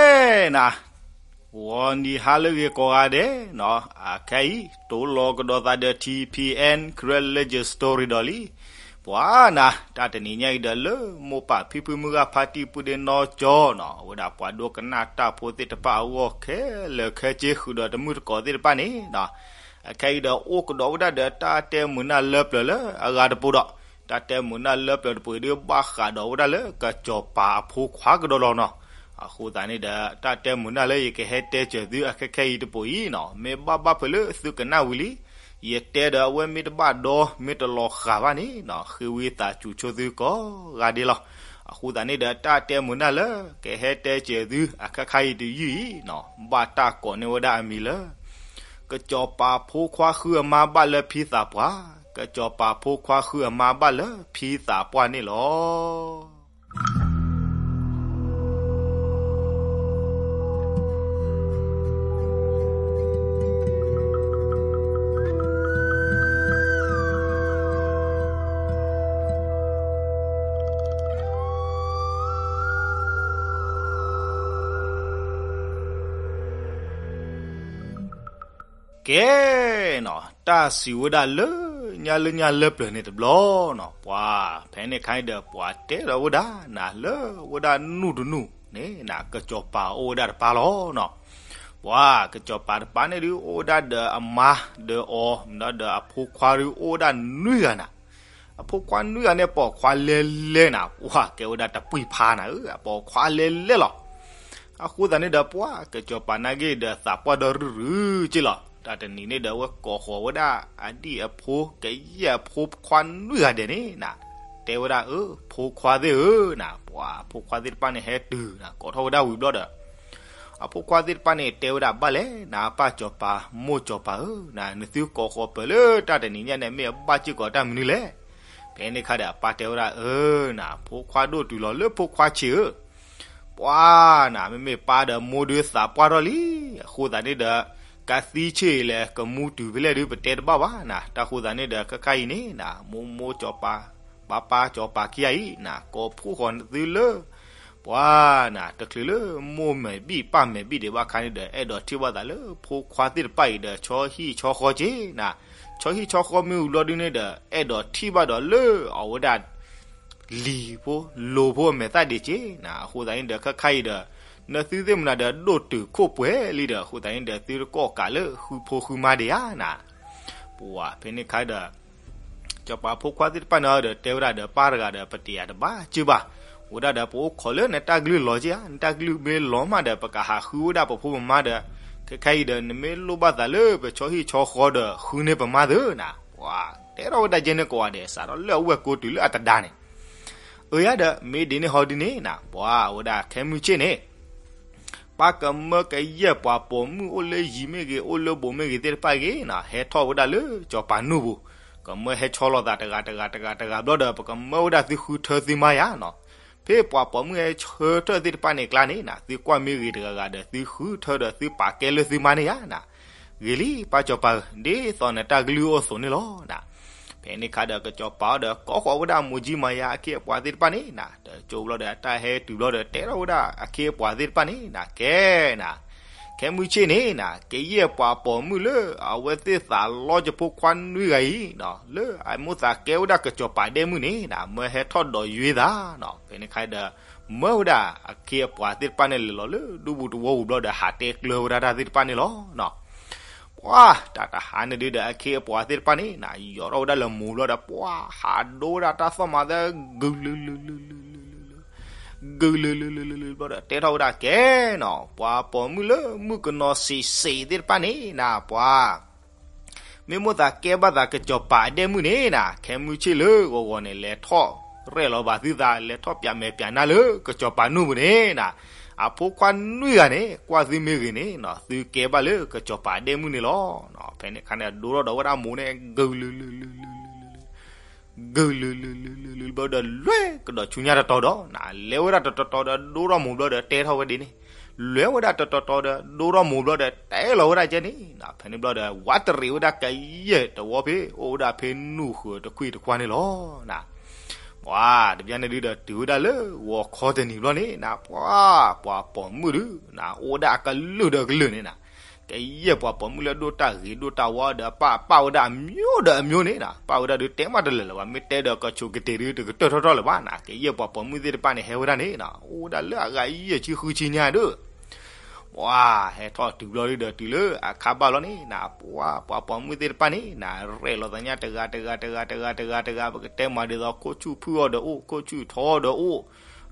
ကဲနၤ, ဂီၤနံၤဟါလၢအဂ့ၤကိးဂၤဒဲးနီၤ, အခဲအံၤ တိၢ်လီၤကဒီးသးဒီး ထံၣ်ဖံၣ်အဲၣ် Karen Legend Story ဒီးလံ. ပှၤနၤ, တၢ်တနံၤညါအံၤဒီးလၢမိၢ်ပၢ်ဖံဖုမုၢ်ဂၤဖါတံၢ်ပုၢ်ဒ့နီၢ်ကၠီနီၤ, အဝဲဒၣ်ပှၤဒိကနၣ်တၢ်ဖိသ့ၣ်တဖၣ်အဂီၢ်ခဲလၢာ်ခဲဆ့ဃုာ်ဒီးတမုၢ်တကိးသ့ၣ်တဖၣ်န့ၣ်နီၤ, အခဲအံၤဒီးအိၣ်ကဒီးဝဲဒၣ်ဒီးတၢ်တဲမုာ်နၢ်လၢပျၢၤလၢအဂၤတပူၤဒီး တၢ်တဲမုာ်နၢ်လၢပျၢၤတပူၤအံၤဒုး ဘၣ်ဃးဒီးဝဲဒၣ်လၢကစီၤပၤအဖိခွါကဒီးလီၤနီၤ. အဃိသတးန့ၣ်ဒီး တၢ်တဲမုာ်နၢ်လၢယကဟဲတဲစၢၤသုအခဲခဲအံၤတပူၤအံၤနီၤ, မ့ၢ်ဘၣ်ဘၣ်ဖဲလၢသုကနၣ်ဝံၤလံ, ယတဲဒီးအဝဲမ့ၢ်တဘၣ်ဒီ မ့ၢ်တလီၤဃာ်ဘၣ်န့ၣ်နီၤ, ဃ့ဝံသးစူၤဆိသုကိးဂၤဒဲးလီၤ. အဃိသတးန့ၣ်ဒီး တၢ်တဲမုာ်နၢ်လၢကဟဲတဲစၢၤသုအခဲခဲအံၤတယုၢ်အံၤနီၤ, ဘၣ်တၢ်ကိးန့ၢ်ဝဲဒၣ်အမံၤလၢ ကစီၤပၤဖိခွါဃုအမါဘၣ်လၢဖံသးပှၢ်, ကစီၤပၤဖိခွါဃုအမါဘၣ်လၢဖံသးပှၢ်န့ၣ်လီၤ. ကဲနီၤ, တၢ်စံးဝဲဒၣ်လၢညါလၢညါလၢပျၢၤန့ၣ်တဘျီနီၤ, ပှၤဖဲန့ၣ်ခါအံၤဒီး ပှၤတဲဒီးဝဲဒၣ်နၤလၢဝဲဒၣ်နူၢ်တနူၢ်န့ၣ်နၤ, ကစီၤပၤအိၣ်ဝဲဒၣ်တပၢ်လီၤနီၤ. ပှၤကစီၤပၤတပၢ်န့ၣ်ဒုး အိၣ်ဝဲဒၣ်ဒီးအမါဒီးအီၤ ဒီးအဖိခွါဒုး အိၣ်ဝဲဒၣ်နွံဂၤနၤ. အဖိခွါနွံဂၤန့ၣ် ပိာ်ခွါလဲလဲနၤ, ပှၤကဲဝဲဒၣ်တပှံၤဖါနၤဧၢ, အပိာ်ခွါလဲလဲလီၤ. အဃိသတးန့ၣ်ဒီး ပှၤကစီၤပၤနာ်က့ဒီး သးပှၢ်ဒီးရုၢ်ရုၢ်က့လီၤ. တၢ်တနံၤန့ၣ်ဒီး အဝဲကိးဃီၤဝဲဒၣ်အဒံၣ်အဖိ ကယဲၢ်အဖိခွါနွံဂၤဒဲးန့ၣ်နၤ, တဲဝဲဒၣ်အၢ ဖိခွါသ့ၣ်ဧၢနၤ, ပှၤဖိခွါသ့ၣ်တဖၣ်န့ၣ် ဟဲတုၤနၤ ကိးထီၣ်ဝဲဒၣ်ဝံၤဘျီဒီး အဖိခွါသ့ၣ်တဖၣ်န့ၣ် တဲဝဲဒၣ်ဘၣ်လဲၣ်, နအပၢ်စီၤပၤ မိၢ်စီၤပၤဧၢနၤ, နသုကိးဃီၤပၢၤလၢတၢ်တနံၤညါန့ၣ် မ့ၢ်အဘၣ်စ့ၢ်ကီးတၢ်မနုၤလဲၣ်. ဖဲန့ၣ်ခါဒီး အပၢ်တဲဝဲဒၣ်အၢနၤ, ဖိခွါဒိၣ်တုၤလီၤလၢဖိခွါဆံးဧၢ. ပှၤနၤ, မ့မ့ၢ်ပၢ်ဒီးမိၢ်ဒုးသးပှၢ်ထီၣ်လံ. အဃိသတးန့ၣ်ဒီး ကသံဆ့ၣ်လဲၣ် ကမူတုၤဖဲလဲၣ်ဒုး ပတဲတဘၣ်ဘၣ်နၤ. တၢ်ဃိသတးန့ၣ်ဒီး ခဲခါအံၤန့ၣ်နၤ, မိၢ်မိၢ်စီၤပၤ ပၢ်ပၢ်စီၤပၤခံဂၤအံၤနၤ, ကိးဖှိၣ်ဃီၤသုလၢ ပှၤနၤ, တချုးလၢမိၢ်မဲာ်ဘံၣ်ပၢ်မဲာ်ဘံၣ်ဒံးဘၣ်ခါန့ၣ်ဒီး အဲၣ်ဒိးထံၣ်ဘၣ်သးလၢဖိခွါသ့ၣ်တဖၣ်အံၤဒီး ဆီဟံၣ်ဆီဃီက့နၤ. ဆီဟံၣ်ဆီဃီမ့ၢ်ဝံၤဘျီဒုန့ၣ်ဒီး အဲၣ်ဒိးထံၣ်ဘၣ်ဒီးလၢအဝဲဒၣ် လံၤဖိလိၤဖိအမဲာ်သၣ်ဒံးက့နၤ. အဃိသတးန့ၣ်ဒီး ခဲခါအံၤဒီး နသုသ့ၣ်မနုၤဒီး ဒိၣ်တုာ်ခိၣ်ပှဲၤလံဒီး အဃိသတးန့ၣ်ဒီး သုတကိးကးလၢဃုဖိဃုမါဒံးဧါနၤ. ပှၤဖဲန့ၣ်ခါဒီး စီၤပၤဖိခွါသ့ၣ်တဖၣ်န့ၣ်ဒီး တဲဝဲဒၣ်ဒီးပၢ်တဂၤဒီး ပတယၤတဘၣ်စၢၤဘၣ်, ဝဲဒၣ်ဒီးပအိၣ်ခိးလၢနတၢ်ကလုၢ်လီၤက့ဧါ, နတၢ်ကလုၢ်မ့ၢ်လီၤမးဒီး ပကဟးဃုဝဲဒၣ်ပဖိပမါဒီး ခဲခါအံၤဒီး နမ့ၢ်လိၣ်ဘၣ်သးလၢပဆီဟံၣ်ဆီဃီဒီး ဃုန့ၢ်ပမါသ့နၤ. ပှၤတဲထီၣ်ဝဲဒၣ်ကဲန့ၣ်ကိးဂၤဒဲး စးထီၣ်လၢအဝဲၢ်ကိတုၤလၢအတဒါန့ၣ် အၢယၤဒီး မ့ၢ်ဒ်န့ၣ်ဟီဒ်န့ၣ်နၤ, ပှၤဝဲဒၣ်ခဲမုၢ်ဆ့ၣ်န့ၣ် ပၢ်ကမၢကယဲၢ်ပှၤပိာ်မုၣ်အိၣ်လၢယံၤမ့ၢ်ဂ့ၤ အိၣ်လၢဘိးမ့ၢ်ဂ့ၤသ့ၣ်တဖၣ်ဂ့ၤနၤ, ဟဲထီၣ်ဝဲဒၣ်လၢစီၤပၤနူၢ်ပူၤ, ကမၢဟဲဆီလီၤသးတဂၤတဂၤတဂၤတဂၤဘျီဒီး ပကမၢဝဲဒၣ်သုဃုထၢသုမါယၤနၤ. ဖဲပှၤပိာ်မုၣ်ဟဲဆၢထၢၣ်သ့ၣ်တဖၣ်န့ၣ်အကျါန့ၣ်နၤ, သုကွၢ်မ့ၢ်ဂ့ၤတဂၤဂၤဒီး သုဃုထၢဒီးသုပာ်ကဲလၢသုမါန့ၣ်ယၤနၤ. ဂ့ၤလံ ပၢ်စီၤပၤဧၢ, ဒ်သိးနတၢ်ကလုၢ်အိၣ်အသိးန့ၣ်လီၤနၤ. ဖဲန့ၣ်ခါဒီး ကစီၤပၤအီၤဒီး ကိးဃီၤဝဲဒၣ်မိၢ်ကၠံမၤယၤအခ့အပှၤသ့ၣ်တဖၣ်န့ၣ်နၤ, တကၠိဘျီဒီး တၢ်ဟဲတုၤဘျီဒီး တဲထီၣ်ဝဲဒၣ်အခ့အပှၤသ့ၣ်တဖၣ်န့ၣ်နၤ, ကဲနၤ, ခဲမုၢ်ဆ့ၣ်န့ၣ်နၤ, ကယဲၢ်ပှၤပိာ်မုၣ်လၢအဝဲသ့ၣ်သးလီကဖိခွါနွံဂၤအံၤနၤ, လၢအမိၣ်သးကဲဝဲဒၣ်ကစီၤပၤဒဲမုၣ်န့ၣ်နၤ, မၢဟဲထီၣ်ဒိးယွ့သးနၤ. ဖဲန့ၣ်ခါဒီး မၢဝဲဒၣ်အခ့အပှၤသ့ၣ်တဖၣ်န့ၣ် လဲၤလီၤလၢဒူပူၤတဝီပူၤဘျီဒီး ဟးတဲကျၢၤဝဲဒၣ်တၢ်သ့ၣ်တဖၣ်န့ၣ်လီၤနၤ. ပှၤတၢ်တဟါန့ၣ်ဒုဒီး အခ့အပှၤသ့ၣ်တဖၣ်န့ၣ်နၤ, ယိးထီၣ်ဝဲဒၣ်လၢမိၤဘျီဒီး ပှၤဟးဒိဝဲဒၣ်တၢ်သီၣ်မၤသၢ ဂုာ်လုာ်လုာ်လုာ်လုာ်လုာ်လုာ်လုာ်လုာ် ဂုာ်လုာ်လုာ်လုာ်လုာ်လုာ်ဘျီဒီး တဲထီၣ်ဝဲဒၣ်ကဲနၤ, ပှၤပိာ်မုၣ်လၢမုၣ်ကနီၤစံးစ့းသ့ၣ်တဖၣ်န့ၣ်နၤ, ပှၤ မ့ၢ်မိၣ်သးကဲဘၣ်သးကစီၤပၤအဒဲမုၣ်န့ၣ်နၤ, ခဲမုၢ်ဆ့ၣ်လၢဂီၤဂီၤန့ၣ် လဲၤထီၣ်ရဲၣ်လီၤဘၣ်သုသး, လဲၤထီၣ်ပၠးမဲာ်ပၠးနါလၢကစီၤပၤနူၢ်ပူၤန့ၣ်နၤ, အဖိခွါနွံဂၤန့ၣ် ကွၢ်သုမ့ၢ်ဂ့ၤန့ၣ်နၤ, သုကဲဘၣ်လၢကစီၤပၤအဒဲမုၣ်န့ၣ်လီၤ. ဖဲန့ၣ်ခါန့ၣ် ဒိထီၣ်ဒီးဝဲဒၣ်မိၤန့ၣ် ဂုာ်လုာ်လုာ်လုာ်လုာ်လုာ်လုာ်လုာ် ဂုာ်လုာ်လုာ်လုာ်လုာ်လုာ်ဘျီဒီး လဲၤကဒီးဆူညါတတီၤဒီးနၤ, လဲၤဝဲဒၣ်တတီၤတီၤဒီး ဒိထီၣ်မိၤဘျီဒီး တဲထီၣ်ဝဲဒ်န့ၣ်, လဲၤဝဲဒၣ်တတီၤတီၤဒီး ဒိထီၣ်မိၤဘျီဒီး တဲလီၤဝဲဒၣ်ကဲန့ၣ်နၤ, ဖဲန့ၣ်ဘျီဒီး ဝးတရံးဝဲဒၣ်ကယဲၢ်တဝီဖဲ အိၣ်ဝဲဒၣ်ဖဲနူၢ်ဃုာ်တခွံၣ်တခွါန့ၣ်လီၤနၤ. ပှၤတဘျီန့ၣ်ဒုးဒီးတုၤဝဲဒၣ်လၢဂီၤခီတနံၤဘျီန့ၣ်နၤ ပှၤ ပှၤပိာ်မုၣ်ဒုးနၤ အိၣ်ဝဲဒၣ်အကလုာ်ဒီးကလုာ်န့ၣ်နၤ, ကယဲၢ်ပှၤပိာ်မုၣ်လၢဒိၣ်တၢ်ဂ့ၤဒိၣ်တၢ်ဝါဒီးပာ်ပာ်ဝဲဒၣ်အမျိုးဒီးအမျိုးန့ၣ်နၤ, ပာ်ဝဲဒၣ်ဒုးတဲမးတလၢာ်လၢၤဘၣ်, မ့ၢ်တဲဒီးကဆိးကတ့ၢ်ဒုးတကတၢၢ်ထီၣ်ထီၣ်လၢၤဘၣ်နၤ, ကယဲၢ်ပှၤပိာ်မုၣ်သ့ၣ်တဖၣ်န့ၣ် ဟဲဝဲဒၣ်န့ၣ်နၤ အိၣ်ဝဲဒၣ်လၢအဂၤယဲၢ်ဆံဃုဆံညါဒုး ပှၤဟဲထီၣ်တုၤဘျီဒုးဒီးတုၤလၢအခါဘၣ်လီၤန့ၣ်နၤ, ပှၤ ပှၤပိာ်မုၣ်သ့ၣ်တဖၣ်န့ၣ်နၤ ရဲၣ်လီၤသးညါတဂၤတဂၤတဂၤတဂၤတဂၤတဂၤ ပကတဲမၤဒ်သိး ခိၣ်ဆူၣ်ဖုၣ်အီၤဒီးအိၣ် ခိၣ်ဆူၣ်ထီအီၤဒီးအိၣ်,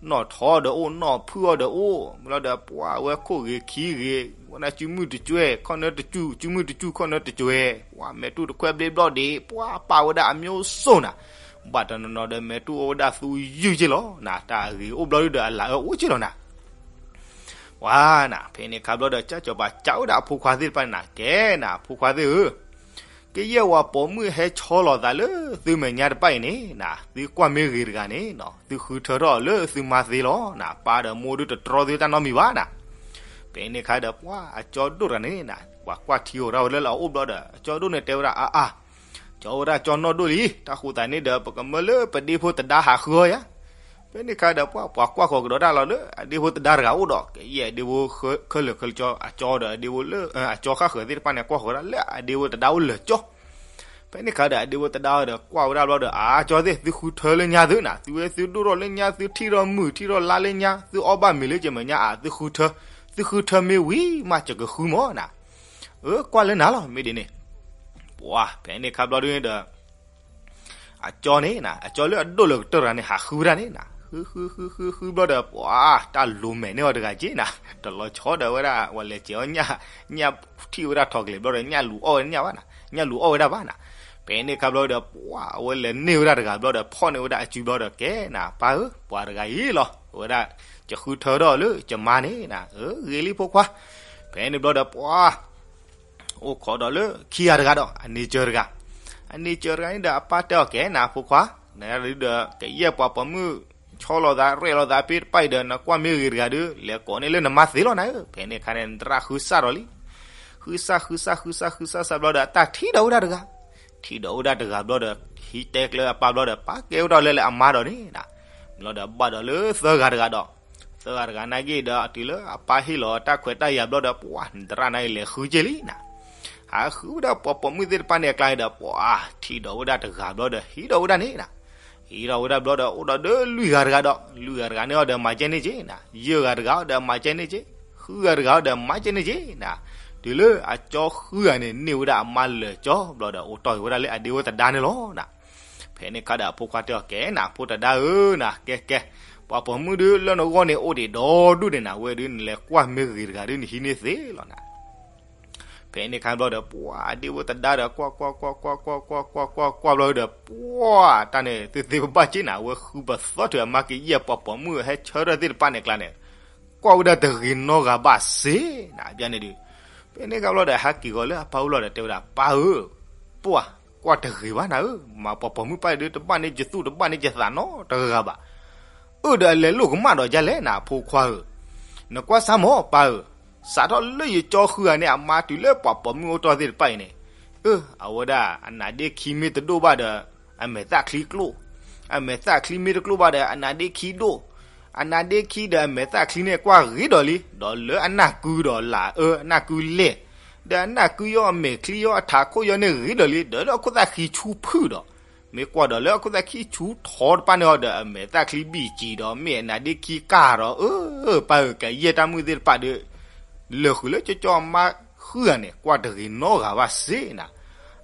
နီၣ်ထီအီၤဒီးအိၣ် နီၣ်ဖုၣ်အီၤဒီးအိၣ်, မ့ၢ်လီၤဒီးပှၤဝဲခိၣ်ဂ့ၤခံဂ့ၤ ဝဲဒၣ်စုမုၢ်တကွဲၢ် ခီၣ်နၢတစူၢ် စုမုၢ်တစူၢ် ခီၣ်နၢတကွဲၢ် ပှၤမဲာ်တူၢ်တခွဲဘျ့ဘျီၣ်ဒံး ပှၤပာ်ဝဲဒၣ်အမျိုးစုံနၤ, ဘၣ်တနီၤနီၤဒီးမဲာ်တူၢ်အိၣ်ဝဲဒၣ်သူယုၢ်က့လီၤနၤ, တၢ်အဂ့ၤအိၣ်ဘျီဒုးဒီးအလၤအၢအိၣ်က့လီၤနၤ ပှၤနၤ ဖဲန့ၣ်ခါဘျီဒီး ကၠၢ်စီၤပၤကးဝဲဒၣ်အဖိခွါသ့ၣ်တဖၣ်န့ၣ်နၤ ကဲနၤ ဖိခွါသ့ၣ်ဧၢ, ကယဲၢ်ပှၤပိာ်မုၣ်ဟဲဆီလီၤသးလၢသုမဲာ်ညါတဖၣ်အံၤန့ၣ်နၤ သုကွၢ်မ့ၢ်ဂ့ၤတဂၤန့ၣ်နၤ သုဃုထၢထီၣ်အီၤလၢသုမါသ့လီၤနၤ, ပၢ်ဒီးမိၢ်ဒုးတတြီသုတၢ်နီတမံၤဘၣ်နၤ, ဖဲန့ၣ်ခါဒီးပှၤအကၠီဒိၣ်တဂၤန့ၣ်နၤ ပှၤကွၢ်ထံအိၣ်ရၣ်ဝဲလၢအအိၣ်ဘျီဒီး အကၠီဒိၣ်န့ၣ်တဲဝဲဒၣ် အါအါ ကၠီဝဲဒၣ်ကၠီနီၢ်ဒိၣ်လံ, တၢ်ဃိသးန့ၣ်ဒီး ပကမၢလၢပဒ့ဖိတဒါဟးဃုအီၤယါ, ဖဲန့ၣ်ခါဒီးပှၤ ပှၤကွၢ်ဃီၤကဒီးတၢ်လီၤလၢအဒ့ဖိတဒါတဂၤအိၣ်ဒီး ကယဲၢ်အဒ့ဖိခဲလၢာ်ခဲဆ့ အကၠီဒီးအဒ့ဖိလၢ အကၠီဃၣ်ဃၢၤသ့ၣ်တဖၣ်န့ၣ် ကွၢ်ဃီၤဝဲဒၣ်လၢအဒ့ဖိတဒါအိၣ်လၢာ်ကၠီ, ဖဲန့ၣ်ခါဒီးအဒ့ဖိတဒါဒီးကွၢ်ဝဲဒၣ်ဘျီဒီး အါ ကၠီသ့ၣ် သုဃုထၢလၢညါသုနၤ, သုဝဲသုဒိၣ်ထီၣ်လၢညါ သုထံၣ်ထီၣ်မုၢ်ထံၣ်ထီၣ်လါလၢညါ သုအီၣ်ဘၣ်မ့ၤလၢကမဲာ်ညါ အါ သုဃုထၢ, သုဃုထၢမ့ၢ်ဝံၤမး ယကဃုမၢ်နၤ အၢ ကွၢ်လၢနၤလီၤ မ့ၢ်ဒ်န့ၣ်, ပှၤ ဖဲန့ၣ်ခါဘျီဒုးန့ၣ်ဒီး အကၠီန့ၣ်နၤ အကၠီလၢအဒိၣ်လၢကတၢၢ်တဂၤန့ၣ် ဟးဃုဝဲဒၣ်န့ၣ်နၤ ဃုဃုဃုဃုဃုဘျီဒီး ပှၤ တၢ်လိၤမဲာ်န့ၢ်အီၤတဂၤက့နၤ တလီၤဆီဒီးဝဲဒၣ် ပှၤလဲၤစဲၤအီၣ်ညၣ် ညၣ်ထံၣ်ဝဲဒၣ်ထိးကလဲာ်ဘျီဒီး ညၣ်လူၤအီၣ်ဝဲညၣ်ဘၣ်နၤ ညၣ်လူၤအီၣ်ဝဲဒၣ်ဘၣ်နၤ, ဖဲန့ၣ်ခါဘျီဒီး ပှၤ အဝဲလဲၤန့ၢ်ဝဲဒၣ်တဂၤဘျီဒီး ဖီၣ်န့ၢ်ဝဲဒၣ်အစုဘျီဒီး ကဲနၤ ပၢ်ဧၢ ပှၤတဂၤအံၤလီၤ ဝဲဒၣ် ယဃုထၢထီၣ်လၢယမါန့ၣ်နၤ အၢ ဂ့ၤလံဖိခွါ, ဖဲန့ၣ်ဘျီဒီး ပှၤ အိၣ်ခိးဒီးလၢခံဂၤတဂၤဒီး အန့ဆၢၣ်တဂၤ, အန့ဆၢၣ်တဂၤန့ၣ်ဒီး အပၢ်တဲအီၤ ကဲနၤဖိခွါ, နဒုးဒီး ကယဲၢ်ပှၤပိာ်မုၣ် ဆီလီၤသးရဲၣ်လီၤသးဖဲတဖၣ်အံၤဒီး နကွၢ်မ့ၢ်ဂ့ၤတဂၤဒီး လဲၤကိးန့ၢ်လၢနမါသ့လီၤနၤဧၢ, ဖဲန့ၣ်အခါန့ၣ် သရၣ်ဃုစၢ်ဒီးလံ, ဃုစၢ်ဃုစၢ်ဃုစၢ်ဃုစၢ်စၢ်ဘျီဒီး အတၢ်ထံၣ်ဒီးဝဲဒၣ်တဂၤ, ထံၣ်ဒီးဝဲဒၣ်တဂၤဘျီဒီး ဟံးတဲကျၢအပၢ်ဘျီဒီး ပာ်ကဲဝဲဒၣ်လၢအမါဒီးန့ၣ်နၤ, ဘျီဒီးဘၣ်ဒီးလၢသၢဂၤတဂၤဒီး သၢဂၤတဂၤနာ်က့ဒီး တုၤလၢအပၢ်ဟ့ၣ်လီၤတၢ်ခွဲးတၢ်ယာ်ဘျီဒီး ပှၤ သရၣ်နာ်က့လဲၤဃုက့လံနၤ, ဟးဃုဝဲဒၣ်ပှၤပိာ်မုၣ်သ့ၣ်တဖၣ်န့ၣ်အကျါဒီး ပှၤ ထံၣ်ဒီးဝဲဒၣ်တဂၤဘျီဒီး ဟံးဒီးဝဲဒၣ်န့ၣ်နၤ, ဟံးဒီးဝဲဒၣ်ဘျီဒီး အိၣ်ဒီးဒီးလွံၢ်ဂၤတဂၤဒီး လွံၢ်ဂၤတဂၤန့ၣ်အီၤဒီးမၤကဲန့ၢ်က့နၤ, ယဲၢ်ဂၤတဂၤအီၤဒီးမၤကဲန့ၢ်က့, ဃုဂၤတဂၤအီၤဒီးမၤကဲန့ၢ်က့နၤ, တုၤလၢအကၠီဃုဂၤန့ၣ် န့ၢ်ဝဲဒၣ်အမါလၢာ်ကၠီဘျီဒီး အိၣ်တီၢ်က့ၤဝဲဒၣ်လၢအဒ့ဖိတဒါန့ၣ်လီၤနၤ ဖဲန့ၣ်ခါဒီးအဖိခွါတဲအီၤ ကဲနၤ ဖိတဒါဧၢနၤ ကဲကဲ, ပှၤပိာ်မုၣ်ဒုးလၢနဂီၢ်န့ၣ်အိၣ်ဒံးဒီဒူၣ်န့ၣ်နၤ, ဝဲဒုးနလဲၤကွၢ်မ့ၢ်ဂ့ၤတဂၤဒုးနဟံးန့ၢ်သ့လီၤနၤ, ဖဲန့ၣ်ခါဘျီဒီး ပှၤအဒ့ဖိတဒါဒီး ကွၢ်ကွၢ်ကွၢ်ကွၢ်ကွၢ်ကွၢ်ကွၢ်ကွၢ်ကွၢ်ကွၢ်ကွၢ်ဘျီဒီး ပှၤတၢ်န့ၣ် သ့သ့ဘၣ်ဘၣ်က့နၤ, အဝဲဃုပသီတုၤအမါကယဲၢ်ပှၤပိာ်မုၣ်ဟဲဆၢထၢၣ်သ့ၣ်တဖၣ်န့ၣ်အကျါန့ၣ် ကွၢ်ဝဲဒၣ်တဂ့ၤနီတဂၤဘၣ်စ့နၤ, ဘၣ်န့ၣ်ဒုး ဖဲန့ၣ်ခါဘျီဒီး ဟဲက့ၤဃီၤလၢအပၢ်အိၣ်လီၤဒီးတဲဝဲဒၣ် ပၢ်ဧၢ, ပှၤ ကွၢ်တဂ့ၤဘၣ်နၤဧၢ, မၤပှၤပိာ်မုၣ်ပၢ်ဒုး တဘၣ်န့ၢ်ယသူၣ်တဘၣ်န့ၢ်ယသးနီတဂၤဘၣ်, အၢၣ်ဒီးအလဲၤလိာ်ကမၣ်ဒီးဒ်လဲၣ်နၤ အဖိခွါဧၢ, နကွၢ်စၢ်မၢ်ပၢ်ဧၢ, စးထီၣ်လၢယကၠီဃုဂၤန့ၣ် အမါတုၤလၢပှၤပိာ်မုၣ်အိၣ်တီၢ်သ့ၣ်တဖၣ်အံၤန့ၣ်, အၢ အဝဲဒၣ်အနါဒ့ခံမ့ၢ်တဒိၣ်ဘၣ်ဒီး အမဲာ်သၣ်ချံကျိၣ်, အမဲာ်သၣ်ချံမ့ၢ်တကျိၣ်ဘၣ်ဒီး အနါဒ့ခံဒိၣ်, အနါဒ့ခံဒီးအမဲာ်သၣ်ချံန့ၣ် ကွၢ်ဂ့ၤဒီးလံ, ဒီးလၢအနၢ်ကုဒီးလၢအအၢ အနၢ်ကုလဲၢ်, ဒီးအနၢ်ကုယီၤအမဲာ်ချံယီၤအထးခိၣ်ယီၤန့ၣ်ဂ့ၤဒီးလံ, ဒီးလၢအခိၣ်သၣ်ခံဆူဖုၣ်ဒီး, မ့ၢ်ကွၢ်ဒီးလၢအခိၣ်သၣ်ခံဆူထီတဖၣ်န့ၣ်အီၤဒီး အမဲာ်သၣ်ချံဘံၣ်စံၤဒီး မ့ၢ်အနါဒ့ခံကၢ်ဒီး, အၢ ပၢ်ဧၢ ကယဲၢ်တၢ်မုၣ်သ့ၣ်တဖၣ်ဒီး လၢာ်ဃုာ်လၢကၠီကၠီအမါဃုဂၤန့ၣ် ကွၢ်တဂ့ၤနီဂၤဘၣ်စ့နၤ,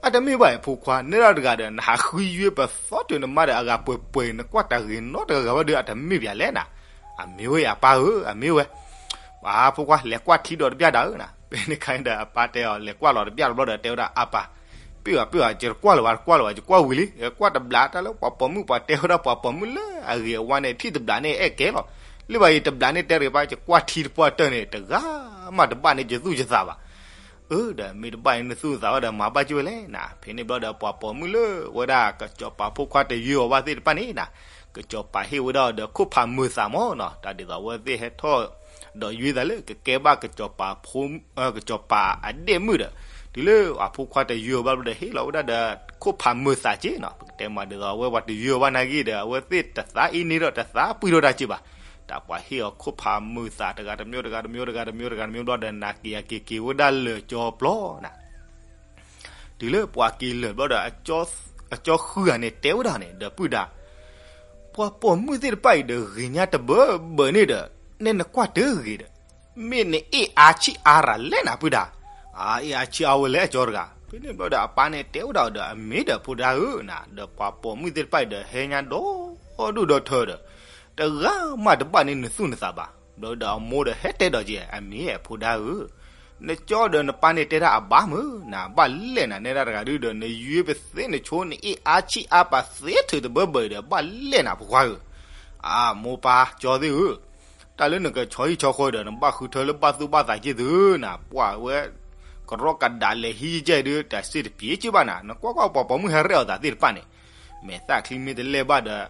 အတမ့ၢ်ဘၣ်အံၤ ဖိခွါ နဲဒၣ်တဂၤဒီး နဟးဃုယွ့ပသီတုၤနမါဒီးအဂၤပှဲၤပှဲၤ နကွၢ်တဂ့ၤနီတဂၤဘၣ်ဒီး အတမ့ၢ်ဘၣ်လဲၣ်နၤ, အမ့ၢ်ဝဲအံၤ အပၢ်ဧၢ အမ့ၢ်ဝဲ, ပှၤဖိခွါ လဲၤကွၢ်ထံဒီးတဘျၣ်ဒၣ်ဧၢနၤ, ဖဲန့ၣ်ခါန့ၣ်ဒီး အပၢ်တဲအီၤ လဲၤကွၢ်လီၤတဘျၣ်တဘျီဒီး တဲဝဲဒၣ် အပၢ်, ပ့ၢ်ဘၣ်ပ့ၢ်ဘၣ် ယတကွၢ်လၢၤဘၣ် တကွၢ်လၢၤဘၣ် ယကွၢ်ဝံၤလံ, ကွၢ်တဘျးတၢ်လၢပှၤပိာ်မုၣ် ပှၤတဲဝဲဒၣ်ပှၤပိာ်မုၣ်လၢအဂ့ၤအဝါန့ၣ် ထံၣ်တဘျးန့ၣ်အဲၣ်ကဲလီၤ, လၢဘၣ်ယတဘျးန့ၣ်တဲတဂ့ၤဘၣ် ယကွၢ်ထံတပှၢ်တၢၢ်န့ၣ် တဂၤမးတဘၣ်န့ၢ်ယသူၣ်ယသးဘၣ် အၢ ဒီးမ့ၢ်တဘၣ်န့ၢ်နသူၣ်နသးဘၣ်ဒီး မၤဘၣ်က့ၤဝဲလဲၣ်နၤ, ဖဲန့ၣ်ဘျီဒီး ပှၤပိာ်မုၣ်လၢဝဲဒၣ်ကစီၤပၤဖိခွါတယွ့အီၤဘၣ်သ့ၣ်တဖၣ်န့ၣ်နၤ, ကစီၤပၤဟ့ၣ်ဝဲဒၣ်အီၤဒီးခိၣ်ဖးမုာ်သးမၢ်နီၤ, တၢ်ဒ်သိးအဝဲသ့ၣ်ဟဲထီၣ်ဒီးယွ့သးလၢကကဲဘၣ်ကစီၤပၤဖိ ကစီၤပၤအဒဲၣ်မုၣ်ဒီး, တုၤလၢအဖိခွါတယွ့အီၤဘၣ်ဘျီဒီး ဟ့ၣ်လီၤဝဲဒၣ်ဒီး ခိၣ်ဖးမုာ်သးက့နီၤ, ပကတဲမးဒ်သိး အဝဲပှၤတယွဲဘၣ်နာ်က့ဒီး အဝဲသ့ၣ်တသးအ့န့ၢ်ဒီးတသးပှံၢ်ထီၣ်တၢ်က့ဘၣ်. တၢ်ပှၤဟ့ၣ်အီၤခိၣ်ဖးမုာ်သး တဂၤတမျိုး တဂၤတမျိုး တဂၤတမျိုး တဂၤတမျိုး တဂၤတမျိုးဘျီဒီး နၤက့ၤယၤက့ၤက့ၤဝဲဒၣ်လၢာ်ကၠီပျီနၤ. တုၤလၢပှၤက့ၤလၢာ်ဘျီဒီး အကၠီဃုဂၤန့ၣ် တဲဝဲဒၣ်န့ၣ်ဒီး ပုၢ်ဒၣ်, ပှၤပိာ်မုၣ်သ့ၣ်တဖၣ်အံၤဒီး ဂ့ၤညါတဘၢဘၢန့ၣ်ဒီး နဲနကွၢ်တဂ့ၤဒီး မ့ၢ်နအ့ၣ်အါဆံးအါရၤလဲၣ်နၤ ပုၢ်ဒၣ်. အအ့ၣ်အါဆံးအါဝဲလဲၣ် အကၠီတဂၤ. ဖဲန့ၣ်ဘျီဒီးအပၢ်န့ၣ်တဲဝဲဒၣ်ဒီး အမ့ၢ်ဒီး ဖိဒါဧၢနၤ, ဒီးပှၤပိာ်မုၣ်သ့ၣ်တဖၣ်အံၤဒီး ဟဲညါဒီဒူၣ်ဒီထၢဒီး တဂၤမးတဘၣ်န့ၢ်နသူၣ်နသးဘၣ်. ဘျီဒီးအမိၢ်ဒီးဟဲတဲဒီးက့ၤ အမ့ၢ်ဖိဒါဧၢ, နကၠီဒီးနပၢ်န့ၣ်တဲတၢ်အဘၣ်မုၢ်နၤ, ဘၣ်လဲၣ်နၤ, နဲဒၣ်တဂၤဒုဒီး နယွဲပသ့နဆိ နအ့ၣ်အါဆံးအါပာ်သ့ထုးတဘၢဘၢအံၤဒီး ဘၣ်လဲၣ်နၤ ဖိခွါဧၢ. အမိၢ်ပၢ်ကၠီသ့ၣ်ဧၢ, တၢ်လၢနကဆီဟံၣ်ဆီဃီဒီး နဘၣ်ဃုထၢလၢဘၣ်သူၣ်ဘၣ်သးက့ၢ်သုနၤ, ပှၤဝဲ ကရီကဒါလဲၤဟံးကဲဒု တၢ်စ့ၣ်တပျ့ၤက့ၢ်ဘၣ်နၤ, နကွၢ်ကွၢ်ပှၤပိာ်မုၣ်ဟဲရဲၣ်အီၤသးသ့ၣ်တဖၣ်န့ၣ်, မဲာ်သၣ်ချံမ့ၢ်တလဲၢ်ဘၣ်ဒီး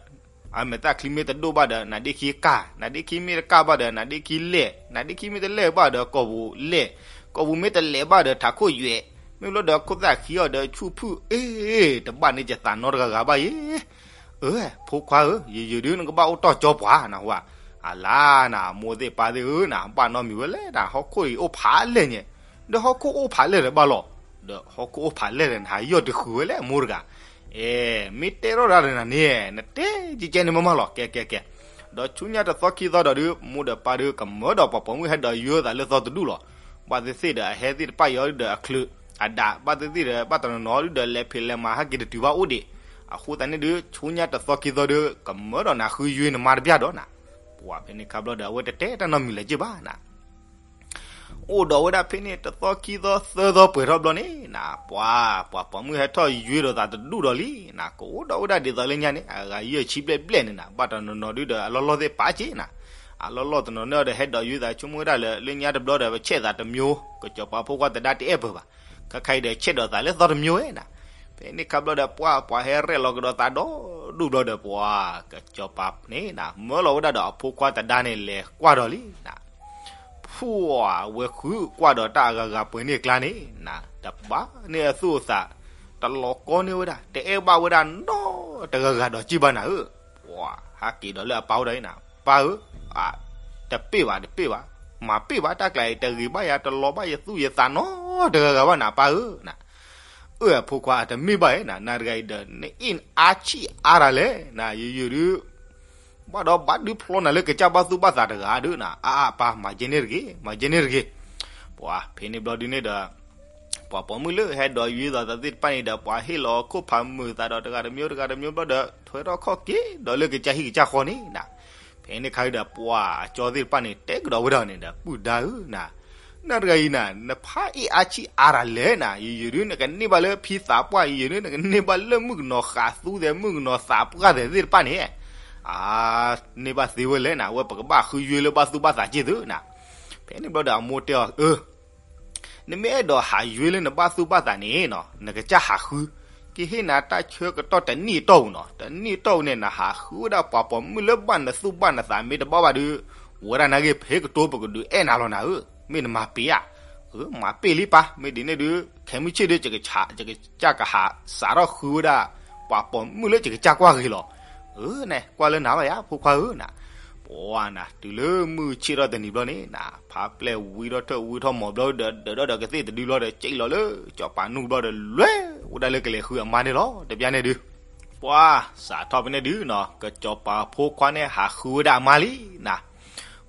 အမဲာ်သၣ်ချံမ့ၢ်တဒိၣ်ဘၣ်ဒီး နဒ့ခံကၢ်, နဒ့ခံမ့ၢ်တကၢ်ဘၣ်ဒီး နဒ့ခံလဲၢ်, နဒ့ခံမ့ၢ်တလဲၢ်ဘၣ်ဒီး ကိာ်ပူၤလဲၢ်, ကိာ်ပူၤမ့ၢ်တလဲၢ်ဘၣ်ဒီး ထးခိၣ်ယွဲး, မ့ၢ်ဘျီဒီးခိၣ်သၣ်ခံအီၤဒီးဆူၣ်ဖုၣ်အ့ၣ်, တဘၣ်န့ၢ်ယသးနီတဂၤဂၤဘၣ်ယဲ. အၢ ဖိခွါဧၢ, ယယုာ်ဒု နကဘၣ်အိၣ်တီၢ်ကၠီပှၤနဟူဧါ. အလါနၤ အမိၢ်သ့ၣ်ပၢ်သ့ၣ်ဧၢနၤ, ဘၣ်နီတမံၤဝဲလဲၣ်နၤ, ဟီၣ်ခိၣ်အံၤအိၣ်ဖးလဲၢ်ညါ, ဒီးဟီၣ်ခိၣ်အိၣ်ဖးလဲၢ်ဒီးဘၣ်လီၤ, ဒီးဟီၣ်ခိၣ်အိၣ်ဖးလဲၢ်ဒီး နဟးယီၢ်တဃုာ်ဝဲလဲၣ် မိၢ်တဂၤ. အဲ မ့ၢ်တဲထီၣ်ဒၣ်ဒီးနၤန့ၣ် နတဲကဲကဲန့ၣ်မ့ၢ်မးလီၤ, ကဲကဲကဲ. ဒီးဆူညါတသီခံသီဒီးဒု မိၢ်ဒီးပၢ်ဒု ကမၢဒီးပှၤပိာ်မုၣ်ဟဲဒီးယွဲသးလၢသီတဒူၣ်လီၤ. ဘၣ်သ့ၣ်သ့ၣ်ဒီးအဟဲသ့ၣ်တဖၣ်အံၤဒီးအချုးအဒး, ဘၣ်သ့ၣ်သ့ၣ်ဒီး ဘၣ်တနီၤနီၤဒုဒီး လဲၤဖံးလဲၤမၤဟဲက့ၤတတုၤဘၣ်အိၣ်ဒံး. အဃိသတးန့ၣ်ဒု ဆူညါတသီခံသီဒု ကမၢဒီးနၤဃုယွဲနမါတဘျီဒီးနၤ. ပှၤဖဲန့ၣ်ခါဘျီဒီး အဝဲတတဲတၢ်နီတမံၤလၢၤက့ၢ်ဘၣ်နၤ. အိၣ်ဒီးဝဲဒၣ်ဖဲန့ၣ် တသီခံသီသၢသီပှဲၤထီၣ်ဘျီန့ၣ်နၤ, ပှၤ ပှၤပိာ်မုၣ်ဟဲထီၣ်ယွဲဒီးသးတဒူၣ်ဒီးလံနၤ, ကအိၣ်ဒီးဝဲဒၣ်ဒ်သိးလၢညါန့ၣ် အဂၤယဲၢ်ဆံဘျဲၣ်ဘျဲၣ်န့ၣ်နၤ, ဘၣ်တနီၤနီၤဒုဒီး အလီၢ်လီၢ်သ့ၣ်ပာ်က့ၢ်နၤ. အလီၢ်လီၢ်တနီၤန့ၣ်ဒီး ဟဲဒီးယွဲသးဆိကမိၣ်ဝဲဒၣ်လၢ လၢညါတဘျီဒီး ပဆဲးသးတမျိုး, ကစီၤပၤဖိခွါသဒါတအဲၣ်ပၢၢ်ဘၣ်, ခါခါအံၤဒီးဆဲးဒီးသးလၢသီတမျိုးဝဲနၤ. ဖဲန့ၣ်ခါဘျီဒီး ပှၤ ပှၤဟဲရဲၣ်လီၤကဒီးသးဒီဒူၣ်ဘျီဒီး ပှၤ ကစီၤပၤန့ၣ်နၤ မၢလီၤဝဲဒၣ်ဒီးအဖိခွါသဒါန့ၣ် လဲၤကွၢ်ဒီးလံနၤ. ဖှူဝဲဃုကွၢ်ဒီးတၢ်အဂၤဂၤပှဲၤန့ၣ်အကျါန့ၣ်နၤ, တဘၣ်န့ၢ်အသူၣ်အသး, တလီၤကီန့ၢ်ဝဲဒၣ်, တအဲၣ်ဘၣ်ဝဲဒၣ်နီတဂၤဂၤဒီးက့ၢ်ဘၣ်နၤဧၢ. ပှၤ ဟးက့ၤဒီးလၢအပၢ်အိၣ်ဒီးနၤ, ပၢ်ဧၢ, တပ့ၢ်ဘၣ် တပ့ၢ်ဘၣ်, မၤပ့ၢ်ဘၣ် တၢ်ကျါအံၤ တဂ့ၤဘၣ်ယၤ တလီၤဘၣ်ယသူၣ်ယသးနီတဂၤဂၤဘၣ်နၤ ပၢ်ဧၢနၤ. အၢ အဖိခွါ အတမ့ၢ်ဘၣ်ဧါနၤ, နၤတဂၤအံၤဒီး နအ့ၣ်အါဆံးအါရၤလဲၣ်နၤ, ယယုာ်ဒု ဘၣ်ဒီးဘၣ်ဒုးဖျီနၤလၢကစၢ်ဘၣ်သူၣ်ဘၣ်သးတဂၤဒုနၤ, အါအါပၢ် မၤကဲန့ၣ်တဂ့ၤ, မၤကဲန့ၣ်တဂ့ၤ. ပှၤဖဲန့ၣ်ဘျီဒုန့ၣ်ဒီး ပှၤပိာ်မုၣ်လၢဟဲဒီးယွဲသးသ့ၣ်တဖၣ်န့ၣ်ဒီး ပှၤဟ့ၣ်လီၤခိၣ်ဖးမုာ်သးဒီးတဂၤတမျိုးတဂၤတမျိုးဘျီဒီး ထွဲထီၣ်ခီၣ်က့ၤဒီးလၢကစၢ်ဟံၣ်ကစၢ်ဃီန့ၣ်နၤ. ဖဲန့ၣ်ခါအံၤဒီး ပှၤအကၠီသ့ၣ်တဖၣ်န့ၣ် တဲကဒီးဝဲဒၣ်န့ၣ်ဒီး ပုၢ်ဒါဧၢနၤ, နၤတဂၤအံၤနၤ နဖးအ့ၣ်အါဆံးအါရၤလဲၣ်နၤ, ယယုာ်ဒု နကန့ၢ်ဘၣ်လၢဖံသးပှၢ်, ယယုာ်ဒု နကန့ၢ်ဘၣ်လၢမုၣ်ကနီၤဃးသူသဲး မုၣ်ကနီၤသးပှၢ်သဲးသ့ၣ်တဖၣ်န့ၣ် အါ န့ၢ်ဘၣ်သ့ဝဲလဲၣ်နၤ, အဝဲပကဘၣ်ဃုယွဲလၢဘၣ်သူၣ်ဘၣ်သးက့ၢ်သုနၤ. ဖဲန့ၣ်ဘျီဒီးအမိၢ်တဲအီၤ အၢ နမ့ၢ်အဲၣ်ဒိးဟးယွဲလၢနဘၣ်သူၣ်ဘၣ်သးန့ၣ်နီၤ နကစၢ်ဟးဃု, ကဟ့ၣ်နၤတၢ်ဆၢကတီၢ်တနံၣ်အတီၢ်ပူၤနီၤ, တနံၣ်အတီၢ်ပူၤန့ၣ် နဟးဃုဝဲဒၣ်ပှၤပိာ်မုၣ်လၢဘၣ်နသူၣ်ဘၣ်နသး မ့ၢ်တဘၣ်ဘၣ်ဒုး ဝဲဒၣ်နာ်က့ ဖဲကတိၤပကဒုးအဲၣ်နၤလီၤနၤဧၢ, မ့ၢ်နမၤပ့ၤဧါ. အၢ မၤပ့ၤလံပၢ်, မ့ၢ်ဒ်န့ၣ်ဒုး ခဲမုၢ်ဆ့ၣ်ဒုး ယကစၢ်ကဟးစးထီၣ်ဃုဝဲဒၣ် ပှၤပိာ်မုၣ်လၢယကစၢ်ကွၢ်ဂ့ၤလီၤ. အၢ နကွၢ်လၢနၤဘၣ်ယါ ဖိခွါဧၢနၤ. ပှၤနၤ တုၤလၢမုၢ်ဆ့ၣ်ထီၣ်တနံၤဘျီန့ၣ်နၤ ဖးပျဲၢ်ဝံထီၣ်ထၢၣ်ဝံထီၣ်မီၤဘျီဒီး ဒၢးထီၣ်ဒီးကသ့ၣ်တဒုဘျီဒီး စံၣ်လီၤလၢစီၤပၤနူၢ်ဘျီဒီး လဲၤဝဲဒၣ်လၢကလဲၤဃုအမါန့ၣ်လီၤ တဘျီန့ၣ်ဒုး. ပှၤစးထီၣ်ဖဲန့ၣ်ဒုးနီၤ ကစီၤပၤဖိခွါန့ၣ် ဟးဃုဝဲဒၣ်အမါလံနၤ.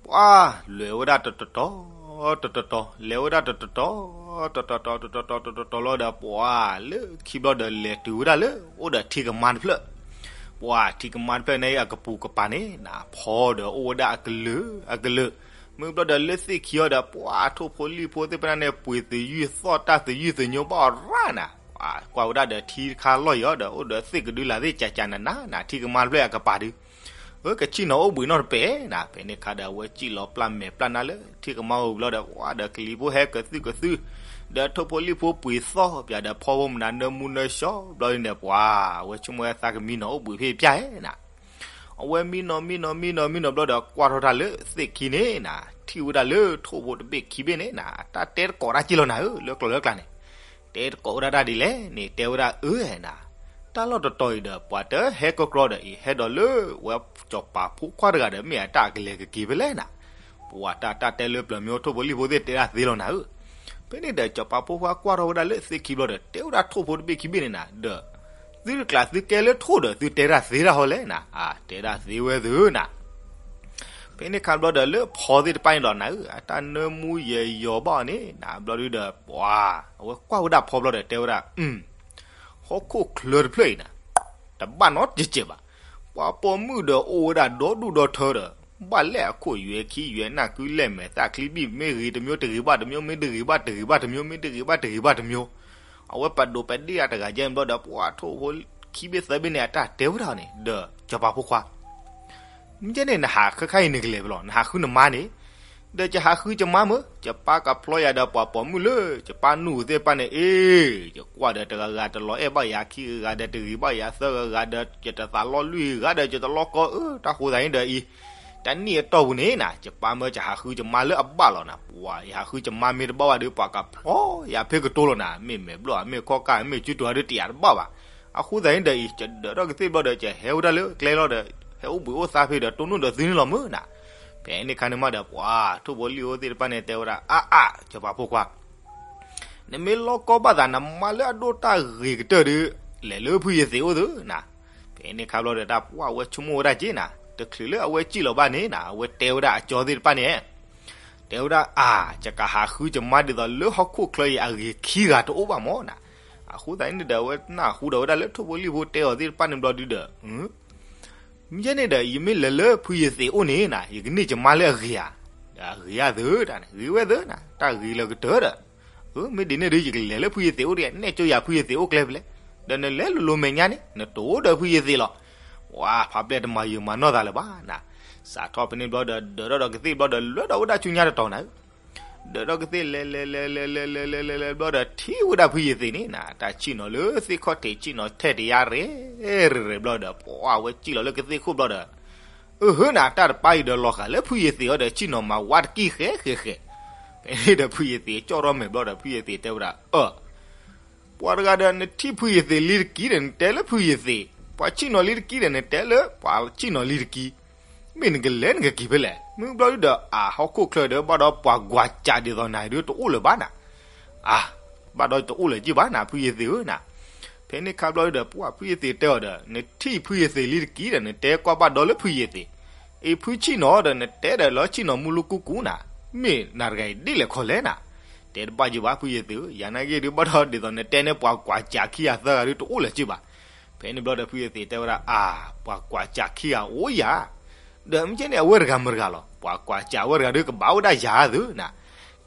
ပှၤလဲၤဝဲဒၣ်တတီၤတီၤ တတီၤတီၤ လဲၤဝဲဒၣ်တတီၤတီၤ တတီၤတီၤ တတီၤတီၤ တတီၤတီၤလီၤဒီး ပှၤလၢခံဘျီဒီး လဲၤတုၤဝဲဒၣ်လၢ အိၣ်ဒီးထံကမါတဖျၢၣ်. ပှၤထံကမါတဖျၢၣ်န့ၣ် အကပူၤကပၤန့ၣ်နၤ ဖီဒီးအိၣ်ဝဲဒၣ်အကလုာ်အကလုာ်. မ့ၢ်ဘျီဒီးလၢသ့ၣ်ခံအီၤဒီး ပှၤထိၣ်ဖိလံၣ်ဖိသ့ၣ်ဖဲန့ၣ် ပှ့ၤသယုၢ်သီၣ်တၢ်သယုၢ်သညိဘၣ်အီၤရၣ်နၤ. ပှၤကွၢ်ဝဲဒၣ်ဒီးထံတခါလီၢ်အံၤအီၤဒီး အိၣ်ဒီးသ့ၣ်ကဒုလၢ်သ့ၣ်ကၠးကၠးနးနးနၤ ထံကမါတဖျၢၣ်အကပၤဒုး အၢ ကဆံၣ်နီၤအိၣ်ဘှံးနီတပဲာ်နၤ. ဖဲန့ၣ်ခါဒီး အဝဲစံၣ်လီၤပျၢ်မဲာ်ပျၢ်နါလၢထံကမါအိၣ်ဘျီဒီး ပှၤဒီးကလံၤဖိဟဲကသုၣ်ကသုၣ် ဒီးထိၣ်ဖိလံၣ်ဖိပှ့ၤသီၣ်ပၠးဒီး ဖီဖိမနုၤနၢမူနၢဆှီဘျီန့ၣ် ပှၤအဝဲဆိကမိၣ်ဝဲသးကမံနီၤအိၣ်ဘှံးဖဲပၠးဧါနၤ. အဝဲမံနီၤမံနီၤမံနီၤမံနီၤဘျီဒီး ကွၢ်ထီၣ်တၢ်လၢသ့ၣ်ခံန့ၣ်နၤ ထံၣ်ဝဲဒၣ်လၢထိၣ်ဖိတဘ့ၣ်ခံဘ့ၣ်န့ၣ်နၤ တၢ်တဲတကိးတၢ်က့ၢ်လီၤနၤဧၢ လၢကျိာ်လၢကျါန့ၣ် တဲတကိးဝဲဒၣ်တၢ်ဒ်လဲၣ်န့ၣ် တဲဝဲဒၣ်အၢနၤ တၢ်လီၢ်တတီၤအံၤဒီး ပှၤတဟဲကီကီဒီးအံၤ ဟဲဒီးလၢဝဲစီၤပၤဖိခွါတဂၤဒီး မ့ၢ်အတၢ်ကလဲၤကက့ၤဖဲလဲၣ်နၤ. ပှၤတၢ်တၢ်တဲလၢပျၢၤမ့ၢ်အိၣ် ထိၣ်ဖိလံၣ်ဖိသ့ၣ် တဲဒၣ်သ့လီၤနၤဧၢ. ဖဲန့ၣ်ဒီး စီၤပၤဖိခွါကွၢ်ထီၣ်ဝဲဒၣ်လၢသ့ၣ်ခံဘျီဒီး တဲဝဲဒၣ်ထိၣ်ဖိတဘ့ၣ်ခံဘ့ၣ်န့ၣ်နၤဒီး သုတကျးသုကဲလၢထိၣ်ဒီး သုတဲဒၣ်သ့ဒၣ်ဟီလဲၣ်နၤ. အါ တဲဒၣ်သ့ဝဲသုနၤ. ဖဲန့ၣ်ခါဘျီဒီး လၢဖီသ့ၣ်တဖၣ်န့ၣ်ဒီးနၤဧၢ, အတၢ်နၢမူယဲၢ်ယီၤဘၣ်အီၤန့ၣ်နၤ. ဘျီဒုဒီး ပှၤ အဝဲကွၢ်ဝဲဒၣ်ဖီဘျီဒီး တဲဝဲဒၣ်, ဟီၣ်ခိၣ်ချၢတဖျၢၣ်အံၤနၤ တဘၣ်နီတစဲးဘၣ်. ပှၤပိာ်မုၣ်ဒီးအိၣ်ဝဲဒၣ်ဒီဒူၣ်ဒီထၢဒီး ဘၣ်လဲၣ်အခိၣ်ယွဲၤခံယွဲၤနၢ် ကုလဲၣ်မဲာ်သၣ်ချံဘံၣ် မ့ၢ်ဂ့ၤတမျိုးတဂ့ၤဘၣ်တမျိုး မ့ၢ်တဂ့ၤဘၣ်တဂ့ၤဘၣ်တမျိုး မ့ၢ်တဂ့ၤဘၣ်တဂ့ၤဘၣ်တမျိုး. အဝဲပဒိးပဒ့ၣ်အတဂၤယဲၢ်ဘျီဒီး ပှၤထိၣ်ဖိခံဘ့ၣ်သၢဘ့ၣ်န့ၣ် အတၢ်တဲဝဲဒၣ်န့ၣ်ဒီး စီၤပၤဖိခွါ မ့ၢ်ကဲန့ၣ် နဟးခါခါအံၤနကလဲၤဖဲလဲၣ်, နဟးဃုနမါန့ၣ်. ဒီးယဟးဃုယမါမ့ၢ် ယပၢ်ကဖျီယၤဒီးပှၤပိာ်မုၣ်လၢ ယပၢ်နူၢ်သ့ၣ်တဖၣ်န့ၣ် အ့ၣ် ယကွၢ်ဒီးတဂၤဂၤတလီၤအဲၣ်ဘၣ်ယၤ, ခံဂၤဂၤဒီးတဂ့ၤဘၣ်ယၤ, သၢဂၤဂၤဒီးယတသးလီလွံၢ်ဂၤဒီးယတလီကီ, အၢ တၢ်ဃိသတးန့ၣ်ဒီးအံၤ တနံၣ်အတီၢ်ပူၤန့ၣ်နၤ ယပၢ်မၢယဟးဃုယမါလၢအဘၣ်လီၤနၤ. ပှၤ ယဟးဃုယမါမ့ၢ်တဘၣ်ဘၣ်ဒီး ပှၤကဖျီယၤဖဲကတိၤလီၤနၤ, မ့ၢ်မဲာ်ဘျီၣ် မ့ၢ်ခီၣ်ကၢ် မ့ၢ်စုတူၤဒီးတယာ်တဘၣ်ဘၣ်. အဃိသတးန့ၣ်ဒီးအံၤ ယဒၢးထီၣ်ကသ့ၣ်ဘျီဒီး ယဟဲဝဲဒၣ်လၢကျဲလီၤဒီး ဟဲအိၣ်ဘှံးအိၣ်သါဖဲဒီး တိၢ်နီၣ်ဒီးသုန့ၣ်လီၤမ့ၢ်နၤ. ဖဲန့ၣ်ခါန့ၣ်မးဒီး ပှၤထိၣ်ဖိလံၣ်ဖိသ့ၣ်တဖၣ်န့ၣ် တဲဝဲဒၣ် အါအါ စီၤပၤဖိခွါ နမ့ၢ်လီကီဘၣ်သး နမါလၢအဒိၣ်တၢ်ဂ့ၤကတၢၢ်ဒီး လဲၤလၢဖုယသံးအိၣ်သုနၤ. ဖဲန့ၣ်ခါဘျီဒီး တၢ်ပှၢ်ဝဲဆိကမိၣ်ဝဲဒၣ်က့နၤ, တချုးလၢအဝဲစံၣ်လီၤဘၣ်န့ၣ်နၤ အဝဲတဲဝဲဒၣ်အကၠီသ့ၣ်တဖၣ်န့ၣ် တဲဝဲဒၣ် အါ ယကဟးဃုယမါဒ်သိးလၢဟီၣ်ခိၣ်ချၢအံၤအဂ့ၤခံဂၤတအိၣ်ဘၣ်မ့ၢ်နၤ. အဃိသတးန့ၣ်ဒီး အဝဲနၢ်ဟူဒီးဝဲဒၣ်လၢထိၣ်ဖိလံၣ်ဖိတဲအီၤသ့ၣ်တဖၣ်န့ၣ်ဘျီဒုဒီး မ့ၢ်ယဲန့ၣ်ဒီး ယမ့ၢ်လဲၤလၢဖုယသံးအိၣ်န့ၣ်နၤ ယကန့ၢ်ယမါလၢအဂ့ၤဧါ. အဂ့ၤဧါသုတၢ်န့ၣ် ဂ့ၤဝဲသုနၤ တၢ်ဂ့ၤလၢကတၢၢ်ဒီး မ့ၢ်ဒ်န့ၣ်ဒီး ယကလဲၤလၢဖုယသံးအိၣ်ဒီး နဲၣ်ကၠိယၤဖုယသံးအိၣ်ကျဲဖဲလဲၣ်, ဒီးနလဲၤလိၤလိၤမဲာ်ညါန့ၣ် နတိၤဒီးဖုယသံးလီၤ. ဝါ ဖးပျဲၢ်တမၤယုာ်မၤနီၢ်သးလၢၤဘၣ်နၤ. စးထီၣ်ဖဲန့ၣ်ဘျီဒီး ဒၢးထီၣ်ဒီးကသ့ၣ်ဘျီဒီး လဲၤဒီးဝဲဒၣ်ဆူညါတတီၤနၤ ဒၢးထီၣ်ကသ့ၣ်လဲၤလဲၤလဲၤလဲၤလဲၤလဲၤလဲၤဘျီဒီး ထံၣ်ဝဲဒၣ်ဖုယသံးန့ၣ်နၤ တၢ်ဆံၣ်နီၤလၢသ့ၣ်ခီၣ်ထံး ဆံၣ်နီၤထဲတယါရဲၣ်ရဲၣ်ဘျီဒီး ပှၤဝဲစံၣ်လီၤလၢကသ့ၣ်ခိၣ်ဘျီဒီး အဟၢနၤ တၢ်တပၢ်အံၤဒီးလီၤဃာ်လၢဖုယသံးအီၤဒီး ဆံၣ်နီၤမၤဝါတကံၢ်ဃဲဃဲဃဲ. ဖဲန့ၣ်ဒီးဖုယသံးကၠီၣ်ထီၣ်မဲာ်ဘျီဒီး ဖုယသံးတဲဝဲဒၣ် အၢ ပှၤတဂၤဒီး နထံၣ်ဖုယသံးလံတကံဒီး နတဲလၢဖုယသံး, ပှၤဆံၣ်နီၤလံတကံဒီး နတဲလၢပှၤဆံၣ်နီၤလံတကံ, မ့ၢ်နကလဲၤနကက့ၤဖဲလဲၣ်. မ့ၢ်ဘျီဒုဒီး အါ ဟီၣ်ခိၣ်ချၢဒီး ဘၣ်ဒီးပှၤကွၢ်စးဒ်သိးနၤဒုတအိၣ်လၢၤဘၣ်နၤ. အါ ဘၣ်ဒီးတအိၣ်လၢၤက့ဘၣ်နၤ ဖုယသံးဧၢနၤ. ဖဲန့ၣ်ခါဘျီဒုဒီး ပှၤဖုယသံးတဲအီၤဒီး နထံၣ်ဖုယသံးလံတကံဒီး နတဲကွၢ်ဘၣ်ဒီးလၢဖုယသံး, အံၤဖုဆံၣ်နီၤဒီး နတဲဒီးလၢဆံၣ်နီၤမူလူကူကူနၤ, မ့ၢ်နၤတဂၤအံၤဒ်လဲၣ်ခီလဲၣ်နၤ. တဲတဘၣ်က့ဘၣ် ဖုယသံးဧၢ, ယၤနာ်က့ဒုး ဘၣ်ဒီးဒ်သိးနတဲန့ၣ် ပှၤကွၢ်စးခံဂၤသၢဂၤဒုတအိၣ်လၢၤက့ဘၣ်. ဖဲန့ၣ်ဘျီဒီး ဖုယသံးတဲဝဲဒၣ် အါ ပှၤကွၢ်စးခံဂၤအိၣ်ယၤ, ဒီးမ့ၢ်ကဲန့ၣ် အဝဲတဂၤမတဂၤလီၤ, ပှၤကွၢ်စးဝဲတဂၤဒုးကဘၣ်ဝဲဒၣ်ယၤသုနၤ.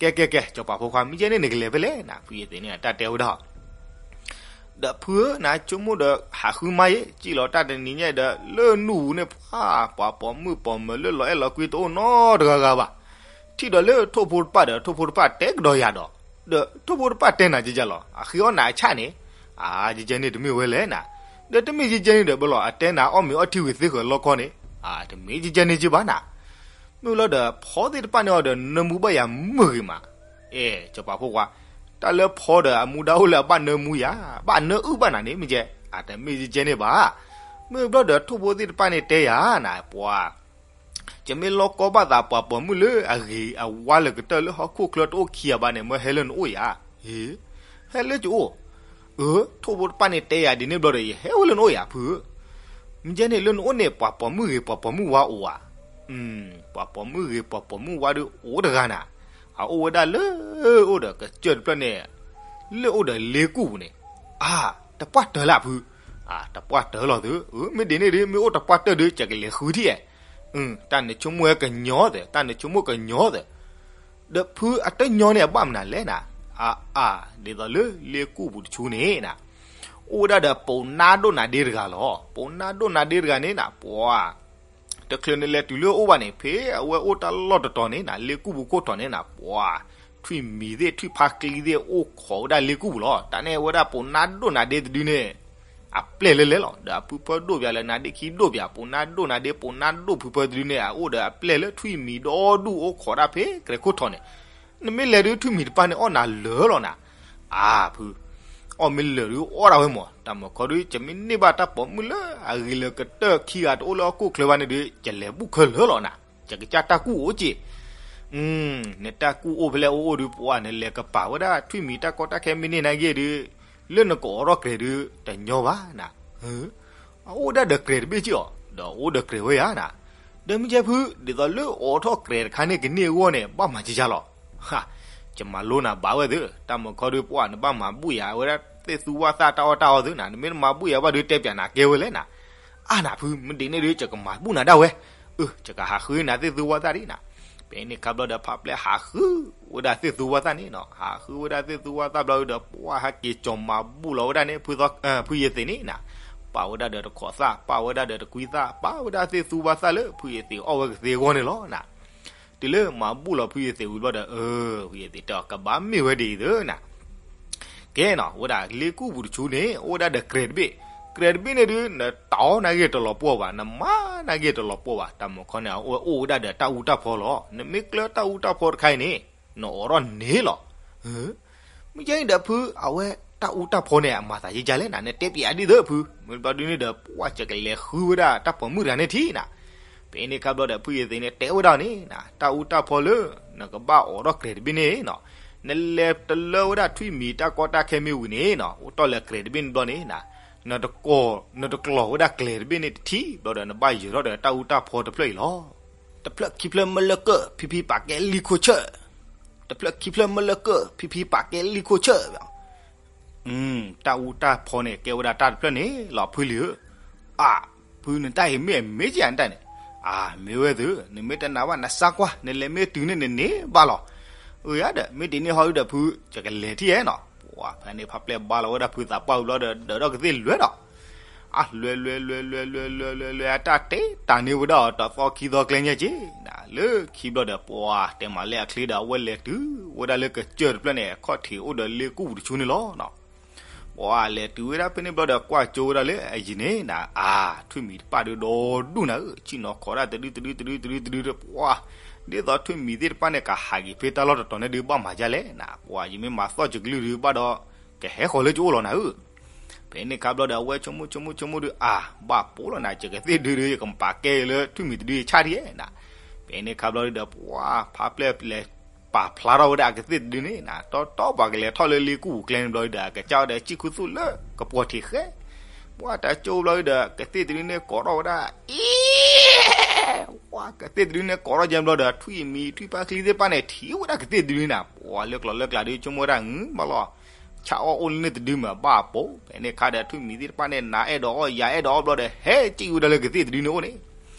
ကဲကဲကဲ စီၤပၤဖိခွါ မ့ၢ်ကဲန့ၣ် နကလဲၤဖဲလဲၣ်နၤ ဖုယသံးန့ၣ် အတၢ်တဲဝဲဒၣ် ဒီးဖုဧၢ နဆိကမိၣ်ဒီးဟးဃုမါယ့ၣ် စံၣ်လီၤတၢ်တနံၤညါဒီး လၢနူၢ်ပူၤန့ၣ် ပှၤ ပှၤပိာ်မုၣ်ပိာ်မၢၤလၢလီၤအဲၣ်လီၤကွံတအိၣ်နီတဂၤဂၤဘၣ်. ထံၣ်ဒီးလၢထိၣ်ဖိတဖၣ်ဒီး ထိၣ်ဖိတဖၣ်တဲကဒီးယၤဒီး ဒီးထိၣ်ဖိတဖၣ်တဲနၤကကလီၤ အဃ့အီၣ်နၤအဆၣ်န့ၣ်, အါ ကကဲန့ၣ်တမ့ၢ်ဝဲလဲၣ်နၤ. ဒီးတမ့ၢ်ကကဲန့ၣ်ဒီး ဘၣ်လီၤ အတဲနၤအီၣ်မ့ၤအီထံဝံၤသ့ဃၢၤလီခီန့ၣ်, အါ တမ့ၢ်ကကဲန့ၣ်က့ဘၣ်နၤ. မ့ၢ်လီၤဒီး ဖီသ့ၣ်တဖၣ်န့ၣ်အီၤဒီး နၢမူဘၣ်ယၤမုာ်ဂ့ၤမး. အဲ စီၤပၤဖိခွါ, တၢ်လၢဖီဒီးအမူဒါအိၣ်လၢအဘၣ်နၢမူယၤ, ဘၣ်နၢအုၣ်ဘၣ်နၤန့ၣ် မ့ၢ်ကဲ, အါ တမ့ၢ်ကကဲန့ၣ်ဘၣ်. မ့ၢ်ဘျီဒီး ထိၣ်ဖိသ့ၣ်တဖၣ်န့ၣ်တဲယၤနၤ ပှၤ ယမ့ၢ်လီကီဘၣ်သးပှၤပိာ်မုၣ်လၢအဂ့ၤအဝါလၢကတၢၢ်လၢဟီၣ်ခိၣ်ချၢတအိၣ်ခံဂၤဘၣ်န့ၣ် မၢဟဲလၢနအိၣ်ယၤ. ဟ့, ဟဲလၢယအိၣ်. အၢ, ထိၣ်ဖိတဖၣ်န့ၣ်တဲယၤဒ်န့ၣ်ဘျီဒီး ယဟဲဝဲလၢနအိၣ်ယၤဖုဧၢ. မ့ၢ်ကဲန့ၣ်လၢနအိၣ်န့ၣ် ပှၤပိာ်မုၣ်ဂ့ၤပှၤပိာ်မုၣ်ဝါအိၣ်ဧါ. ပှၤပိာ်မုၣ်ဂ့ၤပှၤပိာ်မုၣ်ဝါဒုးအိၣ်တဂၤနၤ, အအိၣ်ဝဲဒၣ်လၢအိၣ်ဒီးကစၢၢ်တဖျၢၣ်န့ၣ်, လၢအိၣ်ဒီးလ့ကူၣ်ပူၤန့ၣ်, အါ, တပှၢ်တၢၢ်လၢဖု, အါ, တပှၢ်တၢၢ်လီၤသု, မ့ၢ်ဒ်န့ၣ်ဒီး မ့ၢ်အိၣ်တပှၢ်တၢၢ်ဒီး ကကလဲၤဃုထံၣ်အဲ, တၢ်နဆိကမိၣ်ဝဲကညီသ့, တၢ်နဆိကမိၣ်ကညီသ့, ဒီးဖုအတညီန့ၣ် အဘၣ်မနုၤလဲၣ်နၤ, အါအါ, ဒ်သိးလၢလ့ကူၣ်ပူၤတဆူန့ၣ်နၤ, အိၣ်ဝဲဒၣ်ဒီးပိာ်နါဒိၣ်နါဒ့တဂၤလီၤ. ပိာ်နါဒိၣ်နါဒ့တဂၤန့ၣ်နၤ, ပှၤ တချုးနလဲၤတုၤလၢအအိၣ်ဘၣ်န့ၣ် ဖဲအဝဲအိၣ်တၢ်လီၢ်တတီၤန့ၣ်နၤ, လ့ကူၣ်ပူၤခိၣ်ထီၣ်န့ၣ်နၤ, ပှၤ ထွံၣ်မံၤသ့ၣ် ထွံၣ်ဖါကျံသ့ၣ် အိၣ်ခိးဝဲဒၣ်လ့ကူၣ်ပူၤလီၤ. တၢ်န့ၣ်ဝဲဒၣ်ပိာ်နါဒိၣ်နါဒ့တဒုန့ၣ် အပျဲၢ်လၢလဲၣ်လီၤ. ဒီးအဖုဖၢဒိၣ်ပၠးလၢနါဒ့ခံဒိၣ်ပၠး, ပိာ်နါဒိၣ်နါဒ့ ပိာ်နါဒိၣ်ဖုဖၢတဒုန့ၣ် အအိၣ်ဒီးအပျဲၢ်လၢထွံၣ်မံၤဒီဒူၣ် အိၣ်ခိးဒၣ်ဖဲကြဲးခိၣ်ထီၣ်န့ၣ်, နမ့ၢ်လဲၤဒုးထွံၣ်မံၤတပၢ်န့ၣ် အီၣ်နၤလၢာ်လီၤနၤ. အါဖု, အီၣ်မ့ၢ်လၢာ်ဒုးအီၣ်ဒၣ်ဝဲမး, တၢ်မုၢ်ခီဒုး ယမ့ၢ်န့ၢ်ဘၣ်တၢ်ပိာ်မုၣ်လၢအဂ့ၤလၢာ်ကတၢၢ်ခံဂၤတအိၣ်လၢဟီၣ်ခိၣ်ချၢဘၣ်န့ၣ်ဒုး ယလဲၤဘူၣ်ခဲလၢာ်လီၤနၤ, ယကစၢ်တၢ်ကူၣ်အိၣ်က့ၢ်. နတၢ်ကူၣ်အိၣ်ဖဲလဲၣ်အိၣ်အိၣ်ဒုး ပှၤနလဲၤကပၤဝဲဒၣ်ထွံၣ်မံၤတၢ်ကီတၢ်ခဲမ့ၢ်န့ၢ်နာ်က့ၢ်ဒုး လၢနကအိးထီၣ်ကြဲးဒုး တညီဘၣ်နၤ. အအိၣ်ဒၣ်ဒီးကြဲးတဘ့ၣ်က့ၢ်အီၤ, ဒီးအိၣ်ဒီးကြဲးဝဲယၤနၤ. ဒီးမ့ၢ်ကဲဖု ဒ်သိးလၢအိးထီၣ်ကြဲးတခါန့ၣ်ကန့ၢ်အဂီၢ်န့ၣ် ဘၣ်မၤကကၢ်လီၤ. ယမၤလိနၤဘၣ်ဝဲသ့ၣ်, တၢ်မုၢ်ခီဒုး ပှၤနဘၣ်မၤဘူၣ်ယၤဝဲဒၣ်သ့ၣ်သူဝၣ်သၣ်တၢ်အီၣ်တၢ်အီသ့ၣ်နၤ, နမ့ၢ်တမၤဘူၣ်ယၤဘၣ်ဒုး တဲပၠးနၤကဲဝဲလဲၣ်နၤ. အါနၤဖု မ့ၢ်ဒ်န့ၣ်ဒုး ယကမၤဘူၣ်နၤဒၣ်ဝဲ, အၢ ယကဟးဃုနၤသ့ၣ်သူဝၣ်သၣ်ဒံးနၤ. ဖဲန့ၣ်ခါဘျီဒီး ဖးပျဲၢ်ဟးဃုဝဲဒၣ်သ့ၣ်သူဝၣ်သၣ်န့ၣ်နၤ, ဟးဃုဝဲဒၣ်သ့ၣ်သူဝၣ်သၣ်ဘျီဒီး ပှၤဟဲက့ၤကၠီၤမၤဘူၣ်လီၤဝဲဒၣ်န့ၣ် ဖုယသ့းန့ၣ်နၤ, ပာ်ဝဲဒၣ်ဒီးတခိးသၣ်, ပာ်ဝဲဒၣ်ဒီးတကွံသၣ်, ပာ်ဝဲဒၣ်သ့ၣ်သူဝၣ်သၣ်လၢဖုယသ့းအီၣ်ဝဲကသ့အဂီၢ်န့ၣ်လီၤနၤ. တုၤလၢမၤဘူၣ်လီၤဖုယသ့းဝံၤဘျီဒီး အၢ ဖုယသ့းတဲအီၤ ကဘၣ်မ့ၢ်ဝဲဒ်အံၤသ့ၣ်နၤ. ကဲနၤ, ဝဲဒၣ်လ့ကူၣ်ပူၤတဆူန့ၣ် အိၣ်ဝဲဒၣ်ဒီးကြဲးတဘ့ၣ်, ကြဲးတဘ့ၣ်န့ၣ်ဒုး နတၢ်အီၣ်နာ်က့ၢ်တလီၤပှီၢ်ဘၣ်, နမၤနာ်က့ၢ်တလီၤပှီၢ်ဘၣ်, တၢ်မုၢ်ခီန့ၣ် အဝဲအိၣ်ဝဲဒၣ်ဒီးတၢ်အူတၢ်ဖီလီၤ. နမ့ၢ်ကျၢၤတၢ်အူတၢ်ဖီတခါအံၤန့ၣ် နအိးထီၣ်န့ၣ်လီၤ. မ့ၢ်ကဲအံၤဒီးဖု အဝဲတၢ်အူတၢ်ဖီန့ၣ် အမၤသးယကၢ်လဲၣ်နၤ, နတဲပၠးဒ်သိးဖု, မ့ၢ်ဘျီဒုန့ၣ်ဒီး ပှၤကကလဲၤဃုဝဲဒၣ်တၢ်ပိာ်မုၣ်တဂၤန့ၣ်ထံၣ်နၤ. ဖဲန့ၣ်ခါဘျီဒီး ဖုယသ့းန့ၣ် တဲဝဲဒၣ်န့ၣ်နၤ, တၢ်အူတၢ်ဖီလၢ နကဘၣ်အိးထီၣ်ကြဲးတဘ့ၣ်န့ၣ်နၤ, နလဲၤတလၢဝဲဒၣ်ထွံၣ်မံၤတၢ်ကီတၢ်ခဲမ့ၢ်ဝံၤန့ၣ်နၤ, အိးထီၣ်လၢကြဲးတဘ့ၣ်န့ၣ်ဘျီန့ၣ်နၤ, နတကျီၤဝဲဒၣ်ကြဲးတဘ့ၣ်န့ၣ်တထံၣ်ဘျီဒီး နဘၣ်ယၢၤထီၣ်ဒီးတၢ်အူတၢ်ဖီတဖျၢၣ်အံၤလီၤ. တဖျၢၣ်ခံဖျၢၣ်မ့ၢ်လၢကၢၣ် ဖံဖံပာ်ကဲလံာ်ခိၣ်ဆၢၣ်, တဖျၢၣ်ခံဖျၢၣ်မ့ၢ်လၢကၢၣ် ဖံဖံပာ်ကဲလံာ်ခိၣ်ဆၢၣ်. တၢ်အူတၢ်ဖီန့ၣ် ကဲဝဲဒၣ်တၢ်တဖျၢၣ်န့ၣ်လီၤ ဖုလံဧၢ. အၢ ဖုနတၢ်အံၤမ့ၢ်အမ့ၢ်ကဲနတၢ်န့ၣ်, အၢ မ့ၢ်ဝဲသု, နမ့ၢ်တနာ်ဘၣ်နစၢ်ကွၢ် နလဲၤမ့ၢ်တုၤန့ၣ်နန့ၢ်ဘၣ်လီၤ. အၢ ယၤဒီး မ့ၢ်ဒ်န့ၣ်ဟီဒုဒီးဖု ယကလဲၤထံၣ်အဲၣ်နၤ. ပှၤဖဲန့ၣ် ဖးပျဲၢ်ဘါလီၤဝဲဒၣ်ဖုသးပှၢ်ဝံၤဘျီဒီး ဒၢးထီၣ်ကသ့ၣ်လွဲဒီး အၢ လွဲလွဲလွဲလွဲလွဲလွဲလွဲလွဲ အတၢ်တ့တၢ်န့ၢ်ဝဲဒၣ်အီၤတသီခံသီကျဲညါက့ၤနၤ, လၢခံဘျီဒီး ပှၤတဲမၤလၢအချ့ဒီး အဝဲလဲၤတုၤဝဲဒၣ်လၢကစၢၢ်တဖျၢၣ်န့ၣ် အခီၣ်ထံးအိၣ်ဒီးလ့ကူၣ်ပူၤတဆူန့ၣ်လီၤ. ပှၤလဲၤတုၤဝဲဒၣ်ဖဲန့ၣ်ဘျီဒီး ကွၢ်ကၠိဝဲဒၣ်လၢအယံၤန့ၣ်နၤ, အၢ ထွံၣ်မံၤတဖၣ်ဒုးဒီဒူၣ်နၤဧၢ, ဆ့ၣ်နီၤခိးဒၣ်တဒုတဒုတဒုတဒုတဒုဒီး ပှၤ ဒ်သိးထွံၣ်မံၤသ့ၣ်တဖၣ်န့ၣ် ကဟးက့ၤဖဲတၢ်လီၢ်တတီၤန့ၣ်ဒုး ဘၣ်မၤဒ်လဲၣ်နၤ, ပှၤယမ့ၢ်မၤသီၣ်ကလုၢ်ဒုးဘၣ်ဒီး ကဟဲဃီၤလၢကၠိအိၣ်လီၤနၤဧၢ. ဖဲန့ၣ်ခါဘျီဒီး အဝဲဆိကမိၣ်ဆိကမိၣ်ဆိကမိၣ်ဒုး အၢ ဘၣ်ပိာ်လီၤနၤ, ယကသ့ၣ်ဒုးဒီး ယကပာ်ကဲလၢထွံၣ်မံၤတဒုယဆၣ်ထံၣ်နၤ. ဖဲန့ၣ်ခါဘျီဒုးဒီး ပှၤဖးပျဲၢ်လဲၤပာ်ဖျါထီၣ်ဝဲဒၣ်အကသ့ၣ်တဒုန့ၣ်နၤ, တီတီပှၤကလဲၤထီၣ်လၢလ့ကူၣ်ပူၤကျဲန့ၣ်ဘျီဒုးဒီး ကစၢ်ဝဲဒီးစံၣ်ခူသူၣ်လၢကပီၤထံးဃဲ, ပှၤတၢ်ကၠိဘျီဒုးဒီး ကသ့ၣ်တဒုန့ၣ်ကိးထီၣ်ဝဲဒၣ် အ့ ပှၤကသ့ၣ်တဒုန့ၣ်ကိးထီၣ်ကဲဘျီဒီး ထွံၣ်မံၤထွံၣ်ဖါကျံသ့ၣ်တဖၣ်န့ၣ် ထံၣ်ဝဲဒၣ်ကသ့ၣ်တဒုန့ၣ်နၤ, ပှၤလၢကျီၤလၢကျါဒုး ဆိကမိၣ်ဝဲဒၣ် မ့ၢ်ဘၣ်လီၤ ဆၣ်အီၣ်အိၣ်လၢန့ၣ်တဒုမးဘၣ်ပိာ်. ဖဲန့ၣ်ခါဒီး ထွံၣ်မံၤသ့ၣ်တဖၣ်န့ၣ် နၤအဲၣ်ဒိးအီၣ် ယၤအဲၣ်ဒိးအီၣ်ဘျီဒီး ဟဲစံၣ်ဝဲဒၣ်လၢကသ့ၣ်တဒုန့ၣ်အိၣ်န့ၣ်,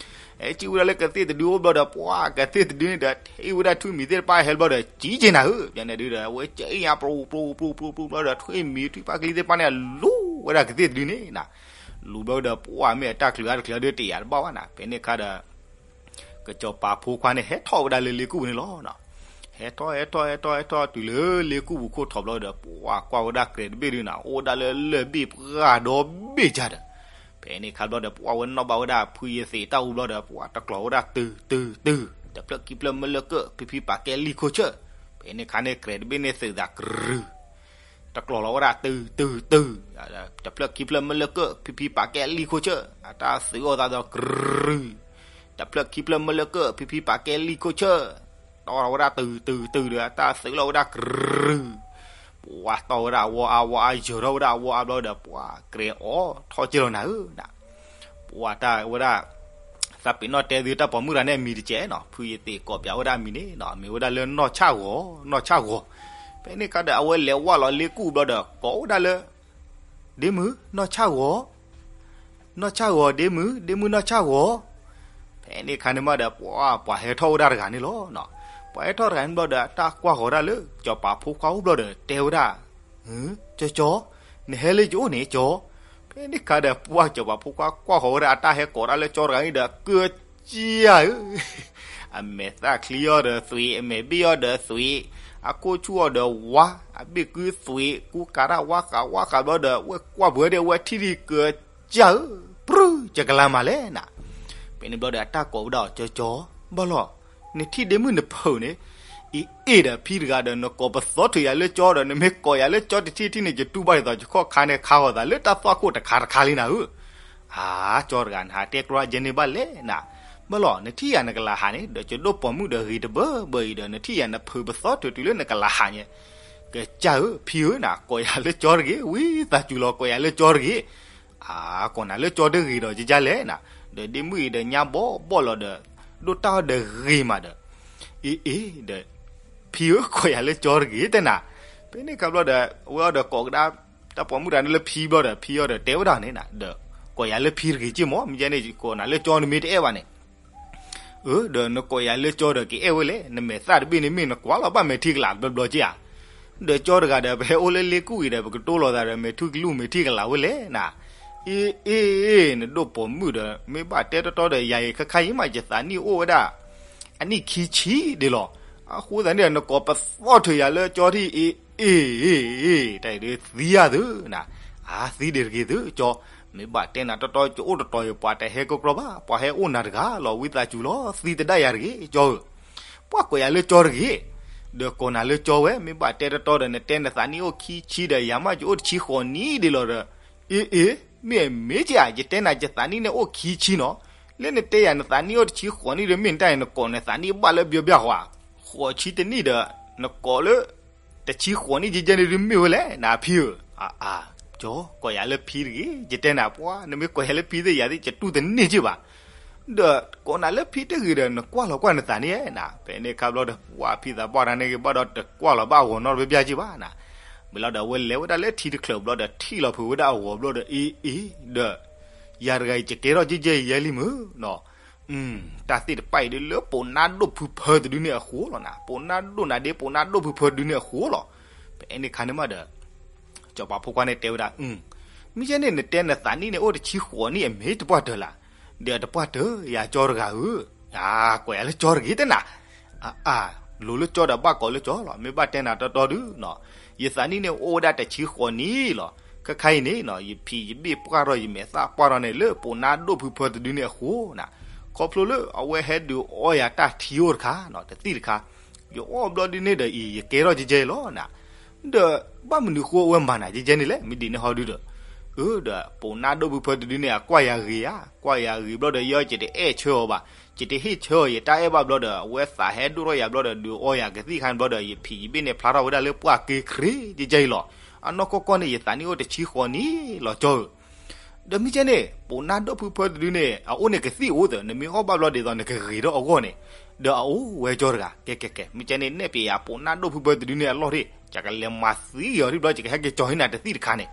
ဟဲစံၣ်ဝဲဒၣ်လၢကသ့ၣ်တဒုအိၣ်ဘျီဒီး ပှၤကသ့ၣ်တဒုန့ၣ်ဒီး ထံၣ်ဝဲဒၣ်ထွံၣ်မံၤသ့ၣ်တဖၣ်ဟဲဘျီဒီး စံၣ်က့ၤနၤဧၢ, ပန့ၣ်ဒုးဒီး အဝဲစံၣ်ညါ ပြူပြူပြူပြူပြူဘျီဒီး ထွံၣ်မံၤထွံၣ်ဖါကျံသ့ၣ်တဖၣ်န့ၣ် လူၤဝဲဒၣ်ကသ့ၣ်တဒုန့ၣ်နၤ, လူၤဘျီဒီး ပှၤမ့ၢ်အတၢ်ချုးအါတချုးဒုးတယာ်တဘၣ်ဘၣ်နၤ. ဖဲန့ၣ်ခါဒီး ကစီၤပၤဖိခွါန့ၣ် ဟဲထီၣ်ဝဲဒၣ်လၢလ့ကူၣ်ပူၤန့ၣ်လီၤ. ဟဲထီၣ် ဟဲထီၣ် ဟဲထီၣ် ဟဲထီၣ်တုၤလၢလ့ကူၣ်ပူၤခိၣ်ထီးဘျီဒီး ပှၤကွၢ်ဝဲဒၣ်ကြဲးတဘ့ၣ်ဒုးနၤ အိၣ်ဝဲဒၣ်လၢလၢၢ်ဘ့ၣ်ပှၢ်ဒီဘ့ၣ်ကၢ်ဒီး, ဖဲန့ၣ်ခါဘျီဒီး ပှၤဝဲနီၣ်ဘၣ်ဝဲဒၣ်ဖုယသံးတၢ်အူဘျီဒီး ပှၤတကျီၤဝဲဒၣ်တုၤတုၤတုၤ, တဖျၢၣ်ခံဖျၢၣ်မ့ၢ်လၢကၢၣ် ဖံဖံပာ်ကဲလံာ်ခိၣ်ဆၢၣ်, ဖဲန့ၣ်ခါန့ၣ် ကြဲးတဘ့ၣ်န့ၣ်သုးသးကရုၤ တကျီၤလီၤဝဲဒၣ်တုၤတုၤတုၤ, တဖျၢၣ်ခံဖျၢၣ်မ့ၢ်လၢကၢၣ် ဖံဖံပာ်ကဲလံာ်ခိၣ်ဆၢၣ်, အတၢ်သုးအီၣ်သးဒီးကရုၤ, တဖျၢၣ်ခံဖျၢၣ်မ့ၢ်လၢကၢၣ် ဖံဖံပာ်ကဲလံာ်ခိၣ်ဆၢၣ်, တီၢ်ထီၣ်ဝဲဒၣ်တုၤတုၤတုၤဒီး အတၢ်သုးလီၤဝဲဒၣ်ကရုၤ, ပှၤတီၢ်ဝဲဒၣ်အဝီအါ ဝီအါယၢၤထီၣ်ဝဲဒၣ်အဝီအါဘျီဒီး ပှၤကြဲးအီၤထီၣ်က့ၤလီၤနၤဧၢနၤ. ပှၤတၢ်ဝဲဒၣ် သးပ့ၤနီၣ်တဲသုတၢ်ပိာ်မုၣ်တဂၤန့ၣ် အမံၤတကဲးနီၤ, ဖုယသံးကိးပၠးဝဲဒၣ်အမံၤန့ၣ်နီၤ မ့ၢ်ဝဲဒၣ်လၢနီၢ်ဆၣ်ဂီၤ, နီၢ်ဆၣ်ဂီၤ. ဖဲန့ၣ်ခါဒီး အဝဲလဲၤဝၢ်လီၤလ့ကူၣ်ဘျီဒီး ကိးဝဲဒၣ်လၢ ဒ့မုၣ်နီၢ်ဆၣ်ဂီၤ, နီၢ်ဆၣ်ဂီၤဒ့မုၣ်, ဒ့မုၣ်နီၢ်ဆၣ်ဂီၤ. ဖဲန့ၣ်ခါန့ၣ်မးဒီး ပှၤ ပှၤဟဲထီၣ်ဝဲဒၣ်တဂၤန့ၣ်လီၤ. ပှၤဟဲထီၣ်တဂၤန့ၣ်ဘျီဒီး အတၢ်ကွၢ်ဃီၤဒၣ်လၢ စီၤပၤဖိခွါအိၣ်ဘျီဒီး တဲဝဲဒၣ် ကၠီကၠီ, နဟဲလၢယအိၣ်န့ၣ်ကၠီ. ဖဲန့ၣ်ခါဒီး ပှၤစီၤပၤဖိခွါကွၢ်ဃီၤဝဲဒၣ် အတၢ်ဟဲကိးဒၣ်လၢကၠီတဂၤန့ၣ်ဒီး ကၢကၠၢဧၢ, အမဲာ်သၣ်ချံအီၤဒီးသွံး, အမဲာ်ဘ့ၣ်အီၤဒီးသွံး, အခိၣ်ဆူၣ်အီၤဒီးဝါ, အဘ့ၣ်ကုသွံး, ကူကၤတၢ်ဝါဃးဝါဃးဘျီဒီး ဝဲကွၢ်ပှဲၤဒီး ဝဲထံၣ်ဒံးကၢကၠၢဧၢ, ပြူၤ ယကလၤမၤလဲၣ်နၤ. ဖဲန့ၣ်ဘျီဒီး အတၢ်ကိးဝဲဒၣ်အီၤ ကၠီကၠီ, ဘၣ်လီၤ, နထံၣ်ဒ့မုၣ်နဖုးန့ၣ်, အ့ၣ်အ့ၣ်ဒီး ဖံတဂၤဒီး နကိးပသီထွဲယၤလၢကၠီဒီး နမ့ၢ်ကိးယၤလၢကၠီတထံၣ်ထံၣ်န့ၣ် ယတူၢ်ဘၣ်ဒ်သိး ယခီၣ်ခါန့ၣ် ခါဃီၤသးလၢတၢ်သွၣ်ခိၣ်တခါတခါလံနၤဧၢ. အါ ကၠီတဂၤ နဟးတဲကြီယဲန့ၣ်ဘၣ်လဲၣ်နၤ. မ့ၢ်လီၤ နထံၣ်ယၤနကလၤဟးန့ၣ် ဒီးယဒိၣ်ပိာ်မုၣ်ဒီးဂ့ၤတဘၢဘၢအံၤဒီး နထံၣ်ယၤနဖုးပသီထွဲတုၤလၢနကလၤဟးညါ ကစၢ်ဧၢ ဖံဧၢနၤ ကိးယၤလၢကၠီတဂ့ၤ ဝံသးစူၤလီၤ ကိးယၤလၢကၠီတဂ့ၤ. အါ ကိးနၤလၢကၠီတဂ့ၤဒီး ကကလဲၣ်နၤ, ဒီးဒ့မုၣ်အံၤဒီးညါဘီဘီၣ်လီၤဒီး ဒိၣ်တၢ်အီၣ်ဒီးဂ့ၤမးဒီး, အ့ၣ်အ့ၣ်ဒီး ဖံဧၢ ကိးယၤလၢကၠီတဂ့ၤတဲနၤ. ဖဲန့ၣ်ခါဘျီဒီး အဝဲအီၤဒီးကိးကဒါ တၢ်ပိာ်မုၣ်တဂၤန့ၣ်လၢဖံဘျီဒီး ဖံအီၤဒီးတဲဝဲဒၣ်န့ၣ်နၤ ဒီး ကိးယၤလၢဖံတဂ့ၤက့မၢ် မ့ၢ်ယဲန့ၣ် ကိးနၤလၢကၠီနမ့ၢ်တအဲၣ်ဘၣ်န့ၣ် အၢ ဒီးနကိးယၤလၢကၠီဒီးကအဲၣ်ဝဲလဲၣ်, နမဲာ်သၣ်တဘ့ၣ်န့ၣ်မ့ၢ်နကွၢ်လီၤဘၣ်မဲာ်ထံကလၤဘျီဘျီက့ဧါ. ဒီးကၠီတဂၤဒီး ပဟဲအိၣ်လၢလ့ကူၣ်အံၤဒီး ပကတိၢ်လိာ်သးဒီး မဲာ်ထံကလူၢ်မဲာ်ထံကလၤဝဲလဲၣ်နၤ. အ့ၣ်အ့ၣ်အ့ၣ် နဒိၣ်ပိာ်မုၣ်ဒီး မ့ၢ်ဘၣ်တဲတီတီဒီး ယၤအံၤခဲခါအံၤမး ယသးနံၣ်အိၣ်ဝဲဒၣ် အနံၣ်ခံဆံဒံးလီၤ. အဃိသတးန့ၣ်ဒီး နကိးပသီထွဲယၤလၢကၠီထံၣ် အ့ၣ်အ့ၣ်အ့ၣ် တၢ်အံၤဒုးသံယၤသုနၤ, အါ သံဒံးတဂ့ၤသုကၠီ, မ့ၢ်ဘၣ်တဲနၤတီတီ ယအိၣ်တတီၤယပှၤ တဟဲကကြီဘၣ်, ပှၤဟဲအိၣ်နၤတဂၤလီၤ ဝံသးစူၤလီၤ သံတဒၣ်ယၤတဂ့ၤကၠီဧၢ. ပှၤကိးယၤလၢကၠီတဂ့ၤ, ဒီးကိးနၤလၢကၠီဝဲ မ့ၢ်ဘၣ်တဲတီတီဒီး နတဲနသးနံၣ်အိၣ်ခံဆံဒီး ယၤမးယအိၣ်တဆံဃိးနံၣ်ဒံးလီၤဒီး, အ့ၣ်အ့ၣ် မ့ၢ်အမ့ၢ်က့ဧါ ယတဲနၤယသးနံၣ်န့ၣ်အိၣ်ခံဆံနီၤ, လၢနတဲယၤနသးနံၣ်အိၣ်တဆံဃိးနံၣ်ဒီး မ့ၢ်နတၢ်အံၤ နကိးနသးနံၣ်ဘၣ်လၢဘျီဘျီဃီဧါ, ဃိးဆံတနံၣ်ဒီး နကိးလၢ တဆံဃိးနံၣ်ကကဲန့ၣ်ဒုးမ့ၢ်ဝဲလဲၣ် နဖံဧၢ, အါအါ ကၠီ ကိးယၤလၢဖံတဂ့ၤ ယတဲနၤပှၤ နမ့ၢ်ကိးယၤလၢဖံသ့ၣ်ယၤသ့ၣ် ယတူၢ်တန့ၢ်က့ဘၣ်, ဒီးကိးနၤလၢဖံတဂ့ၤဒီး နကွၢ်လီၤကွၢ်နသးန့ၣ်နၤ, ဖဲန့ၣ်ခါဘျီဒီး ပှၤဖံသးပှၢ်တဂၤန့ၣ်ဂ့ၤဘၣ်ဒီး တကွၢ်လီၤဘၣ်အဂီၤနီတဘျီဘျီက့ဘၣ်နၤ, မ့ၢ်လီၤဒီးအဝဲလဲၤဝဲဒၣ်လၢထံတချၢးဘျီဒီး ထံၣ်လီၤဖုးဝဲဒၣ်အဂီၤဘျီဒီး အ့ၣ်အ့ၣ် ဒီး ယၤတဂၤအံၤ ယကဲထီၣ်ကဲကဲအံၤယဲလံမုၢ်နီၤ တၢ်သ့ၣ်တဖၣ်အံၤဒ်လၢပိာ်နါဒိၣ်ဖုဖၢတဒုန့ၣ်အဃိလီၤနၤ, ပိာ်နါဒိၣ်နၤဒ့ ပိာ်နါဒိၣ်ဖုဖၢတဒုန့ၣ်အဃိလီၤ. ဖဲန့ၣ်ခါန့ၣ်မးဒီး စီၤပၤဖိခွါန့ၣ်တဲဝဲဒၣ်, မ့ၢ်ယဲန့ၣ် နတဲနသးနံၣ်န့ၣ် အိၣ်တဆံဃိးနံၣ်အမ့ၢ်တပှၢ်တၢၢ်လၢ်, ဒီးအတပှၢ်တၢၢ်ယၤကၠီတဂၤဧၢ, ယၤကိးယၤလၢကၠီတဂ့ၤတဲနၤ အါအါ လိၤလၢကၠီဒီးဘၣ်ကိးလၢကၠီလီၤ, မ့ၢ်ဘၣ်တဲနၤတီတီဒုနီၤ, ယသးနံၣ်န့ၣ်အိၣ်ဝဲဒၣ်တဆံဃိးနံၣ်လီၤ. ခဲခါအံၤန့ၣ်နီၤ ယဖံးယဘ့ၣ်ပှၢ်ထီၣ် ယမဲာ်သၣ်ပှၢ်ထီၣ်န့ၣ် လၢပိာ်နါဒိၣ်ဖုဖၢတဒုန့ၣ်အဃိနၤ, ခီဖျိလၢအဝဲဟဲဒုးအီယၤတၢ်ထံအိၣ်တခါနီၤ တသံၣ်တခါ, ယအီၣ်ဘျီဒုန့ၣ်ဒီးအံၤ ယကဲထီၣ်ကဲကဲလီၤနၤ, ဒီးဘၣ်မနုၤဃိအဝဲမၤနၤကဲကဲန့ၣ်လဲၣ် မ့ၢ်ဒ်န့ၣ်ဟီဒုဒီး, အၢ ဒီးပိာ်နါဒိၣ်ဖုဖၢတဒုန့ၣ် အကွၢ်ယၤဂ့ၤဧါ, ကွၢ်ယၤဂ့ၤဘျီဒီး ယဲယတအဲၣ်ဆၢအီၤဘၣ်, ယတဟ့ၣ်ဆၢအီၤယတၢ်အဲၣ်ဘၣ်ဘျီဒီး အဝဲသးဟဲဒိၣ်ထီၣ်ယၤဘျီဒီး ဒုးအီယၤကသံၣ်ခါန့ၣ်ဘျီဒီး ယဖံးယဘ့ၣ်န့ၣ်ဖျါထီၣ်ဝဲဒၣ်လၢပှၢ်က့ခရံာ်ကဲကဲအံၤလီၤ. အနီၢ်ကီၢ်ကီၢ်န့ၣ် ယသးနံၣ်အိၣ်တဆံဃိးနံၣ်လီၤကၠီဧၢ ဒီးမ့ၢ်ကဲန့ၣ် ပိာ်နါဒိၣ်ဖုဖၢတဒုန့ၣ် အအိၣ်န့ၣ်ကသံၣ်အိၣ်သၢ နမ့ၢ်အီၣ်ဘၣ်ဘျီဒ်သိးနကဂ့ၤထီၣ်အဂီၢ်န့ၣ်, ဒီးအအိၣ်ဝဲကၠီတဂၤ ကဲကဲကဲ မ့ၢ်ကဲန့ၣ် နဲၣ်ပျဲယၤပိာ်နါဒိၣ်ဖုဖၢတဒုန့ၣ်အလီၢ်ထံၣ် ယကလဲၤမၤသံအီၤဒ်ဘျီ ယကဟဲက့ၤကၠီၤဟံးနၤတသံၣ်တခါန့ၣ်,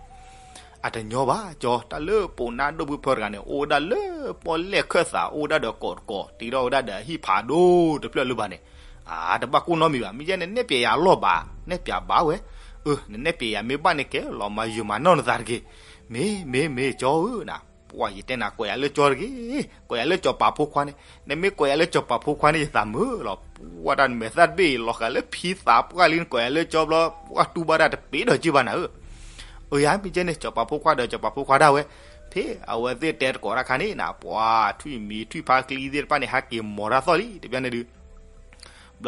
အတညီဘၣ်ကၠီ တၢ်လၢပိာ်နါဒိၣ်ဖုဖၢတဂၤန့ၣ် အိၣ်ဝဲဒၣ်လၢပီၣ်လဲၣ်ခၢၣ်သး အိၣ်ဝဲဒၣ်ဒီးကိးတကိး တ့ထီၣ်ဝဲဒၣ်ဒီးအဟံၣ်ဖးဒိၣ်တဖျၢၣ်လၢၤဘၣ်န့ၣ်, အတဘၣ်ကိၢ်နီတမံၤဘၣ် မ့ၢ်ယဲန့ၣ် နဲၣ်ပျဲယၤအလီၢ်ဘၣ် နဲၣ်ပျဲဘၣ်ဝဲ, အၢ နနဲၣ်ပျဲယၤမ့ၢ်ဘၣ်န့ၣ်ကဲလီၤ မၤယုာ်မၤနီၢ်နသးတက့ၢ်, မ့ၢ်မ့ၢ်မ့ၢ်ကၠီဧၢနၤ, ပှၤယတဲနၤကိးယၤလၢကၠီတဂ့ၤ, ကိးယၤလၢစီၤပၤဖိခွါန့ၣ်, နမ့ၢ်ကိးယၤလၢစီၤပၤဖိခွါန့ၣ် ယသးမုာ်လီၤ, ပှၤတၢ်နမဲာ်သၣ်တဘ့ၣ် လီၤဃာ်လၢဖံသးပှၢ်လံ နကိးယၤလၢကၠီဘျီ ပှၤတူၢ်ဘၣ်တၢ်တပ့ၤဒီးက့ဘၣ်နၤဧၢ အၢ ယၤမ့ၢ်ကဲန့ၣ် စီၤပၤဖိခွါဒီးစီၤပၤဖိခွါဒၣ်ဝဲ, ဖဲအဝဲသ့ၣ်တဲတကိးတၢ်ခါန့ၣ်နၤ ပှၤထွံၣ်မံၤထွံၣ်ဖါကျံသ့ၣ်တဖၣ်န့ၣ် ဟဲက့ၤမိၤတၢ်သီၣ်လံ တဘျီန့ၣ်ဒုး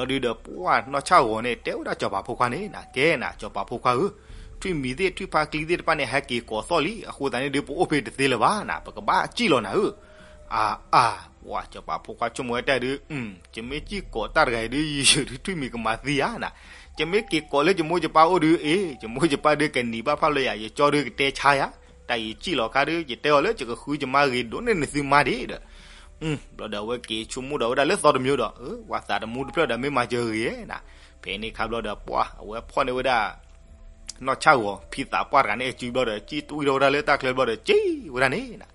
ဘျီဒုဒီး ပှၤနီၢ်ဆၣ်ဂီၤန့ၣ် တဲဝဲဒၣ်စီၤပၤဖိခွါန့ၣ်နၤ ကဲနၤ စီၤပၤဖိခွါဧၢ, ထွံၣ်မံၤသ့ၣ် ထွံၣ်ဖါကျံသ့ၣ်တဖၣ်န့ၣ် ဟဲက့ၤကိးသီၣ်လံ အဃိသတးန့ၣ်ဒုး ပအိၣ်ဖဲတသ့လၢၤဘၣ်နၤ ပကဘၣ်စံၣ်လီၤနၤဧၢ, အါအါ ပှၤစီၤပၤဖိခွါဆိကမိၣ်ဝဲတၢ်ဒုး ယမ့ၢ်စံၣ်ကိးတၢ်တဂၤအံၤဒုး ယယုၢ်ဒုးထွံၣ်မံၤကမၤသံယၤနၤ, ယမ့ၢ်က့ၤကိးလၢယမိၢ်ယပၢ်အိၣ်ဒုး အ့ၣ် ယမိၢ်ယပၢ်ဒုးကနံၤဘၣ်ဖၣ်လၢယၤ ယကၠီဒုးကတဲဆါယၤ, တၢ်အံၤစံၣ်လီၤခါဒုး ယတဲအီၤလၢယကဃုယမါဂ့ၤ ဒိးန့ၢ်နသုမါဒံးဒီး, ဘျီဒီးအဝဲက့ၤဆိကမိၣ်ဒီးဝဲဒၣ်လၢသီတမံၤဒီး အၢ ပှၤသးတမူတဖျၢၣ်ဒီးမ့ၢ်မၤစၢၤဂ့ၤနၤ, ဖဲန့ၣ်ခါဘျီဒီး ပှၤအဝဲဖီၣ်န့ၢ်ဝဲဒၣ် နီၢ်ဆၣ်ဂီၤ ဖံသးပှၢ်တဂၤန့ၣ် အစုဘျီဒီး စံၣ်တွံၢ်ထီၣ်ဝဲဒၣ်လၢတၢ်ချၢဘျီဒီး စံၣ်ဝဲဒၣ်န့ၣ်နၤ,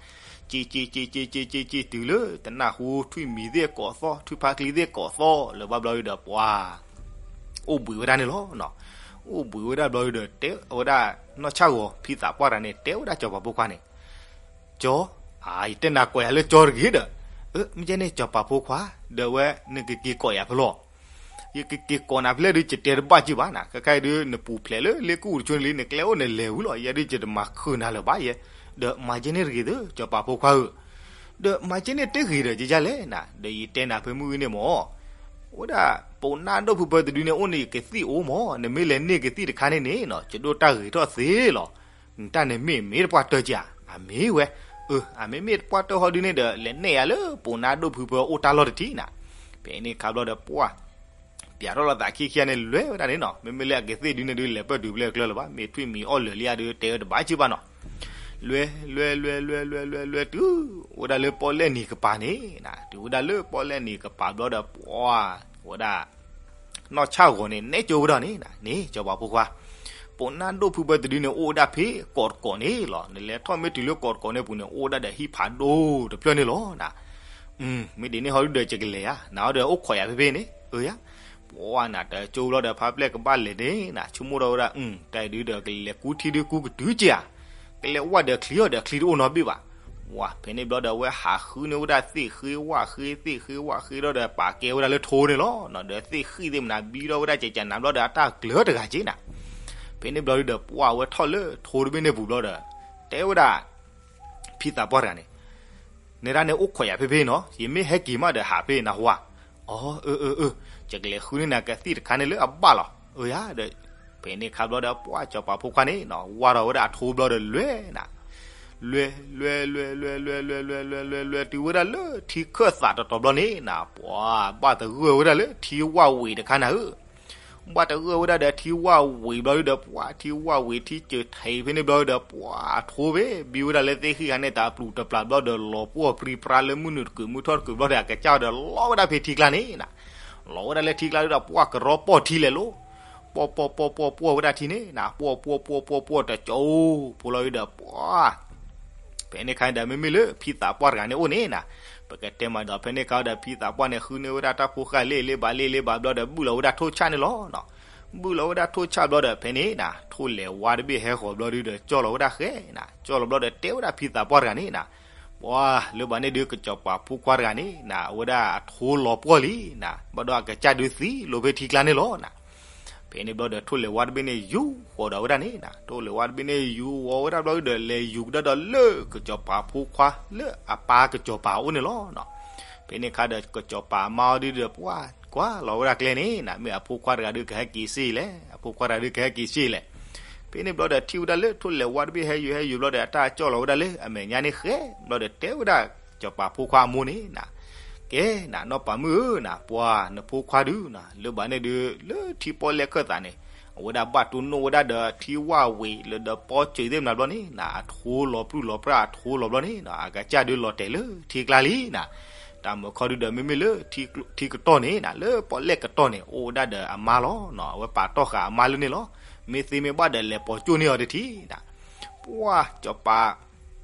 စံၣ်စံၣ်စံၣ်စံၣ်စံၣ်စံၣ်စံၣ်တုၤလၢတနၢ်ဟူထွံၣ်မံၤသ့ၣ်ကိးသီၣ် ထွံၣ်ဖါကျံသ့ၣ်ကိးသီၣ်လၢၤဘၣ်ဘျီဒုဒီး ပှၤ အိၣ်ဘှံးဝဲဒၣ်န့ၣ်လီၤ. အိၣ်ဘှံးဝဲဒၣ်ဘျီဒုဒီး တဲဝဲဒၣ် နီၢ်ဆၣ်ဂီၤ ဖံသးပှၢ်တဂၤန့ၣ် တဲဝဲဒၣ်စီၤပၤဖိခွါန့ၣ် ကၠီ, ယတဲနၤကိးယၤလၢကၠီတဂ့ၤဒီး, မ့ၢ်ကဲန့ၣ် စီၤပၤဖိခွါ, ဒီးဝဲ နကက့ၤကိးယၤဖဲလဲၣ်, ယကက့ၤကိးနၤဖဲလဲၣ်ဒုး ယတဲတဘၣ်က့ဘၣ်နၤ, ခဲခါအံၤဒုး နပူၤဖျဲးလၢလ့ကူၣ်တဆိန့ၣ်လံ နကျဲအိၣ်နလဲၤဝံၤလီၤ, ယဲဒုး ယတမၤခုၣ်နၤလၢၤဘၣ်ယဲ, ဒီးမၤကဲန့ၣ်တဂ့ၤသၢ စီၤပၤဖိခွါဧၢ, ဒီးမၤကဲန့ၣ်တဂ့ၤဒီး ယယါလဲၣ်နၤ, ဒီးယတဲနၤဖဲမုၢ်ဂီၤန့ၣ်မၢ်, ဝဲဒၣ် ပိာ်နါဒိၣ်ဖုပၢတဒုန့ၣ်အိၣ်န့ၣ် ကသံၣ်အိၣ်မး, နမ့ၢ်လဲၤန့ၢ်ကသံၣ်တခါန့ၣ်န့ၣ်နီၤ ယဒိၣ်တၢ်ဂ့ၤထီၣ်သ့လီၤ. နတၢ်န့ၣ်မ့ၢ်မ့ၢ်တပှၢ်တၢၢ်ကဧါ, အမ့ၢ်ဝဲ, အၢ အမ့ၢ်မ့ၢ်တပှၢ်တၢၢ်ဟီဒုန့ၣ်ဒီး လဲၤနဲၣ်ယၤလၢပိာ်နါဒိၣ်ဖုပၢအိၣ်တၢ်လီၢ်တထံၣ်နၤ. ဖဲန့ၣ်ခါဘျီဒီးပှၢ် ပျးထီၣ်လီၤသးခံခံဂၤန့ၣ် လဲၤဝဲဒၣ်န့ၣ်နီၤ, မ့မ့ၢ်လၢအကသံၣ်ဒုန့ၣ်ဒုး လဲၤပၢၢ်တုၤဖဲလဲၣ်ကျၢၤလၢၤဘၣ်, မ့ၢ်ထွံၣ်မံၤအီၣ်လၢာ်လံဧါဒုး တဲဝဲတဘၣ်က့ၢ်ဘၣ်နီၤ. လဲၤ လဲၤ လဲၤ လဲၤ လဲၤ လဲၤ လဲၤ လဲၤ တုၤအိၣ်ဝဲဒၣ်လၢပီၣ်လဲၣ်နံၤကပၤန့ၣ်နၤ, တုၤအိၣ်ဝဲဒၣ်လၢပီၣ်လဲၣ်နံၤကပၤဘျီဒီး ပှၢ် ဝဲဒၣ် နီၢ်ဆၣ်ဂီၤန့ၣ် နဲကၠိဝဲဒီးန့ၣ်နၤ, န့ၣ် စီၤပၤဖိခွါ, ပိာ်နါဒိၣ်ဖုပၢတဒုန့ၣ် အိၣ်ဝဲဒၣ်ဖဲကီးတကိးန့ၣ်လီၤ. နလဲၤထီၣ်မ့ၢ်တုၤလၢကီးတကိးန့ၣ်ပူၤန့ၣ် အိၣ်ဝဲဒၣ်ဒီးဟံၣ်ဖးဒိၣ်တဖျၢၣ်န့ၣ်လီၤနၤ. မ့ၢ်ဒ်န့ၣ်ဟီဒုဒီး ယကလဲၤဧါ, နၤဟီဒီးအိၣ်ခိးယၤဖဲဖဲန့ၣ်, အၢယၤ, ပှၢ်နၤ တကၠိဘျီဒီး ဖါပျဲၢ်ကဘၣ်လဲၤန့ၣ်နၤ, ဆိကမိၣ်ထီၣ်ဝဲဒၣ် တၢ်အံၤဒုဒီးကလဲၤကူထံဒုကူကတုၤက့ၢ်ဧါ, ကလဲၤဝၣ်ဒီးချံအီၤဒီးချံတအိၣ်နီတဘ့ၣ်ဘၣ်. ဝဲ ဖဲန့ၣ်ဘျီဒီး အဝဲဟးဃုန့ၢ်ဝဲဒၣ်သ့ၣ်ဃ့ဝၣ်ဃ့ သ့ၣ်ဃ့ဝၣ်ဃ့ဒီး ပာ်ကဲဝဲဒၣ်လၢထိန့ၣ်လီၤ. ဒီးသ့ၣ်ဃ့သ့ၣ်မနုၤ ဘံထီၣ်ဝဲဒၣ်ကကနၤဘျီဒီး အတၢ်ကျၢၤတဂၤက့ၢ်နၤ. ဖဲန့ၣ်ဘျီဒုဒီး ပှၢ်ဝဲထီၣ်လၢထိတဘ့ၣ်န့ၣ်ပူၤဘျီဒီး တဲဝဲဒၣ် ဖံသးပှၢ်တဂၤန့ၣ်, နဲဒၣ်န့ၣ်အိၣ်ခိးယၤဖဲဖဲနီၤ, ယမ့ၢ်ဟဲက့ၤမးဒီးဟးဖဲနဟူဧါ. အၢ အၢ အၢ ယကလဲၤဃုန့ၢ်နၤကသံၣ်တခါန့ၣ်လၢအဘၣ်လီၤ. အၢယၤဒီး ဖဲန့ၣ်ခါဘျီဒီး ပှၢ်စီၤပၤဖိခွါန့ၣ်နီၤ ဝၢ်ထီၣ်ဝဲဒၣ်အထိဘျီဒီး လဲၤနၤ, လဲၤ လဲၤ လဲၤ လဲၤ လဲၤ လဲၤ လဲၤ လဲၤ လဲၤ လဲၤ တုၤဝဲဒၣ်လၢထံခၢၣ်သးတတီၤဘျီန့ၣ်နၤ, ပှၢ် ဘၣ်သဂၢၢ်ဝဲဒၣ်လၢထံဝၣ်ဝံၤတခါနၤဧၢ. ဘၣ်သဂၢၢ်ဝဲဒၣ်ဒီးထံဝၣ်ဝံၤဘျီဒုဒီး ပှၢ် ထံဝၣ်ဝံၤ ထံစၢၤထံးဖဲန့ၣ်ဘျီဒီး ပှၢ်အထိဖဲ ဘံဝဲဒၣ်လၢသ့ၣ်ဃံၣ်ဂၤန့ၣ် တၢ်ပျူၤတပျၢ်ဘျီဒီး လီၤပှီၢ်ပြံပြါလၢမုၢ်နုာ်တကုာ်မုၢ်ထီၣ်တကုာ်ဘျီဒီး အကစၢ်ဒီးလီၤဝဲဒၣ်ဖဲထံကျါန့ၣ်နၤ, လီၤဝဲဒၣ်လၢထံကျါဒုဒီး ပှၢ်ကရီပီၢ်ထံလဲၤလိၤ, ပီၢ်ပီၢ်ပီၢ်ပီၢ်ပီၢ်ဝဲဒၣ်ထံန့ၣ်နၤ, ပီၢ်ပီၢ်ပီၢ်ပီၢ်ပီၢ်တကၠိဖိလီၤဒုဒီး ပှၢ် ဖဲန့ၣ်ခါဒီး မ့မ့ၢ်လၢဖံသးပှၢ်တဂၤန့ၣ်အိၣ်န့ၣ်နၤ, ပကတဲမးဒီး ဖဲန့ၣ်ခါဒီး ဖံသးပှၢ်န့ၣ် ဃုန့ၢ်ဝဲဒၣ်တၢ်ဖိဃာ်လ့ၣ်လ့ၣ်ဘၣ်လ့ၣ်လ့ၣ်ဘၣ် ဘျီဒီး ဘုၣ်လီၤဝဲဒၣ်ထိၣ်ဆၣ်န့ၣ်လီၤ. ဘုၣ်လီၤဝဲဒၣ်ထိၣ်ဆၣ်ဘျီဒီး ဖဲန့ၣ်နၤ ထိၣ်လဲၤဝါတဘ့ၣ်ဟဲဃီၤဘျီဒုဒီး ကၠီၣ်လီၤဝဲဒၣ်ဃဲနၤ, ကၠီၣ်လီၤဘျီဒီး တဲဝဲဒၣ်ဖံသးပှၢ်တဂၤန့ၣ်နၤ, ပှၢ်လၢဘၣ်န့ၣ်ဒုး ကစီၤပၤဖိခွါတဂၤန့ၣ်နၤ အဝဲဒၣ်အထိလီၤပှီၢ်လံနၤ, ဘၣ်ဒီးအကစၢ်ဒုးသံလီၤဖဲထံကျါန့ၣ်လီၤနၤ. ဖဲန့ၣ်ဘျီဒီး ထိၣ်လဲၤဝါတဘ့ၣ်န့ၣ် ယူၤဃီၤဒီးဝဲဒၣ်န့ၣ်နၤ, ထိၣ်လဲၤဝါတဘ့ၣ်န့ၣ် ယူၤဃီၤဝဲဒၣ်ဘျီဒုဒီး လဲၤယူၤကဒါဒီးလၢကစီၤပၤဖိခွါလၢအပၢ်ကစီၤပၤအအိၣ်န့ၣ်လီၤ. ဖဲန့ၣ်ခါဒီး ကစီၤပၤအမါအီၤဒုဒီး ပှၢ်ကွၢ်လီၤဝဲဒၣ်ကျဲန့ၣ်နၤ, မ့ၢ်အဖိခွါတဂၤဒုးကဟဲက့ၤစ့လဲၣ်, အဖိခွါတဂၤဒုးကဟဲက့ၤစ့လဲၣ်. ဖဲန့ၣ်ဘျီဒီး ထံၣ်ဝဲဒၣ်လၢထိၣ်လဲၤဝါတဘ့ၣ်ဟဲယူၤဟဲယူၤဘျီဒီး အတၢ်ကၠီၣ်လီၤဝဲဒၣ်လၢအမဲာ်ညါန့ၣ်ဃဲဘျီဒီး တဲဝဲဒၣ်ကစီၤပၤဖိခွါအမိၢ်န့ၣ်နၤ, ကဲနၤ နီၢ်ပၤမုၣ်ဧၢနၤ, ပှၢ်နဖိခွါဒုနၤ လၢဘၣ်န့ၣ်ဒုး လၢထံပီၣ်လဲၣ်ခၢၣ်သးန့ၣ် အဝဲဒၣ်ဘၣ်တိၢ်နီၣ်ဝဲဒၣ်ဒီးထံဝၣ်ဝံၤလၢဒီးပီစၢၤသ့ၣ်မနၤဘျီန့ၣ်နၤ, အထိလီၤပြူၢ်လီၤပြၢ်အထိလီၤဘျီန့ၣ်နၤ, အကစၢ်ဒုးလီၤတဲာ်လၢထံကျါလံနၤ. တၢ်မုၢ်ခီဒုဒီး မ့မ့ၢ်လၢထံကတီၢ်န့ၣ်နၤ လၢပီၣ်လဲၣ်ကတီၢ်န့ၣ် အိၣ်ဝဲဒၣ်ဒီးအမါလီၤနၤ, အဝဲပာ်တီၢ်ဃာ်အမါလၢန့ၣ်လီၤ. မ့ၢ်သ့မ့ၢ်ဘၣ်ဒီး လဲၤပိာ်ကၠိၣ်န့ၢ်အီၤတထံၣ်နၤ. ပှၢ်စီၤပၤ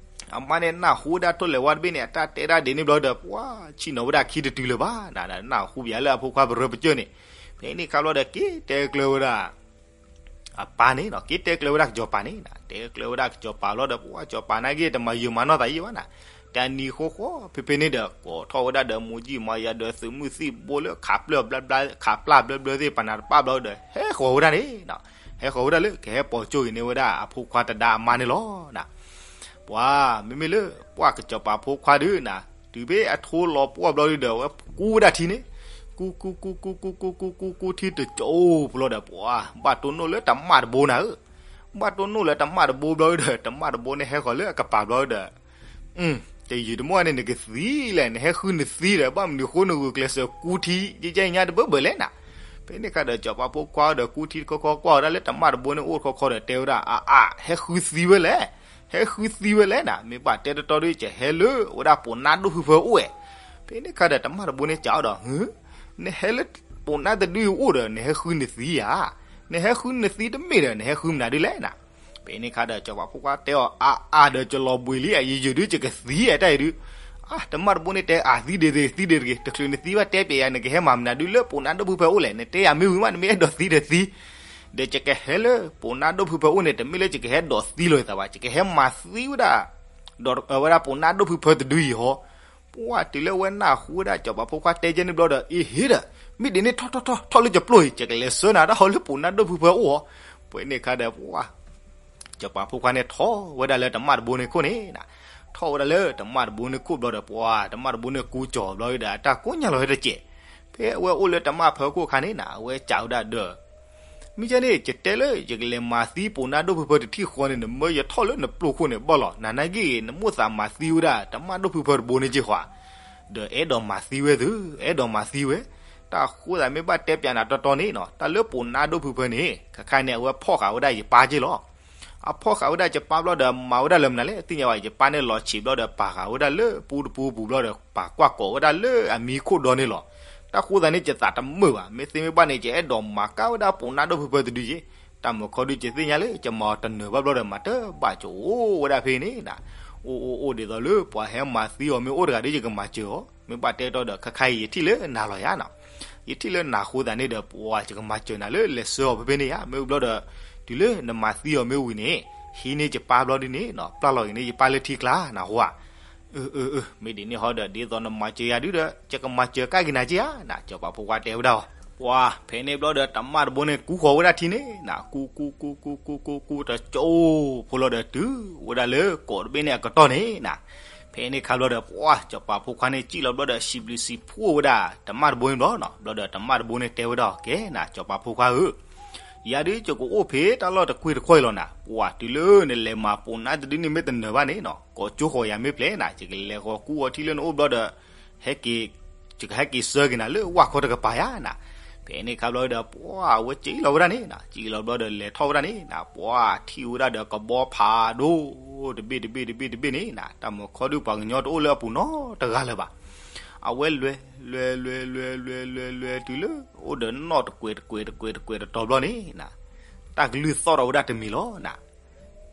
အမါန့ၣ်နၢ်ဟူဝဲဒၣ်ထိၣ်လဲၤဝါတဘ့ၣ်န့ၣ် အတၢ်တဲဒၣ်ဒ်န့ၣ်ဘျီဒီး ပှၢ်ဆံးနီၤဝဲဒၣ်ခံတတုၤလၢၤဘၣ်နၤ, နၢ်ဟူဘၣ်လၢအဖိခွါပရၢပကၠိၣ်န့ၣ်. ဖဲန့ၣ်ခါဘျီဒီး က့ၤတဲကျၢၤဝဲဒၣ် အပၢ်န့ၣ်နၤ, က့ၤတဲကျၢၤဝဲဒၣ်ကစီၤပၤန့ၣ်နၤ, တဲကျၢၤဝဲဒၣ်ကစီၤပၤလီၤဒီး ပှၢ်စီၤပၤနာ်က့ တမၤယုာ်မၤနီၢ်သးယံာ်ဘၣ်နၤ. တနံၤဃီဃီ ဖဲဖဲန့ၣ်ဒီး ကိးထီၣ်ဝဲဒၣ်ဒီး မူၤကံၣ်မၤယၤဒီး သုးမုၢ်သံၣ်ဘိလၢ ခးပျၢ်ဘျၢဘျၢ ခးပျၢ်ဘျၢဘျၢသ့ၣ် ပနၢ်တပၣ်ဘျီဒီး ဟဲဃီၤဝဲဒၣ်န့ၣ်နၤ, ဟဲဃီၤဝဲဒၣ်လၢ ကဟဲပိာ်ကၠိၣ်အံၤန့ၢ်ဝဲဒၣ်အဖိခွါတဒါအမါန့ၣ်လီၤနၤ. ပှၢ် မ့မ့ၢ်လၢပှၢ်ကစီၤပၤဖိခွါဒုနၤ, တုၤဖဲအထိလီၤပှီၢ်ဘျီဒုဒီး အဝဲကူဝဲဒၣ်ထံန့ၣ်, ကူကူကူကူကူကူကူကူကူထံတကၠိဖိလီၤဒီး ပှၢ် ဘၣ်တိၢ်နီၣ်လၢတမၣ်တဘိနၤဧၢ, ဘၣ်တိၢ်နီၣ်လၢတမၣ်တဘိဘျီဒီး တမၣ်တဘိန့ၣ်ဟဲဃီၤလၢအကပၤဘျီဒီး တယုာ်တမီၢ်န့ၣ် နကသံလဲၣ်, နဟဲဃုနသံဒီး ဘၣ်မနုၤဃိနဂုာ်ကျဲးစၢးကူထံ ယဲယဲညါတဘၢဘၢလဲၣ်နၤ. ဖဲန့ၣ်ခါဒီး စီၤပၤဖိခွါဒီး ကူထံတခီခီကွၢ်ဝဲဒၣ်လၢတမၣ်တဘိန့ၣ် အိၣ်တခီခီဒီး တဲဝဲဒၣ် အါအါ ဟဲဃုသံဝဲလဲၣ်, ဟဲဃုသံဝဲလဲၣ်နၤ, မ့ၢ်ဘၣ်တဲတတီဒီး ယဟဲလၢဝဲဒၣ်ပိာ်နါဒိၣ်ဖုဖၢအိၣ်ဝဲ. ဖဲန့ၣ်ခါဒီး တမၣ်တဘိန့ၣ်စံးဒီး ဟၢ နဟဲလၢပိာ်နါတဒုအအိၣ်ဒီး နဟဲဃုနသံဧါ, နဟဲဃုနသံတမ့ၢ်ဒီး နဟဲဃုမနုၤဒ်လဲၣ်နၤ. ဖဲန့ၣ်ခါဒီး စီၤပၤဖိခွါတဲအီၤ အါအါဒီး ကလီၤဘှံးလံဧါ, ယယုာ်ဒုး ယကသံဧါ တၢ်အံၤဒုး. အါ တမၣ်တဘိန့ၣ်တဲ အါ သံဒ့သ့ သံဒ့တဂ့ၤ, တချုးနသံဘၣ်တဲပျဲယၤ နကဟဲမၤမနုၤဒုး လၢပိာ်နါဒိၣ်ဖုဖၢအိၣ်လဲၣ်, နတဲယၤမ့ၢ်ဝံၤမး နမ့ၢ်အဲၣ်ဒိးသံဒီးသံ, ဒီးယကဟဲလၢပိာ်နါဒိၣ်ဖုဖၢအိၣ်န့ၣ် တမ့ၢ်လၢယကဟဲဒိးသံလီၤသးဘၣ်, ယကဟဲမၤသံဝဲဒၣ် ဒီးဝဲဒၣ်ပိာ်နါဒိၣ်ဖုဖၢတဒုအံၤဟီ. ပှၢ် တုၤလၢဝဲနၢ်ဟူဝဲဒၣ်စီၤပၤဖိခွါတဲကဲန့ၣ်ဘျီဒီး အ့ဟ့ဒီး မ့ၢ်ဒ်န့ၣ် ထီၣ်ထီၣ်ထီၣ်ထီၣ်လၢယပျိၢ်အံၤ ယကလဲၤဆှၢနၤဒၣ်ဟီလၢပိာ်နါဒိၣ်ဖုဖၢအိၣ်ဟီ. ဖဲန့ၣ်ခါဒီး ပှၢ် စီၤပၤဖိခွါန့ၣ်ထီၣ်ဝဲဒၣ်လၢတမၣ်တဘိန့ၣ်ခိၣ်န့ၣ်နၤ, ထီၣ်ဝဲဒၣ်လၢတမၣ်တဘိန့ၣ်ခိၣ်ဘျီဒီး ပှၢ် တမၣ်တဘိန့ၣ်ကူကၠီၤဘျီဒီး အတၢ်ကိးညါလီၤဝဲတစဲး. ဖဲအဝဲအိၣ်လၢတမၣ်ဖၢခိၣ်အခါန့ၣ်နၤ အဝဲစံးဝဲဒၣ်ဒီး မ့ၢ်ကဲန့ၣ် ယတဲလၢယကလဲၤမၤသံပိာ်နါဒိၣ်ဖုဖၢတထံၣ်ဃီန့ၣ် နမၢယထီၣ်လၢနပျိၢ်ခိၣ်န့ၣ်ဘၣ်လီၤ. နနာ်က့ နမိၣ်သးမၤသံဝဲဒၣ်တမၣ်ဒိၣ်ဖုဖၢတဘိန့ၣ်က့ၤဃီ, ဒီးအဲၣ်ဒိးမၤသံဝဲသု, အဲၣ်ဒိးမၤသံဝဲ. တၢ်ဃိသးမ့ၢ်ဘၣ်တဲပၠးနၤတီတီန့ၣ်နီၤ တၢ်လၢပိာ်နါဒိၣ်ဖုဖၢန့ၣ် ခဲခါန့ၣ် အဝဲဖီၣ်ဃာ်ဝဲဒၣ်ယပၢ်က့ၤလီၤ. အဖီၣ်ဃာ်ဝဲဒၣ်ယပၢ်ဘျီဒီး မၤဝဲဒၣ်လၢမနုၤလဲၣ် သ့ၣ်ညါဘၣ် ယပၢ်န့ၣ်လီၤဆံးဘျီဒီး ပာ်ဃာ်ဝဲဒၣ်လၢပူတပူပူၤဘျီဒီး ပာ်ကွၢ်ကိးဝဲဒၣ်လၢအမံၤခိၣ်ဒီန့ၣ်လီၤ. တၢ်ဃိသးန့ၣ် ယသးတမုာ်ဘၣ်, မ့ၢ်သ့မ့ၢ်ဘၣ်န့ၣ် ယအဲၣ်ဒိးမၤကၢ်ဝဲဒၣ်ပိာ်နါဒိၣ်ဖုဖၢတဒုယ့ၤ. တၢ်မုာ်ခီဒု ယသ့ၣ်ညါလၢ ယမၤအီၤတနၢၤဘၣ်ဘျီဒီး မၤတဘၣ်ကအိၣ်ဝဲဒၣ်ဖဲန့ၣ်နၤ. အိၣ်အိၣ်အိၣ်ဒ်သိးလၢ ပှၤဟဲမၤသံအီၤမ့ၢ်အိၣ်တဂၤဒီး ယကမၤစၢၤအီၤ, မ့ၢ်ဘၣ်တဲတီဒီး ခဲခါအံၤယထံၣ်လၢနၤလီၤယၤနီၤ. ယထံၣ်လၢနၤဃိသးန့ၣ်ဒီး ပှၤယကမၤစၢၤနၤလၢလဲၤဆှၢအီၤဖဲဖဲန့ၣ်ယါ, မ့ၢ်ဘျီဒီး တုၤလၢနမၤသံအီၤမ့ၢ်ဝံၤန့ၣ် ဟံးန့ၢ်ယပၢ်ဘျီဒုန့ၣ်နီၤ ပျၢ်လီၤက့ၤန့ၢ်ယပၢ်လၢထံကျါနၤဟါ. အၢ အၢ အၢ မ့ၢ်ဒ်န့ၣ်ဟီဒီး ဒ်သိးနမၤစၢၤယၤဒုဒီး ယကမၤစၢၤကၢ်က့ၤနၤက့ၤဧါနၤ, စီၤပၤဖိခွါတဲဝဲဒၣ်အီၤ. ပှၤဖဲန့ၣ်ဘျီဒီး တမၣ်တဘိန့ၣ် ကူဃီၤဝဲဒၣ်ထံန့ၣ်နၤ, ကူကူကူကူကူကူကူ တကၠိဖိလီၤဒီး တုၤဝဲဒၣ်လၢကိးတဘ့ၣ်န့ၣ်အကတီၢ်န့ၣ်နၤ. ဖဲန့ၣ်ခါဘျီဒီး ပှၤစီၤပၤဖိခွါန့ၣ် စံၣ်လီၤဘျီဒီး စံးဘျုးစံးဖှိၣ်ဝဲဒၣ် တမၣ်တဘိန့ၣ်ဘျီနီၤ. ဘျီဒီးတမၣ်တဘိန့ၣ်တဲဝဲဒၣ်အီၤ ကဲနၤ စီၤပၤဖိခွါဧၢ, ယၤဒုးယကအိၣ်ဖဲတၢ်လီၢ်တကွ့ၢ်တကွ့ၢ်လီၤနၤ, ပှၤတုၤလၢနလဲၤမၤပိာ်နါတဒုန့ၣ်မ့ၢ်တနၢၤဘၣ်န့ၣ်နီၤ ကိးကၠိဃီၤယၤမ့ၢ်ဖျဲးနၤ, ယကလဲၤဃီၤကူဃီၤထံလၢနအိၣ်ဘျီဒီး ဟဲက့ၤ ယကဟဲက့ၤဆှၢက့ၤနၤလၢဝၣ်ခီတကပၤယါနၤ. ဖဲန့ၣ်ခါဘျီဒီး ပှၤအဝဲစံၣ်လီၤဝဲဒၣ်န့ၣ်နၤ, စံၣ်လီၤဘျီဒီးလဲၤထီၣ်ဝဲဒၣ်န့ၣ်နၤ, ပှၤထံၣ်ဝဲဒၣ်ဒီးကဘီဖးဒိၣ် တဘ့ၣ်တဘ့ၣ်တဘ့ၣ်တဘ့ၣ်န့ၣ်နၤ, တၢ်မုာ်ခီဒုပှၤကညီတအိၣ်လၢအပူၤနီတဂၤလၢၤဘၣ်. အဝဲလွဲ လွဲ လွဲ လွဲ လွဲ လွဲ လွဲ တုၤလၢ အိၣ်ဒီးနီၣ်တကွဲးတကွဲးတကွဲးတကွဲးတတီၤဘျီန့ၣ်နၤ, တၢ်ကလုၢ်သီၣ်ထီၣ်ဝဲဒၣ်တမံၤလီၤနၤ.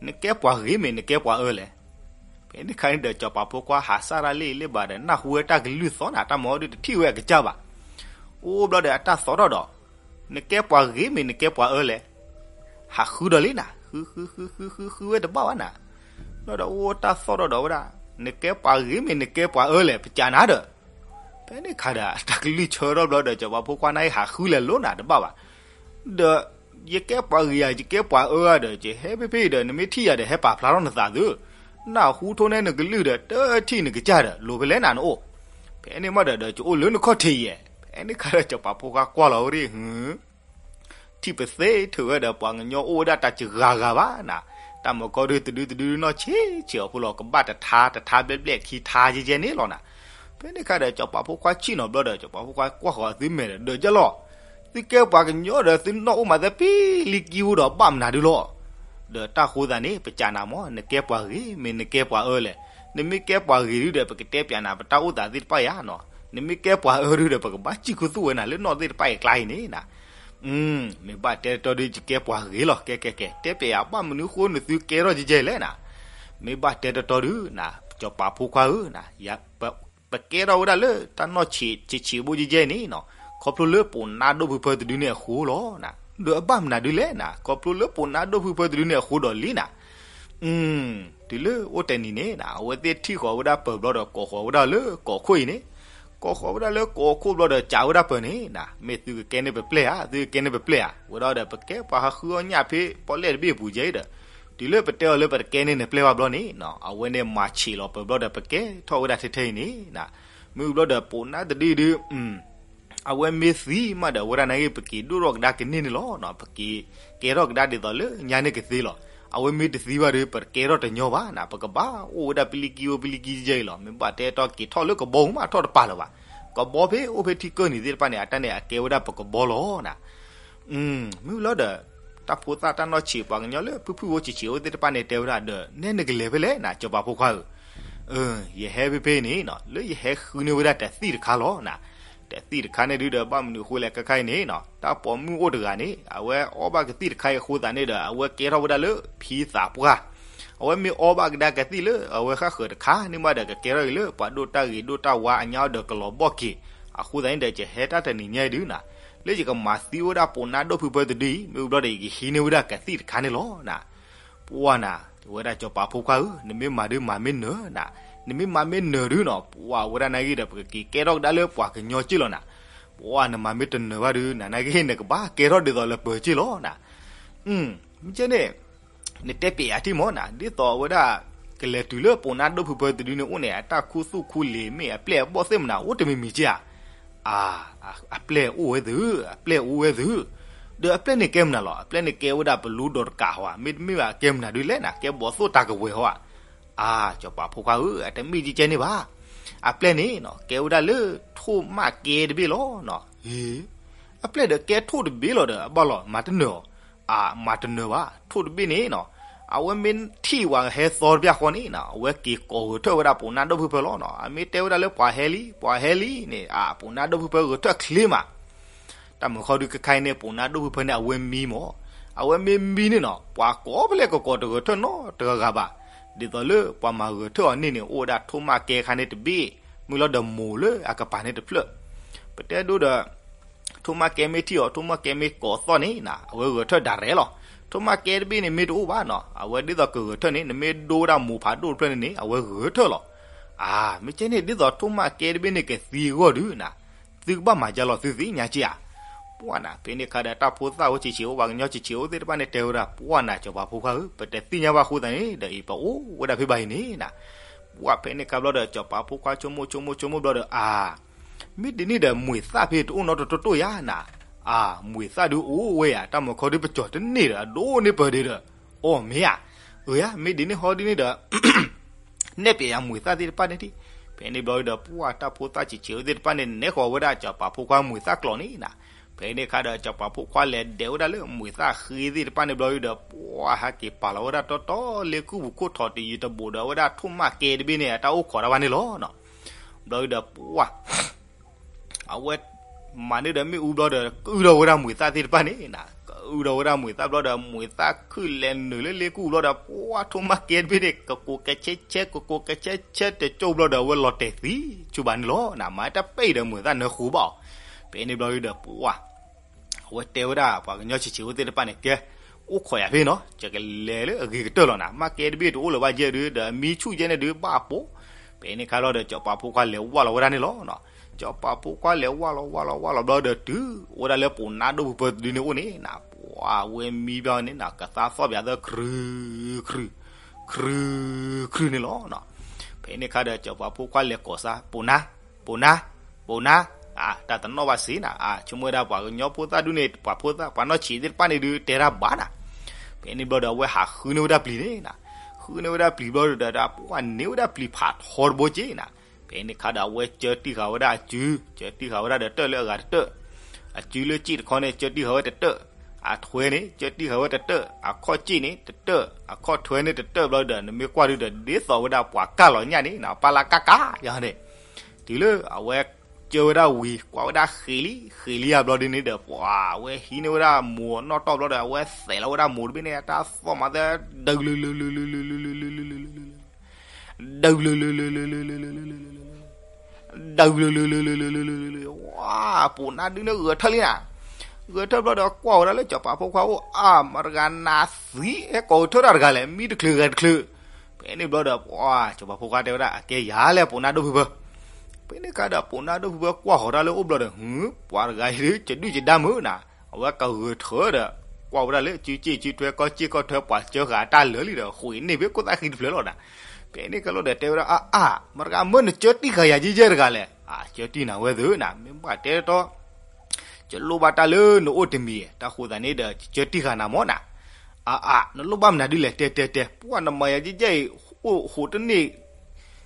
နကဲပှၤဂ့ၤမ့ၢ်နကဲပှၤအၢလဲၣ်. ဖဲန့ၣ်ခါန့ၣ်ဒီး စီၤပၤဖိခွါဟးစၢ်ဒၣ်လ့ၣ်လ့ၣ်ဘၣ်ဒီး နၢ်ဟူဝဲတၢ်ကလုၢ်သီၣ်နၤ, တၢ်မၤအီၤဒုတထံၣ်ဝဲအကစၢ်ဘၣ်. အိၣ်ဘျီဒီးအတၢ်သီၣ်ထီၣ်ဒီး နကဲပှၤဂ့ၤမ့ၢ်နကဲပှၤအၢလဲၣ်. ဟးဃုဒီးလံနၤ, ဃုဃုဃုဃုဃုဃုဝဲတဘၣ်ဘၣ်နၤ. ဘျီဒီးအိၣ်တၢ်သီၣ်ထီၣ်ဒီးဝဲဒၣ်, နကဲပှၤဂ့ၤမ့ၢ်နကဲပှၤအၢလဲၣ် ပစံးနၤဒီး. ဖဲန့ၣ်ခါဒီး တၢ်ကလုၢ်ဆၢထီၣ်ဘျီဒီး စီၤပၤဖိခွါန့ၣ်ဟးဃုလဲၤလိၤနၤတဘၣ်ဘၣ်. ဒီး ယကဲပှၤဂ့ၤဧါ ယကဲပှၤအၢဧါဒီး ယဟဲဖဲဖဲအံၤဒီး နမ့ၢ်ထံၣ်ယၤဒီး ဟဲပာ်ဖျါထီၣ်နသးသု. နၢ်ဟူထိၣ်န့ၢ်နကလုၢ်ဒီး တထံၣ်နကစၢ်ဒီး လိၤဖဲလဲၣ်နၤနအိၣ်. ဖဲန့ၣ်မးဒီး ဒီးယအိၣ်လၢနခီၣ်ထံးယဲၢ်. ဖဲန့ၣ်ခါဒီး စီၤပၤဖိခွါကွၢ်လီၤဝဲဒၣ် ဟု ထံၣ်ပသ့ထုးဝဲဒီး ပှၤကညီအိၣ်ဝဲဒၣ်တၢ်စှၤဂၤဂၤဘၣ်နၤ. တၢ်မုာ်ခီဒုတဒုတဒုနီၢ်ဆံးဆံးအီၤဖိလီၤ, ကဘၣ်တထါတထါဘျဲၣ်ဘျဲၣ်ခံထါယဲၢ်ယဲၢ်န့ၣ်လီၤနၤ. ဖဲန့ၣ်ခါဒီး စီၤပၤဖိခွါဆံၣ်နီၤဘျီဒီး စီၤပၤဖိခွါကွၢ်ဃီၤသုမဲာ်ဒီး ဒီးယဲၢ်လီၤ. သုကဲပှၤကညီဒီး သုနီၣ်အိၣ်မးသပ့ၤလံကံအိၣ်ဒီးဘၣ်မနုၤဒုလီၤ. ဒီးတၢ်ဃိသးန့ၣ် ပစံးနၤမး နကဲပှၤဂ့ၤ မ့ၢ်နကဲပှၤအၢလဲၣ်. နမ့ၢ်ကဲပှၤဂ့ၤဒုဒီး ပကတဲပျးနၤ ပတၢ်အိၣ်သးသ့ၣ်တဖၣ်ယါနီၤ. နမ့ၢ်ကဲပှၤအၢဒုဒီး ပကဘၣ်စံၣ်ခူသူၣ်ဝဲနၤလၢနီၣ်သ့ၣ်တဖၣ်အံၤကျါအံၤန့ၣ်နၤ. မ့ၢ်ဘၣ်တဲတတီဒု ယကဲပှၤဂ့ၤလီၤ. ကဲကဲကဲ တဲပျးယၤ ဘၣ်မနုၤဃိနသုကဲထီၣ်ယဲၢ်ယဲၢ်လဲၣ်နၤ. မ့ၢ်ဘၣ်တဲတတီဒုနၤ စီၤပၤဖိခွါဧၢနၤ, ပကဲထီၣ်ဝဲဒၣ်လၢတၢ်နီၢ်ဆံးဆံးဆံးဘိယဲၢ်ယဲၢ်န့ၣ်နီၤ, ခီဖျိလၢပိာ်နါဒိၣ်ဖုဖၢတဒုန့ၣ်အဃိလီၤနၤ. ဒီးအဘၣ်မနုၤဒုလဲၣ်နၤ, ခီဖျိလၢပိာ်နါဒိၣ်ဖုဖၢတဒုန့ၣ်အဃိဒီးလံနၤ. တုၤလၢအိၣ်တနံၤန့ၣ်နၤ အဝဲသ့ၣ်ထံၣ်ဃီၤဝဲဒၣ်ပၢၤဘျီဒီး ကိးဃီၤဝဲဒၣ်လၢကိးခိၣ်အံၤန့ၣ်, ကိးဃီၤဝဲဒၣ်လၢကိးခိၣ်ဘျီဒီး စံးဝဲဒၣ်ပၢၤန့ၣ်နၤ, မ့ၢ်သုကကဲန့ၢ်ပပျဲၢ်ဧါ, သုကကဲန့ၢ်ပပျဲၢ်ဧါ, ဝဲဒၣ်ဒီး ပကဲပှၤဟးဃုအီၣ်ညၣ်ဖဲပီၣ်လဲၣ်တဘ့ၣ်အပူၤယဲၢ်ဒီး, တုၤလၢပတဲအီၤလၢပတကဲန့ၢ်နပျဲၢ်ဘၣ်ဘျီန့ၣ်နၤ, အဝဲန့ၣ်မၤဆံးလီၤပၢၤဘျီဒီး ပကဲထီၣ်ဝဲဒၣ်ထဲထဲအံၤန့ၣ်နၤ. မ့ၢ်ဘျီဒီး ပိာ်နါတဒုဒု အဝဲမ့ၢ်သံမးဒီး အဝဲဒၣ်န့ၣ်ဂ့ၤ ပက့ၤဒိၣ်ထီၣ်ကဒါကန့ၢ်န့ၣ်လီၤ. ပက့ၤကဲထီၣ်ကဒါဒ်သိးလၢညါန့ၣ်ကသ့လီၤ. အဝဲမ့ၢ်တသံဘၣ်ဒီး ပတကဲထီၣ်တညီဘၣ်နၤ, ပကဘၣ်အိၣ်ဝဲဒၣ်ပလံၤကံအိၣ်ပလံၤကံယဲၢ်အံၤလီၤ. မ့ၢ်ဘၣ်တဲတီက့ၤထီၣ်လၢကဘီမးထီၣ်တပာ်လၢၤဘၣ်. ကဘီဖဲအိၣ်ဖဲထံကၢၢ်နံၤသ့ၣ်တဖၣ်န့ၣ် အတၢ်န့ၣ်အကဲဝဲဒၣ်ပကဘီလီၤနၤ. မ့ၢ်လီၤဒီး တၢ်ဖိသၣ်တၢ်နီၢ်ဆံးပှၤကညီလၢဖုၣ်ဖုၣ်အိၣ်ဆံးဆံးအိၣ်သ့ၣ်တဖၣ်န့ၣ် တဲဝဲဒၣ်ဒီး နဲနကလဲၤဖဲလဲၣ်နၤ စီၤပၤဖိခွါဧၢ, ယဟဲဖဲဖဲန့ၣ်နၤ လၢယဟဲဃုန့ၢ်ဝဲဒၣ်တသံၣ်တခါလီၤနၤ. တသံၣ်တခါန့ၣ်ဒုဒီး ဘၣ်မနုၤအဃိလဲၣ် ခဲခါအံၤန့ၣ်နၤ တၢ်ပိာ်မုၣ်အိၣ်တဂၤန့ၣ် အဝဲအီဘၣ်ကသံၣ်တခါအံၤအဃိသတးန့ၣ်ဒီး အဝဲကဲထီၣ်ဝဲဒၣ်လၢဖံသးပှၢ်. အဝဲမ့ၢ်အီဘၣ်ကဒါကသံၣ်လၢအဝဲဃၣ်ဃၢၤတခါန့ၣ်မးဒီး ကကဲထီၣ်က့ၤလၢပှၤဒိၣ်တၢ်ဂ့ၤဒိၣ်တၢ်ဝါအညါဒီးကလီၤဘီၣ်က့ၤ. အဃိသတးန့ၣ်ဒီး ယဟဲတၢ်တနံၤညါအံၤဒုနၤ လၢယကမၤသံဝဲဒၣ်ပိာ်နါဒိၣ်ဖုဖၢတဒုအံၤ မ့ၢ်ဘျီဒီး ယကဟံးန့ၢ်ဝဲဒၣ်ကသံၣ်တခါန့ၣ်လီၤနၤ. ပှၢ်နၤ ဝဲဒၣ်စီၤပၤဖိခွါဧၢ, နမ့ၢ်မၤဒုးမၤမ့ၢ်နၢၤနၤ, နမ့ၢ်မၤမ့ၢ်နၢၤဒုနီၤ ပှၢ်ဝဲဒၣ်နာ်ဂ့ၤဒီး ပကက့ၤကဲထီၣ်ကဒါလၢပှၤကညီက့ၢ်လီၤနၤ. ပှၢ်နမၤမ့ၢ်တနၢၤဘၣ်ဒု နနာ်ဂ့ၤ နကဘၣ်ကဲထီၣ်ဒ်သိးလၢပၢၤက့ၢ်လီၤနၤ. မ့ၢ်ကဲန့ၣ် နတဲပျဲယၤထံၣ်မးနၤ ဒ်သိးအဝဲဒၣ် ကလဲၤတုၤလၢပိာ်နါဒိၣ်ဖုဖၢတဒုန့ၣ်အိၣ်န့ၣ် အတၢ်ခူသူၣ်ခူလံာ်မ့ၢ်အပျဲၢ်အဘီၣ်သ့ၣ်မနၤ အိၣ်တမံၤမံၤက့ၢ်ဧါ. အပျဲၢ်အိၣ်ဝဲသု, အပျဲၢ်အိၣ်ဝဲသု, ဒီးအပျဲၢ်န့ၣ်ကဲမနုၤလီၤ, အပျဲၢ်န့ၣ်ကဲဝဲဒၣ်ပလူဒီးတကးဧါ, မ့တမ့ၢ်ဘၣ်ကဲမနုၤဒုလဲၣ်နၤ, ကဲဘီၣ်သိၣ်တၢ်ကဝဲၤဧါ. အၢ စီၤပၤဖိခွါဧၢ, အတမ့ၢ်ကဲကဲန့ၣ်ဘၣ်, အပျဲၢ်န့ၣ်နီၤ ကဲဝဲဒၣ်လၢထိၣ်မၢ်ကဲတဘ့ၣ်လီၤ. အပျဲၢ်ဒီးကဲထိၣ်တဘ့ၣ်လီၤဒီး အဘၣ်လီၤ မၤတနၢၤအီၤ, အမၤတနၢၤဘၣ်, ထိၣ်တဘ့ၣ်န့ၣ်နီၤ အဝဲမ့ၢ်ထံၣ်ပှၤဟဲသီတဘျီဃီန့ၣ်နီၤ အဝဲက့ၤကိးဂဲၤထၢၣ်ဝဲဒၣ်ပိာ်နါဒိၣ်ဖုဖၢလီၤနီၤ. အမ့ၢ်တဲဝဲဒၣ်လၢပှၤဟဲလံ ပှၤဟဲလံန့ၣ် အပိာ်နါဒိၣ်ဖုဖၢဂဲၤထၢၣ်ချ့မး. တၢ်မုာ်ခီဒုးခဲခါအံၤန့ၣ် ပိာ်နါဒိၣ်ဖုဖၢန့ၣ် အဝဲမံမး, အဝဲမ့ၢ်မံန့ၣ်နီၤ ပှၤကိးဖဲလဲၣ်ကကိးတဂဲၤထၢၣ်နီတဂၤဂၤဘၣ်. ဒ်သိးလၢပှၤမၤဂဲၤထၢၣ်အီၤန့ၣ်န့ၣ် အိၣ်ဝဲဒၣ်ထိၣ်မၢ်ကဲခါန့ၣ်တဘ့ၣ်, မ့ၢ်လီၤဒီးမိၢ်လၢအကပၤန့ၣ်တဖျၢၣ်. ပတဲဒိဒီး ထိၣ်မၢ်ကဲမ့ၢ်ထံၣ်အီၤ ထိၣ်မၢ်ကဲမ့ၢ်ကိးသီၣ်န့ၣ်နီၤ အဝဲဂဲၤထၢၣ်ဒၣ်ရဲၣ်လီၤ. ထိၣ်မၢ်ကဲတဘ့ၣ်န့ၣ်မ့ၢ်တအိၣ်ဘၣ်နီၤ အဝဲဒ်သိးကဂဲၤထၢၣ်န့ၣ် နမ့ၢ်ဒိဝဲဒၣ်မိၢ်ဖးဒိၣ်တဖျၢၣ်န့ၣ်န့ၣ် အဝဲဂဲၤထၢၣ်လီၤ. အၢ မ့ၢ်ကဲန့ၣ် ဒ်သိးထိၣ်မၢ်ကဲတဘ့ၣ်န့ၣ် ကသံအဂီၢ်ဒုးနီၤ သုကဘၣ်မၤယါလီၤသုသ့ၣ်ညါက့ဧါ. ပှၢ်နၤ ဖဲန့ၣ်အခါဒီးတၢ်ဖိသၣ်ဝဲဆံးဆံးအိၣ် ပှၤကညီဆံးဆံးအိၣ်သ့ၣ်တဖၣ်န့ၣ် တဲဝဲဒၣ် ပှၢ်နၤ စီၤပၤဖိခွါဧၢ, ပတသ့ၣ်ညါဘၣ်အဃိသတးန့ၣ်ဒီး အံၤပအိၣ်ဝဲဒၣ်ဖဲဘၣ်အံၤန့ၣ်နီၤ. ပှၢ်ဖဲန့ၣ်အခါဘျီဒီး စီၤပၤဖိခွါဆိကမိၣ်ဆိကမိၣ်ဆိကမိၣ်ဘျီဒီး အၢ မ့ၢ်ဒ်န့ၣ်ဒီး မုၢ်သၣ်ဖဲတအိၣ်နီတတိၢ်တိၢ်ယါနီၤ, အၢ မုၢ်သၣ်ဒုးအိၣ်ဝဲယါ တၢ်မုာ်ခီဒုးပကၠီၤတန့ၢ်ဒီး အဒိၣ်န့ၢ်ပၢၢ်ဒံးဒီး အီၣ်မ့ၢ်ဧါ, အၢ ယါ မ့ၢ်ဒ်န့ၣ်ဟီဒ်န့ၣ်ဒီး နဲၣ်ပျဲယၤမုၢ်သၣ်သ့ၣ်တဖၣ်န့ၣ်ဒံး. ဖဲန့ၣ်ဘျီဒီး ပှၢ်တၢ်ဖိသၣ်ဆံးဆံးအိၣ်သ့ၣ်တဖၣ်န့ၣ် နဲၣ်ဃီၤဝဲဒၣ်စီၤပၤဖိခွါမုၢ်သၣ်ကျိးန့ၣ်နီၤ. ဖဲန့ၣ်အခါဒီး စီၤပၤဖိခွါလဲၤဒဲးဝဲဒၣ်လၢမုၢ်သၣ်ဃ့သ့ၣ်တဖၣ်န့ၣ်ဘျီဒီး ပှၢ်ဟဲက့ၤပာ်လီၤဝဲဒၣ်တီတီလ့ကူၣ်ပူၤခိၣ်ထီၣ်တယံၤတဘူးဒီး အဝဲဒၣ်ထိၣ်မၢ်ကဲတဘ့ၣ်န့ၣ် အတၢ်အိၣ်ခိးတၢ်ဘၣ်န့ၣ်လီၤနီၤ. ဘျီဒီး ပှၢ် အဝဲမၤန့ၢ်ဒီးမ့ၣ်အူဘျီဒီး ကအုဒီးဝဲဒၣ်မုၢ်သၣ်သ့ၣ်တဖၣ်န့ၣ်နီၤ, ကအုဒီးဝဲဒၣ်မုၢ်သၣ်ဘျီဒီး မုၢ်သၣ်ခုၣ်လဲၤနုာ်လၢလ့ကူၣ်ဘျီဒီး ပှၢ်ထိၣ်မၢ်ကဲတဘ့ၣ်န့ၣ် ကကိးကဲဆဲဆဲ ကကိးကဲဆဲဆဲတကၠိၢ်ဘျီဒီး အဝဲလီၤတဲာ်သံဆူဘၣ်န့ၣ်လီၤနီၤ. မၤတၢ်ပဲာ်အံၤဒီးမုၢ်သၣ်နၢဃိဘၣ်အီၤ. ဖဲန့ၣ်ဘျီဒီး ပှၢ် အဝဲတဲဝဲဒၣ်ပှၤကညီဆံးဆံးအိၣ်သ့ၣ်တဖၣ်န့ၣ် ကဲ အိၣ်ခိးယၤဖဲနီၤ, ယကလဲၤလၢအဂ့ၤကတၢၢ်လီၤနီၤ. မၢ်ကဲတဘ့ၣ်တအိၣ်လၢၤဘၣ်ယဲၢ်ဒုး ဒီးမံဆူၣ်ယဲၢ်န့ၣ်ဒုးဘၣ်ပိာ်. ဖဲန့ၣ်အခါဘျီဒီး စီၤပၤဖိခွါလဲၤဝၢ်လီၤဝဲဒၣ်န့ၣ်လီၤနီၤ. စီၤပၤဖိခွါလဲၤဝၢ်လီၤဝၢ်လီၤဝၢ်လီၤဘျီဒီး တုၤအိၣ်ဝဲဒၣ်လၢပိာ်နါဒိၣ်ဖုဖၢတဒုန့ၣ်အိၣ်န့ၣ်နီၤ, ပှၢ်ဝဲမံဘျီန့ၣ်နီၤ ကသါသီၣ်ပၠးသၢ ခရု ခရု ခရု ခရုန့ၣ်လီၤနီၤ. ဖဲန့ၣ်အခါဒီး စီၤပၤဖိခွါလဲၤကိးစါ ပိာ်နါ ပိာ်နါ ပိာ်နါ, အၢ တၢ်တနီၣ်ဘၣ်စ့နီၤ, အၢ ဆိကမိၣ်ဝဲဒၣ်ပှၤကညီဖိသၣ်ဒုန့ၣ် ပှၤဖိသၣ် ပှၤနီၢ်ဆံးသ့ၣ်တဖၣ်န့ၣ်ဒုး တဲတၢ်ဘၣ်နီၤ. ဖဲန့ၣ်ဘျီဒီး အဝဲဟးဃုန့ၢ်ဝဲဒၣ်ပျံၤန့ၣ်နီၤ, ဃုန့ၢ်ဝဲဒၣ်ပျံၤဘျီဒီး ပှၢ်န့ၢ်ဝဲဒၣ်ပျံၤဖးထီတဘိက့နီၤ. ဖဲန့ၣ်အခါဒီး အဝဲကၢတံၢ်ဃာ်ဝဲဒၣ်အစု, ကၢတံၢ်ဃာ်ဝဲဒၣ်ဒီးတၢၣ်လၢအဂၤတတၢၣ်, အစုလၢစ့ၣ်တခီန့ၣ် ကၢတံၢ်ဃာ်ဝဲတတၢၣ်, အထွဲန့ၣ် ကၢတံၢ်ဃာ်ဝဲတတၢၣ်, အခီၣ်စ့ၣ်န့ၣ်တတၢၣ်, အခီၣ်ထွဲန့ၣ်တတၢၣ်ဘျီဒီး နမ့ၢ်ကွၢ်ဒုးဒီး ဒ်သိးဝဲဒၣ်ပှၤကၢ်လီၤညၣ်န့ၣ်နီၤ, ပၢ်လၢကၢ်ကၢ်ယၤန့ၣ် တုၤလၢအဝဲကၢဝဲဒၣ်ဝံၤ ကွၢ်ဝဲဒၣ်ဃ့လံ ဃ့လံယၤဘျီဒုန့ၣ်ဒီး ပှၢ်ဝဲဟံးန့ၢ်ဝဲဒၣ်မိၢ်နီၢ်တီၢ်ဘျီဒီး အဝဲသဲးလီၤဝဲဒၣ်မိၢ်တဘ့ၣ်န့ၣ် အတၢ်သီၣ်မၤသၢ ဒုးလု ဒုးလု ဒုးလု ဒုးလု ပိာ်နါဒုန့ၣ်ဂဲၤထၢၣ်လံနီၤ, ဂဲၤထၢၣ်ဘျီဒီး ကွၢ်ဝဲဒၣ်လၢစီၤပၤဖိခွါအိၣ် အၢ မတၤတဂၤနးသံ ဟဲကိးဂဲၤထၢၣ်တၢ်တဂၤလဲၣ် မံတချုးဂဲၤတချုး. ဖဲန့ၣ်ဘျီဒီး ပှၢ် စီၤပၤဖိခွါတဲဝဲဒၣ် အကဲယၤလၢပိာ်နါဒိၣ်ဖုဖၢ. ဖဲန့ၣ်အခါဒီး ပိာ်နါဒိၣ်ဖုဖၢကွၢ်ဃီၤတၢ်လၢအိၣ်ဘျီဒီး ဟု ပှၤတဂၤအံၤဒုး ကဒုၣ်ကဒါမုာ်နီၤ, အဝဲကဂဲၤထၢၣ်ဒီး ကွၢ်ဝဲဒၣ်လၢစုစ့ၣ်စုထွဲ ကီၢ်စ့ၣ်ကီၢ်ထွဲ ပှၤစၢဃာ်အတၢ်လၢာ်လံဒီး ဃုာ်န့ၢ်ဖဲခိၣ်သၣ်ဃံတဖျၢၣ်လီၤနီၤ. ဖဲန့ၣ်ကလီၤဒီးတဲဝဲဒၣ် အၢ အၢ မတၤတဂၤမ့ၢ်နကၢတံၢ်ဃာ်ယၤယဲၢ်ယဲၢ်တဂၤလဲၣ်, အၢ ကၢတံၢ်နၤဝဲသုနီၤ, မ့ၢ်ဘၣ်တဲတီ ယလိၣ်ဘၣ်တၢ်လၢနအိၣ်တမံၤ တၢ်ဃိသးန့ၣ်ဒီး ယကၢတံၢ်ဃာ်နၤမ့ၢ်နီၤ. အၢ အၢ နလိၣ်ဘၣ်မနုၤဒ်လဲၣ် တဲတဲတဲ, ပှၢ်နမၤယၤယဲၢ်ယဲၢ်အံၤ အိၣ်ဃိးတန့ၢ်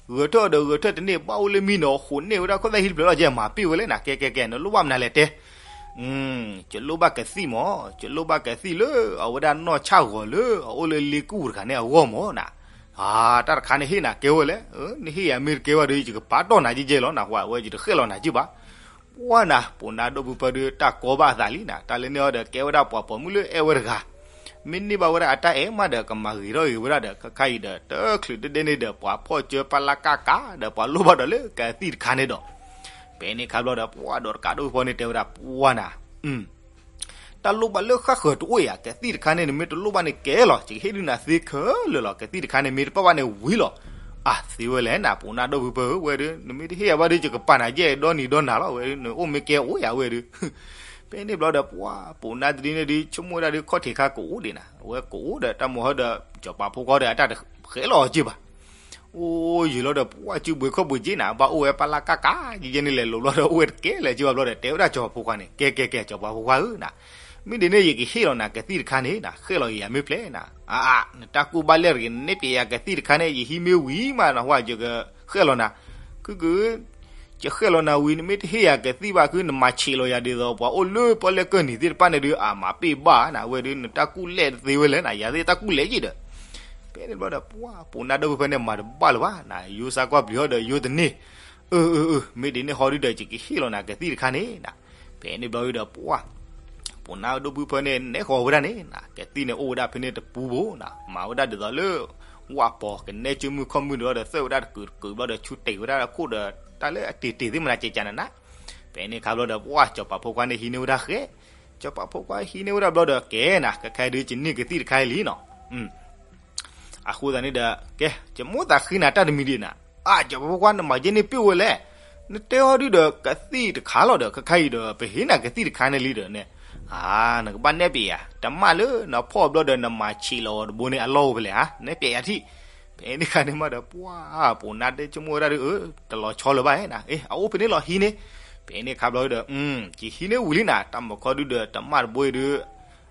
ဂဲၤထၢၣ်ဒီးဂဲၤထၢၣ်တန့ၢ် ဘၣ်အိၣ်လၢမံနီၤ ဃိာ်န့ၢ်ဝဲဒၣ်ခိၣ်သၣ်ဃံတဖျၢၣ်လီၤ ယမၤပ့ၢ်ဝဲလဲၣ်နီၤ, ကဲကဲကဲ နလိၣ်ဘၣ်မနုၤလဲၣ်တဲ. ယလိၣ်ဘၣ်ကသံၣ်မ့ၢ်, ယလိၣ်ဘၣ်ကသံၣ်လၢအဝဲဒၣ်နီၢ်ဆၣ်ဂီၤလၢအအိၣ်လၢလ့ကူၣ်တဂၤန့ၣ်အဂီၢ်မ့ၢ်နီၤ. အၢ တၢ်တခါန့ၣ်ဟ့ၣ်နၤကဲဝဲလဲၣ်, နဟ့ၣ်ယၤမ့ၢ်တကဲဝဲဒီး ယကပာ်တီၢ်နၤယဲၢ်ယဲၢ်လီၤနီၤ, ဝဲယတဃဲၣ်လီၤနၤက့ဘၣ်. ပှၢ်နၤ ပိာ်နါဒိၣ်ဖုဖၢဒုး တၢ်ကီဘၣ်အသးလံနီၤ, တၢ်လၢန့ၣ်အီၤဒီး ကဲဝဲဒၣ်ပှၤပိာ်မုၣ်လၢအဲၣ်ဝဲတဂၤ မ့ၢ်န့ၢ်ဘၣ်ဝဲဒၣ်အတၢ်အဲၣ်မးဒီး ကမၤဂ့ၤထီၣ်ဂ့ၤဝဲဒၣ်ဒီး ခဲခါအံၤဒီး တချုးဒဲဒဲန့ၣ်ဒီး ပှၤဖီၣ်စၢပၢ်လၢကၢ်ကၢ်ဒီး ပှၤလိၣ်ဘၣ်ဒီးလၢကသံၣ်တခါန့ၣ်ဒီး ဖဲန့ၣ်အခါဘျီဒီး ပှၢ်ဒီးတကးဒိၣ်ဖီန့ၣ်တဲဝဲဒၣ် ပှၢ်နၤ တၢ်လိၣ်ဘၣ်လၢဃၣ်ဃၢၤတအိၣ်ယၤ, ကသံၣ်တခါန့ၣ် နမ့ၢ်တလိၣ်ဘၣ်န့ၣ်ကဲလီၤ, ယကဟ့ၣ်ဒုးနၤသ့ခဲလၢာ်လီၤ, ကသံၣ်တခါန့ၣ် မ့ၢ်တပၣ်ဘၣ်န့ၣ်ဝံၤလီၤ. အၢ သ့ဝဲလဲၣ်နၤ ပိာ်နါဒိၣ်ဖုဖၢဧၢ, ဝဲဒုး နမ့ၢ်တဟ့ၣ်ယၤဘၣ်ဒုး ယကပာ်နၤယဲၢ်ဒီနံၤဒီနၤလီၤ, ဝဲဒုး နအိၣ်မ့ၢ်ကဲအိၣ်ယၤဝဲဒုး. ဖဲန့ၣ်ဘျီဒီး ပှၢ် ပိာ်နါတဒုန့ၣ်ဒုး ဆိကမိၣ်ဝဲဒၣ်ဒုး ခီၣ်ထံးခါကအိၣ်ဒံးနၤ, အဝဲကအိၣ်ဒီး တၢ်မိၢ်ဟီဒီး စီၤပၤဖိခွါဒီး အတၢ်တဃဲလီၤအီၤက့ဘၣ်. အိၣ်ယုာ်လီၤဒီး ပှၢ်စုဘှံးခီၣ်ဘှံးက့နၤ, ဘၣ်အိၣ်ဝဲပၢ်လၢ်ကၣ်ကၣ်ယဲန့ၣ်လဲၤလိာ်ဘျီဒီး အိၣ်ဝဲတကဲလၢၤက့ဘၣ်ဘျီဒီး တဲဝဲဒၣ်စီၤပၤဖိခွါန့ၣ်, ကဲကဲကဲ စီၤပၤဖိခွါဧၢနၤ, မ့ၢ်ဒ်န့ၣ် ယကဟ့ၣ်လီၤနၤကသံၣ်တခါန့ၣ်နၤ, ဃဲၣ်လီၤက့ၤယၤမ့ၢ်ဖျဲးနၤ. အါအါ နတၢ်ကူၣ်ဘၣ်လဲၣ်တဂ့ၤ, နနဲၣ်ပျဲယၤကသံၣ်တခါန့ၣ် ယဟံးမ့ၢ်ဝံၤမးနဟါ ယကဃဲၣ်လီၤနၤ. ကုၢ်ကုၢ် ယဃဲၣ်လီၤနၤဝံၤ နမ့ၢ်တဟ့ၣ်ယၤကသံၣ်ဘၣ် ကုၢ် နမၤဆံးလီၤယၤဒ်သိး ပှၤအိၣ်လၢပီၣ်လဲၣ်ကၢၢ်နံၤသ့ၣ်တဖၣ်န့ၣ်ဒီး အမၤပ့ၢ်ဘၣ်နၤ, အဝဲဒီး နတၢ်ကူၣ်လဲၣ်တသ့ဝဲလဲၣ်နၤ, ယၤသ့ၣ်တၢ်ကူၣ်လဲၣ်ယံၤဒီး. ဖဲန့ၣ်ဘျီဒီး ပှၢ် ပိာ်နါဒိၣ်ဖုဖၢန့ၣ် မၤတဘၣ်လၢၤဘၣ်နၤ, ယိစါကွၢ်ပျံၤအီၤဒီး ယိတန့ၢ်, အၢ အၢ အၢ မ့ၢ်ဒ်န့ၣ်ဟီဒုဒီး ယကဟ့ၣ်လီၤနၤကသံၣ်တခါန့ၣ်နၤ. ဖဲန့ၣ်ဘျီဒုဒီး ပှၢ် ပိာ်နါဒိၣ်ဖုဖၢန့ၣ် နဲဃီၤဝဲဒၣ်န့ၣ်နၤ, ကသံၣ်န့ၣ်အိၣ်ဝဲဒၣ်ဖဲန့ၣ်တပူဖိနၤ, မၤဝဲဒၣ်ဒ်သိးလၢ ဝၣ်ပီၤကနဲကၠိမုၢ်ခီၣ်မုၢ်န့ၣ်လီၤဒီး သၢၣ်ဝဲဒၣ်တကုာ်တကုာ်ဘျီဒီး ဆူတ့ၢ်ဝဲဒၣ်ခိၣ်ဒီး တၢ်လၢအတ့ၢ်တ့ၢ်သ့ၣ်မနၤကဲကနၤနၤ. ဖဲန့ၣ်ခါဘျီဒီး ပှၢ် စီၤပၤဖိခွါန့ၣ်ဟံးန့ၢ်ဝဲဒၣ်ဃဲ, စီၤပၤဖိခွါဟံးန့ၢ်ဝဲဒၣ်ဘျီဒီး ကဲနၤ ခဲခါဒုး ယန့ၢ်ကသံၣ်တခါအံၤလံနီၤ. အဃိသတးန့ၣ်ဒီး ကဲ ယမိၣ်သးဃ့နၤတၢ်တမံၤဒံးနၤ, အါ စီၤပၤဖိခွါ နမၤယဲန့ၣ်ပ့ၢ်ဝဲလဲၣ်, နတဲအီၤဒုဒီးကသံၣ်တခါလီၤဒီး ခဲခါအံၤဒီး ပဟ့ၣ်နၤကသံၣ်တခါန့ၣ်လံဒီးန့ၣ်, အါ နကဘၣ်နဲၣ်ပျဲယၤ တမၣ်လၢနဖီၣ်ဘျီဒီး နမၤဆံးလီၤအီၤတဘိန့ၣ် အလီၢ်အိၣ်ဖဲလဲၣ်ဧါ, နဲၣ်ပျဲယၤထံၣ်. ဖဲန့ၣ်ခါန့ၣ်မးဒီး ပှၢ် ပိာ်နါဒိၣ်ဆိကမိၣ်ဝဲဒၣ်ဒီး အၢ တလီၤဆီလၢၤဘၣ်ဧါနၤ, အ့ အအိၣ်ဖဲန့ၣ်လီၤ ဟံးန့ၢ်. ဖဲန့ၣ်ခါဘျီဒီး ယဟံးန့ၢ်ဝံၤလံနၤ, တၢ်မုၢ်ခီဒုဒီး တမၣ်တဘိအံၤဒီး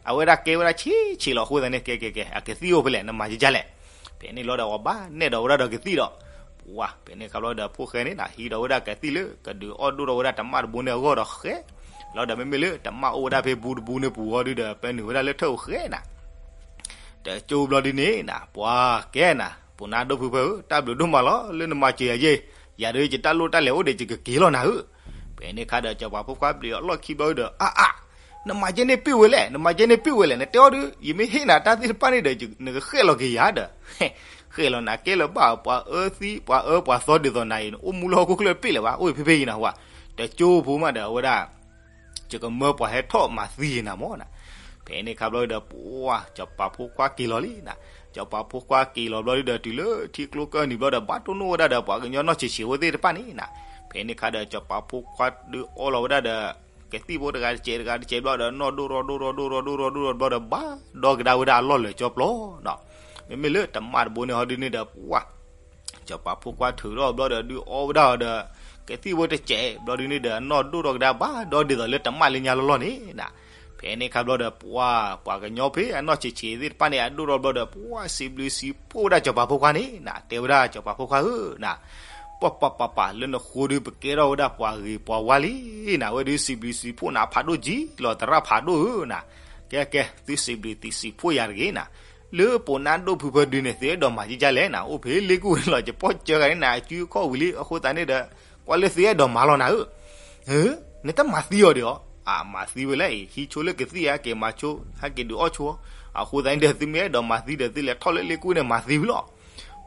အဝဲဒၣ်ကဲဝဲဒၣ်ဆံးဆံးလီၤ. အဃိသတးန့ၣ် ကဲကဲကဲ အကသံၣ်အိၣ်ဖဲလဲၣ် နမၤယကလဲၣ်. ဖဲန့ၣ်လီၤဒီး အဝဲဘၣ်နဲၣ်ဒီးဝဲဒၣ်ဒီးကသံၣ်ဒီး ပှၢ် ဖဲန့ၣ်ခါဘျီဒီး ဖိၣ်ဃဲန့ၣ်နၤ ဟံးဒီးဝဲဒၣ်ကသံၣ်လၢ ကဒုးအီၣ်ဒိၣ်ထီၣ်ဝဲဒၣ်တမၣ်တဘိန့ၣ်အဂီၢ်ဒီးဃဲ, လီၤဒီးမ့မ့ၢ်လၢတမၣ်အိၣ်ဝဲဒၣ်ဖဲဘူးတဘူးန့ၣ်ပူၤအီၤဒုဒီး ပနုာ်ဝဲဒၣ်လၢထၢၣ်အိၣ်ဃဲနၤ. တကၠိဘျီဒုန့ၣ်နၤ ပှၢ်ကဲနၤ ပိာ်နါဒိၣ်ဖုဖၢဧၢ, တၢ်ဘျုးဒိၣ်မးလီၤ လၢနမၤစၢၤယၤယဲ, ယၤဒီးယတၢ်လိၣ်တၢ်လဲၤအိၣ်ဒီး ယကက့ၤလီၤနၤဧၢ. ဖဲန့ၣ်ခါဒီး စီၤပၤဖိခွါဘျုးအလီၢ်ခံဘျီဒီး အါအါ နမၤယဲန့ၣ်ပ့ၢ်ဝဲလဲၣ်, နမၤယဲန့ၣ်ပ့ၢ်ဝဲလဲၣ်, နတဲအီၤဒီး ယမ့ၢ်ဟ့ၣ်နၤတၢ်သ့ၣ်တဖၣ်န့ၣ်ဒီး နကဃဲၣ်လီၤက့ၤယၤဒီး ဃဲၣ်လီၤနၤကဲလၢၤဘၣ်, ပှၤအၢသံ ပှၤအၢပှၤသီဒ်သိးနၤအံၤ နအိၣ်မူလၢဟီၣ်ခိၣ်ချၢပ့ၢ်လၢၤဘၣ်, အိၣ်ဖဲဖဲအံၤနၤဝဲ, တကၠိဖိမးဒီးအဝဲဒၣ် ယကမၢပှၤဟဲထီၣ်မၤသံယၤနၤမၢ်နၤ. ဖဲန့ၣ်ခါဘျီဒီး ပှၢ် စီၤပၤဖိခွါက့ၤလီၤလံနၤ. စီၤပၤဖိခွါက့ၤလီၤဘျီဒုဒီး တုၤလၢထံကျိကၢၢ်နံၤဘျီဒီး ဘၣ်တိၢ်နီၣ်ဝဲဒၣ်ဒီး ပှၤကညီနီၢ်ဆံးဆံးဖိသ့ၣ်တဖၣ်န့ၣ်နၤ. ဖဲန့ၣ်ခါဒီး စီၤပၤဖိခွါဒုးအီလီၤဝဲဒၣ်ဒီး ကသံၣ်ဖိတဂၤတစဲးတဂၤတစဲးဘျီဒီး နီၣ်ဒိၣ်ထီၣ်ဒိၣ်ထီၣ်ဒိၣ်ထီၣ်ဒိၣ်ထီၣ်ဒိၣ်ထီၣ်ဘျီဒီး ဘၣ်ဒီကဒါဝဲဒၣ်အလီၢ်လၢာ်ကၠီပျီနီၤ. မ့မ့ၢ်လၢတမၣ်တဘိန့ၣ်ဟီဒုန့ၣ်ဒီး ပှၢ် စီၤပၤဖိခွါထုးထီၣ်ဘျီဒီး ဒုးအီဝဲဒၣ်အီၤဒီး ကသံၣ်ဖိတစဲးဘျီဒုန့ၣ်ဒီး နီၣ်ဒိၣ်ထီၣ်ကဒါဘၣ်ဒီဒ်သိးလၢတမၣ်လၢညါလီၢ်လီၢ်န့ၣ်နၤ. ဖဲန့ၣ်ခါဘျီဒီး ပှၢ် ပှၤကညီဖဲအနီၢ်ဆံးဆံးသ့ၣ်တဖၣ်န့ၣ် အဒိၣ်ထီၣ်ဘျီဒီး ပှၢ် စံးဘျုးစံးဖှိၣ်ဝဲဒၣ်စီၤပၤဖိခွါန့ၣ်နၤ, တဲဝဲဒၣ်စီၤပၤဖိခွါဧၢနၤ, ပှၢ်ပၢ်ပၢ်ပၢ် လၢနဃိဒု ပကဲထီၣ်ဝဲဒၣ်ပှၤဂ့ၤပှၤဝါလံနၤ, ဝဲဒုးစံးဘျုးစံးဖှိၣ်နၤဖးဒိၣ်ကံလီၤ သရၣ်ဖးဒိၣ်ဧၢနၤ. ကဲကဲ သုစံးဘျုးသုစံးဖှိၣ်ယၤတဂ့ၤနၤ. လၢပိာ်နါဒိၣ်ဖုဖၢဒုန့ၣ် သုအဲၣ်ဒိးမၤကကလဲၣ်နၤ, အိၣ်ဖဲလ့ၣ်ကူၣ်န့ၣ်လီၤ ယပီၢ်စၢၤဂၤန့ၣ်နၤ အစုအခီၣ်ဝံၤလံ, အဃိသတးန့ၣ်ဒီး ကွၢ်လၢသုအဲၣ်ဒိးမၤလီၤနၤဧၢ. နတမၤသံအီၤဒံးဧါ. အမၤသံဝဲလဲၣ်အံၤ ဟံးဆိလၢကသံၣ်ဧါ က့ၤမၤဆိ ဟဲက့ၤဒုးအီၣ်ဆိ, အဃိသတးန့ၣ်ဒီး သုမ့ၢ်အဲၣ်ဒိးမၤသံဒီး သုလဲၤထီၣ်လၢလ့ၣ်ကူၣ်န့ၣ်မၤသံဝံၤလီၤ.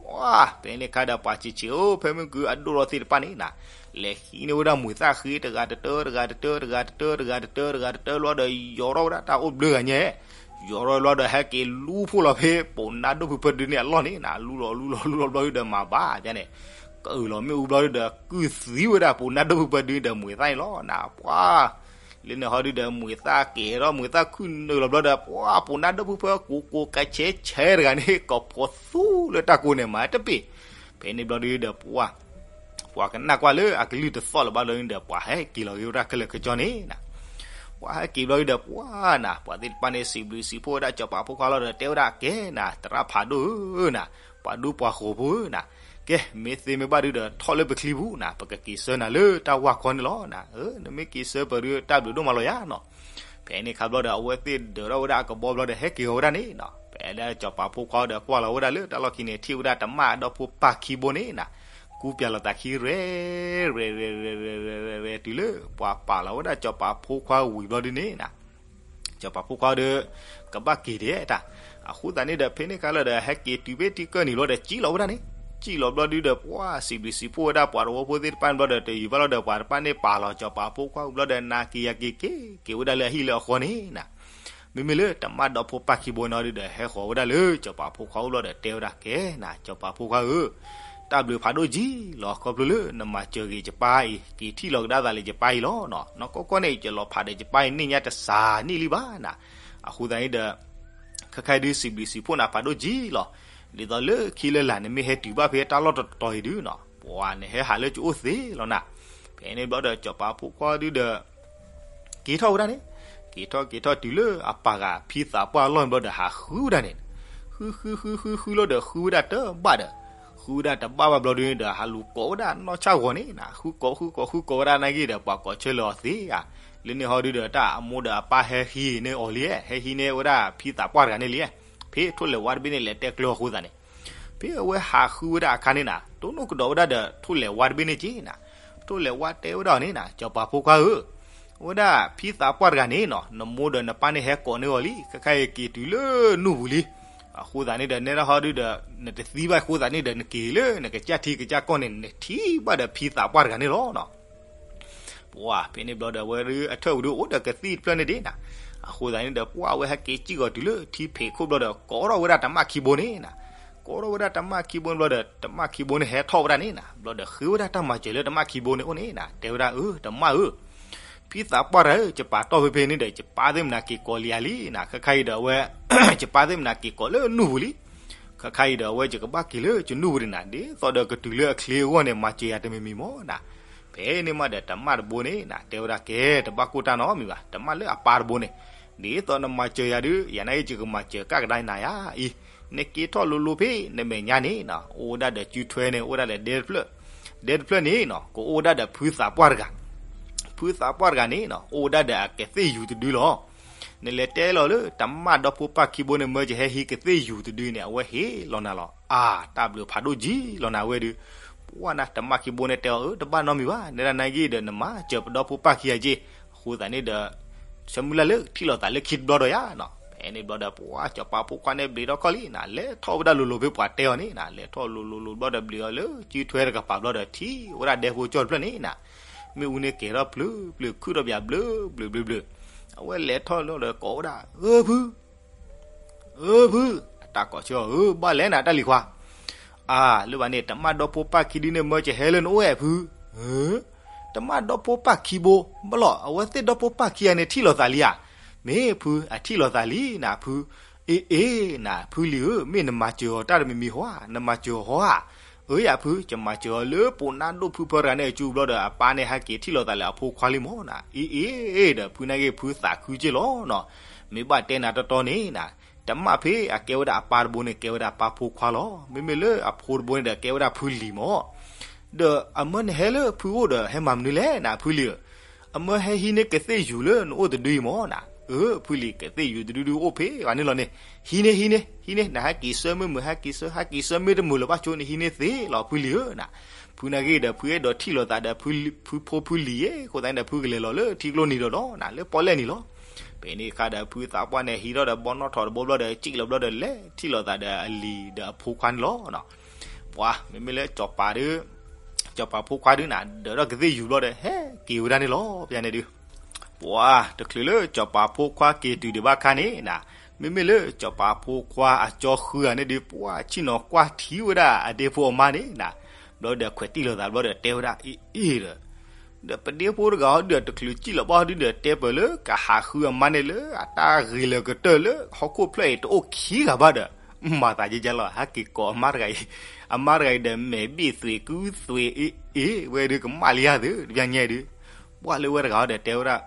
ပှၢ် ဖဲန့ၣ်ခါဒီး ပှၤဆံးဆံးဧၢ ဖဲမုၢ်ကုအဒိၣ်ထီၣ်သ့ၣ်တဖၣ်န့ၣ်နၤ, လဲၤဟံးန့ၢ်ဝဲဒၣ်မုာ်သၣ်ဃ့ တဂၤတတၢ တဂၤတတၢ တဂၤတတၢ တဂၤတတၢ တဂၤတတၢဘျီဒီး ယီၤထီၣ်ဝဲဒၣ်တၢ်အိၣ်ဘျၢဂၤညါ, ယီၤထီၣ်ဘျီဒီး ဟဲက့ၤလူဖှိၣ်လီၤဖဲပိာ်နါဒိၣ်ဖုဖၢဒုန့ၣ်အလီၢ်န့ၣ်နၤ, လူလီၤလူလီၤလူလီၤဘျီဒုဒီး မၤဘၣ်ဒ်န့ၣ် ကၢၢ်လီၤမ့ၣ်အူဘျီဒုဒီး ကုၢ်သံဝဲဒၣ်ပိာ်နါဒိၣ်ဖုဖၢဒုဒီး မုာ်သၣ်န့ၣ်လီၤနၤ. ပှၢ် လၢန့ၣ်ဟီဒုဒီး မုာ်သၣ်ကဲၤထီၣ် မုာ်သၣ်ခုၣ်နုာ်လီၤဘျီဒီး ပှၢ် ပိာ်နါဒိၣ်ဖုဖၢ ကိးကိးကဆဲဆဲတဂၤန့ၣ် ကိးဖီသူလၢတၢ်ကိးန့ၣ် မၤတပ့ၢ်. ဖဲန့ၣ်ဘျီဒုဒီး ပှၢ် ပှၤကနၣ်ကွၢ်လၢအကလုၢ်တသီၣ်လၢၤဘၣ်လီၤန့ၣ်ဒီး ပှၤဟဲက့ၤလီၤက့ၤဝဲဒၣ်ခဲလၢာ်ခဲဆ့န့ၣ်နၤ. ပှၤဟဲက့ၤဘျီဒုဒီး ပှၢ်နၤ ပှၤသ့ၣ်တဖၣ်န့ၣ် စံးဘျုးစံးဖှိၣ်ဝဲဒၣ်စီၤပၤဖိခွါလီၤဒီး တဲဝဲဒၣ်ကဲနၤ သရၣ်ဖးဒိၣ်ဧၢနၤ, ပှၤဒူပှၤဃိၤဖိဧၢနၤ, ကဲ မ့ၢ်သ့မ့ၢ်ဘၣ်ဒုဒီး ထီၣ်လၢပချံပူၤနၤ, ပကက့ၤဆှၢနၤလၢတၢ်ဝၢ်ခီန့ၣ်လီၤနၤ. နမ့ၢ်က့ၤဆှၢပှၤဒု တၢ်ဘျုးဒိၣ်မးလီၤယၤနီၤ. ဖဲန့ၣ်ခါဘျီဒီး အဝဲသ့ၣ်ဒၢးထီၣ်ဝဲဒၣ်အကဘီဘျီဒီး ဟဲက့ၤဝဲဒၣ်န့ၣ်နၤ. ဖဲလၢစီၤပၤဖိခွါဒီးကွၢ်လီၤဝဲဒၣ်လၢတၢ်လီၢ်ခံန့ၣ် ထံၣ်ဝဲဒၣ်တမၣ်ဒီဖိပၢ်ခံဘိန့ၣ်နၤ, ကူပျဲလီၤသးခံရဲ ရဲ ရဲ ရဲ ရဲ ရဲ ရဲ ရဲ တုၤလၢ ပှၤပာ်လီၤဝဲဒၣ်စီၤပၤဖိခွါဝံၤဘျီဒုန့ၣ်နၤ, စီၤပၤဖိခွါဒီး ကဘၣ်က့ၤဒဲးတၢ်. အဃိသတးန့ၣ်ဒီး ဖဲန့ၣ်ခါလီၤဒီး ဟဲက့ၤတုၤဖဲထံကၢၢ်နံၤဘျီဒီး စံၣ်လီၤဝဲဒၣ်န့ၣ်, စံၣ်လီၤဘျီဒုဒီး ပှၤစံးဘျုးစံးဖှိၣ်ဝဲဒၣ်ပှၤတဝီဖိသ့ၣ်တဖၣ်န့ၣ်ဘျီဒီး တယံာ်ဘၣ်လီၤဒီး ပှၤတဖၣ်န့ၣ်ပာ်လီၤစီၤပၤဖိခွါဝံၤဘျီဒီး နၤက့ၤယၤက့ၤ က့ၤက့ၤဝဲဒၣ်လၢအဟံၣ်လၢအဃီန့ၣ်နၤ. မ့မ့ၢ်လၢတမၣ်ဒီဖိပၢ်ခံဘိန့ၣ်ဒုဒီး ဟဲဃီၤဝဲဒၣ်လၢစီၤပၤဖိခွါအိၣ်ဘျီဒီး တဲဝဲဒၣ်ကဲနၤ စီၤပၤဖိခွါဧၢ, တၢ်ဘျုးဖးဒိၣ်ကံလီၤ ခီဖျိလၢနမၤစၢၤဂ့ၤယပၢ်အံၤ က့ၤထံၣ်လီၤကဒါသးလၢယပၢ်အံၤလီၤ. နီၢ်ကီၢ်ကီၢ်န့ၣ် ယလီၤဖးဒီးယပၢ်အံၤန့ၣ်ညါတစှၤနံၣ်လံဘၣ်နၤ. အဃိသတးန့ၣ်ဒီး ခဲခါဒုးစံးဘျုးစံးဖှိၣ်နၤဖးဒိၣ်ကံလီၤ. ဒ်သိးလၢခံလၢလာ်န့ၣ် မ့ၢ်ဟဲတုၤဘၣ်ဖဲတၢ်လီၢ်တတီၤအံၤဒုးနီၤ, ပှၤန့ၣ်ဟဲဟးလၢကအိၣ်သ့လီၤနၤ. ဖဲန့ၣ်ဘျီဒီး စီၤပၤဖိခွါဒုးဒီး က့ၤထီၣ်ဝဲဒၣ်န့ၣ်, က့ၤထီၣ်က့ၤထီၣ်တုၤလၢအပၢ်ဂၤဖံသးပှၢ်အလီၢ်န့ၣ်ဘျီဒီး ဟးဃုဝဲဒၣ်န့ၣ်, ဃုဃုဃုဃုဃုလီၤဒီး ဃုဝဲဒၣ်တဘၣ်ဒီး, ဃုဝဲဒၣ်တဘၣ်ဘၣ်ဘျီဒုးန့ၣ်ဒီး ဟးလူၤကိးဝဲဒၣ်နီၢ်ဆၣ်ဂီၤန့ၣ်နၤ, ဃုကိးဃုကိးဃုကိးဝဲဒၣ်နာ်က့ဒီး ပှၤကိးဆၢလၢၤအီၤသ့ဧါ. လၢန့ၣ်ဟီဒုးဒီး တၢ်အမိၢ်ဒီးအပၢ်ဟဲဟံးန့ၢ်အီၤလံ, ဟဲဟံးန့ၢ်ဝဲဒၣ်ဖံသးပှၢ်တဂၤန့ၣ်လံ, ဖဲထိၣ်လဲၤဝါတဘ့ၣ်န့ၣ်လဲၤတဲကျၢၤအဃိသတးန့ၣ် ဖဲအဝဲဟးဃုဝဲဒၣ်အခါန့ၣ်နၤ, တိၢ်နီၣ်ကဒီးဝဲဒၣ်ဒီး ထိၣ်လဲၤဝါတဘ့ၣ်န့ၣ်က့နၤ, ထိၣ်လဲၤဝါတဲဝဲဒၣ်အီၤန့ၣ်နၤ, စီၤပၤဖိခွါဧၢ, ဝဲဒၣ်ဖံသးပှၢ်တဂၤန့ၣ်နီၤ နမိၢ်ဒီးနပၢ်န့ၣ်ဟဲကိးန့ၢ်အီၤလံ, ခဲခါအံၤက့ၤတုၤလၢနူၢ်ပူၤလံ. အဃိသတးန့ၣ်ဒီး နဲဒၣ်ဟီဒုးဒီး နတသံဘၣ်အဃိသတးန့ၣ်ဒီး နက့ၤလၢနကစၢ်ထံကစၢ်ကီၢ်န့ၣ် နထံၣ်ဘၣ်ဒီးဖံသးပှၢ်တဂၤန့ၣ်လီၤနီၤ. ပှၤဖဲန့ၣ်ဘျီဒီး အဝဲဒုးအထၢၣ်ဝံၤဒုးအိၣ်ဒီးကသံၣ်တဖျၢၣ်န့ၣ်ဒၣ်နၤ, အဃိသတးန့ၣ်ဒီး ပှၤအဝဲဟဲက့ၤစံၣ်ကီၤတုၤလၢထံဖံးခိၣ်ဘျီဒီး ကိးထီၣ်ဝဲဒၣ်တမၣ်ခံဘိန့ၣ်နၤ, ကိးထီၣ်ဝဲဒၣ်တမၣ်ခံဘိန့ၣ်ဘျီဒီး တမၣ်ခံဘိန့ၣ်ဟဲထီၣ်ဝဲဒၣ်န့ၣ်နၤ, ဘျီဒီးဃ့ဝဲဒၣ်တၢ်မၤစၢၤလၢတမၣ်ခံဘိန့ၣ်အိၣ်န့ၣ်နၤ, တဲဝဲဒၣ်အၢ တမၣ်ဧၢ ဖံသးပှၢ်တဂၤဧၢ, ယပာ်တီၢ်ဖဲဖဲန့ၣ်ဒီး ယပၢ်သ့ၣ်မနၤက့ၤကိးလံဧါလံနၤ, ခဲခါအံၤဒီးအဝဲ ယပၢ်သ့ၣ်မနၤက့ၤကိးလၢနူၢ်ပူၤလံ. ခဲခါအံၤဒီးအဝဲယကဘၣ်က့ၤလၢယနူၢ်ပူၤန့ၣ်နၤ, ဒ်သိးဒီးကတုၤလၢအချ့အဂီၢ်န့ၣ် မၤစၢၤယၤတမံၤမံၤမ့ၢ်နၤ. ဖဲန့ၣ်မးဒီးတမၣ်တဘိန့ၣ်နၤ တဲဝဲဒၣ်ကဲ တဘၣ်ကိၢ်တၢ်နီတမံၤဘၣ်, တမၣ်လၢအပၢ်တဘိန့ၣ်, ဒ်သိးနမၤစၢၤယၤဒုး ယၤနာ်က့ ယကမၤစၢၤကဒါကဒါနၤယၤအံၤ, နက့ၤထီၣ်လိၤလိၤဖဲ နမဲာ်ညါန့ၣ်နၤ အိၣ်ဝဲဒၣ်ဒီးစုထွဲန့ၣ် အိၣ်ဝဲဒၣ်လၢဒဲတဖျၢၣ်, ဒဲတဖျၢၣ်န့ၣ်နၤ ကအိၣ်ဝဲဒၣ်ဒီးဖုသးပှၢ်တဂၤ, ဖုသးပှၢ်တဂၤန့ၣ်နၤ အိၣ်ဝဲဒၣ်ဒီးအကသ့ၣ်ယူၤတဒုလီၤ. နလဲၤတဲလီၤလၢတမၣ်ဒီဖိပၢ်ခံဘိန့ၣ် မၢယဟဲဟံးကသ့ၣ်ယူၤတဒုန့ၣ် အဝဲဟ့ၣ်လီၤနၤလီၤ. အါ တၢ်ဘျုးဖးဒိၣ်ကံလီၤနၤဝဲဒုး, ပှၤနၤ တမၣ်ခံဘိန့ၣ်တဲအီၤ အၢ တဘၣ်နီတမံၤဘၣ်, နဲဒၣ်နာ်က့ဒီး နမၤစၢၤပဒီဖိပၢ်ခံဂၤက့, အဃိသတးန့ၣ်ဒီး ဆၢမုၢ်လၢ်လၢထံၣ်လိာ်သးလၢခံတဘျီဒီးယၤနၤ. ဖဲန့ၣ်ဘျီဒီး ပှၤစီၤပၤဖိခွါန့ၣ်ဘျံးထီၣ်ခီၣ်လံနၤ လဲၤထီၣ်ဝဲဒၣ်လိၤလိၤဖဲပှၤတဲအီၤန့ၣ်နၤ, လဲၤထီၣ်လိၤလိၤလိၤဘျီဒီး ဘျံးအီၤလၢစုထွဲတကပၤဘျီဒီး ထံၣ်ဝဲဒၣ်ဒဲဖိကၠီတဖျၢၣ်န့ၣ်နၤ, မ့ၣ်အူန့ၣ်ကဲၤထီၣ်ဖျုးဖျုး ခုၣ်ထီၣ်ပၠးဘျုးဘျုးဘျုးဘျုး, အဝဲလဲၤထီၣ်လီၤဒီးကိးဝဲဒၣ် ဧၢ ဖု ဧၢ ဖု, အတၢ်ကိးဆၢအီၤ ဧၢ ဘၣ်လဲၣ်နၤ တၢ်လံၤခွါ, အါ လၢဘၣ်န့ၣ် တမၣ်ဒီဖိပၢ်ခံဒုန့ၣ် မၢကဟဲလၢနအိၣ်ဝဲဖု, ဧၢ, တမၣ်ဒီဖိပၢ်ခံဘိ, ဘၣ်လီၤ အဝဲသ့ၣ်ဒီဖိပၢ်ခံဂၤန့ၣ် ထံၣ်လိာ်သးလံဧါ, မ့ၢ်ဖု အထံၣ်လိာ်သးလံနၤဖု, အ့ အ့ နၤ ဖုလံၤဧၢ, မ့ၢ်နမၤစၢၤအီၤတၢ်တမံၤမံၤဟီဧါ, နမၤစၢၤအီၤဟီဧါ, ဧၢ ယၤဖု ယမၤစၢၤအီၤလၢပိာ်နါဒိၣ်ဖုဖၢတဂၤန့ၣ်အစုဘျီဒီး အပၢ်န့ၣ်ဟဲက့ၤထံၣ်လိာ်သးလၢအဖိခွါလံမၢ်နၤ, အ့ အ့ ဒီး ဖုနာ်က့ ဖုသးခုက့ၢ်လီၤနၤ, မ့ၢ်ဘၣ်တဲနၤတီတီန့ၣ်နၤ, တမၣ်ဖဲအကဲဝဲဒၣ်အပၢ်တဘိန့ၣ် ကဲဝဲဒၣ်ပၢ်ဖိခွါလီၤ, မ့မ့ၢ်လၢအဖိတဘိန့ၣ်ဒီး ကဲဝဲဒၣ်ဖုလံၤမၢ် ဒီးအမၢနဟဲလၢဖုအိၣ်ဒီး ဟဲမၤမနုၤလဲၣ်နၤ ဖုလံၤဧၢ, အမၢဟဲဟံးန့ၢ်ကသ့ၣ်ယူၤလၢနအိၣ်တဒုအံၤမၢ်နၤ, အၢ ဖုလံၤ ကသ့ၣ်ယူၤတဒုဒုအိၣ်ဖဲအံၤန့ၣ်လီၤန့ၣ်, ဟံးန့ၢ် ဟံးန့ၢ် ဟံးန့ၢ် နဟဲက့ၤဆၢမုၢ်မုၢ် ဟဲက့ၤဆၢ ဟဲက့ၤဆၢမ့ၢ်တမုာ်လၢၤဘၣ်ဆိန့ၣ် ဟံးန့ၢ်သ့လီၤ ဖုလံၤဧၢနၤ, ဖုနာ်က့ဒီး ဖုအဲၣ်ဒိးထံၣ်လိာ်သးဒီး ဖုဖိဖုလံၤဧၢ, အဃိသတးန့ၣ်ဒီး ဖုကလဲၤလီၤလၢထံကျိနံၤဒီးလီၤနၤ လၢပီၣ်လဲၣ်နံၤလီၤ, ဖဲန့ၣ်အခါဒီး ဖုသးပှၢ်န့ၣ် ဟံးထီၣ်ဒီးဘီနီၣ်ထိးတဘိဘျီဒီး စံၣ်လီၤဘျီဒီး လဲၤထံၣ်လိာ်သးဒီးအလံၤဒီးအဖိခွါန့ၣ်လီၤနၤ, ပှၤ မ့မ့ၢ်လၢစီၤပၤဒုး စီၤပၤဖိခွါဒုးနၤ ဒၢးထီၣ်ကသ့ၣ်ယူၤဘျီဒီး ဟဲက့ၤဝဲဒၣ်န့ၣ်လီၤ ပယၤန့ၣ်ဒုး, ပှၤ တချုးလၢစီၤပၤဖိခွါက့ၤတုၤဒံးဘၣ်ခါန့ၣ်နၤ, မ့မ့ၢ်လၢစီၤပၤဖိခွါအကၠီဃုဂၤန့ၣ်ဒုး ပှၤဆ့ၣ်နီၤကွၢ်ထံဝဲဒၣ်အဒ့ဖိအမါန့ၣ်နၤ, ဘျီဒီးခွဲးတံၢ်လိာ်သးဘျီဒီးတဲဝဲဒၣ် အ့ အ့ဒီး ဒီးပဒ့ဖိတဂၤဟီဒုး တချုးစံၣ်လီၤဘၣ်ဟီဒုးဒီး တဲပၢၢ်လၢကဟးဃုအမါန့ၣ်လၢအတၢ်ဂ့ၤလၢာ်ကတၢၢ်လၢဟီၣ်ခိၣ်ဖျၢၣ်အံၤတအိၣ်ခံဂၤဘၣ်ဒီး မၤသးယဲယဲလီၤ ဟဲက့ၤကိးအမါတဂၤအံၤ, အမါတဂၤအံၤဒီးမဲာ်ဘ့ၣ်သွံးကုသွံး အ့ အ့ ဝဲဒုး ကမၣ်လံယၤသု တဘျီညါဒုး, ပှၤလၢဝဲတဂၤဟီဒီးတဲဝဲဒၣ်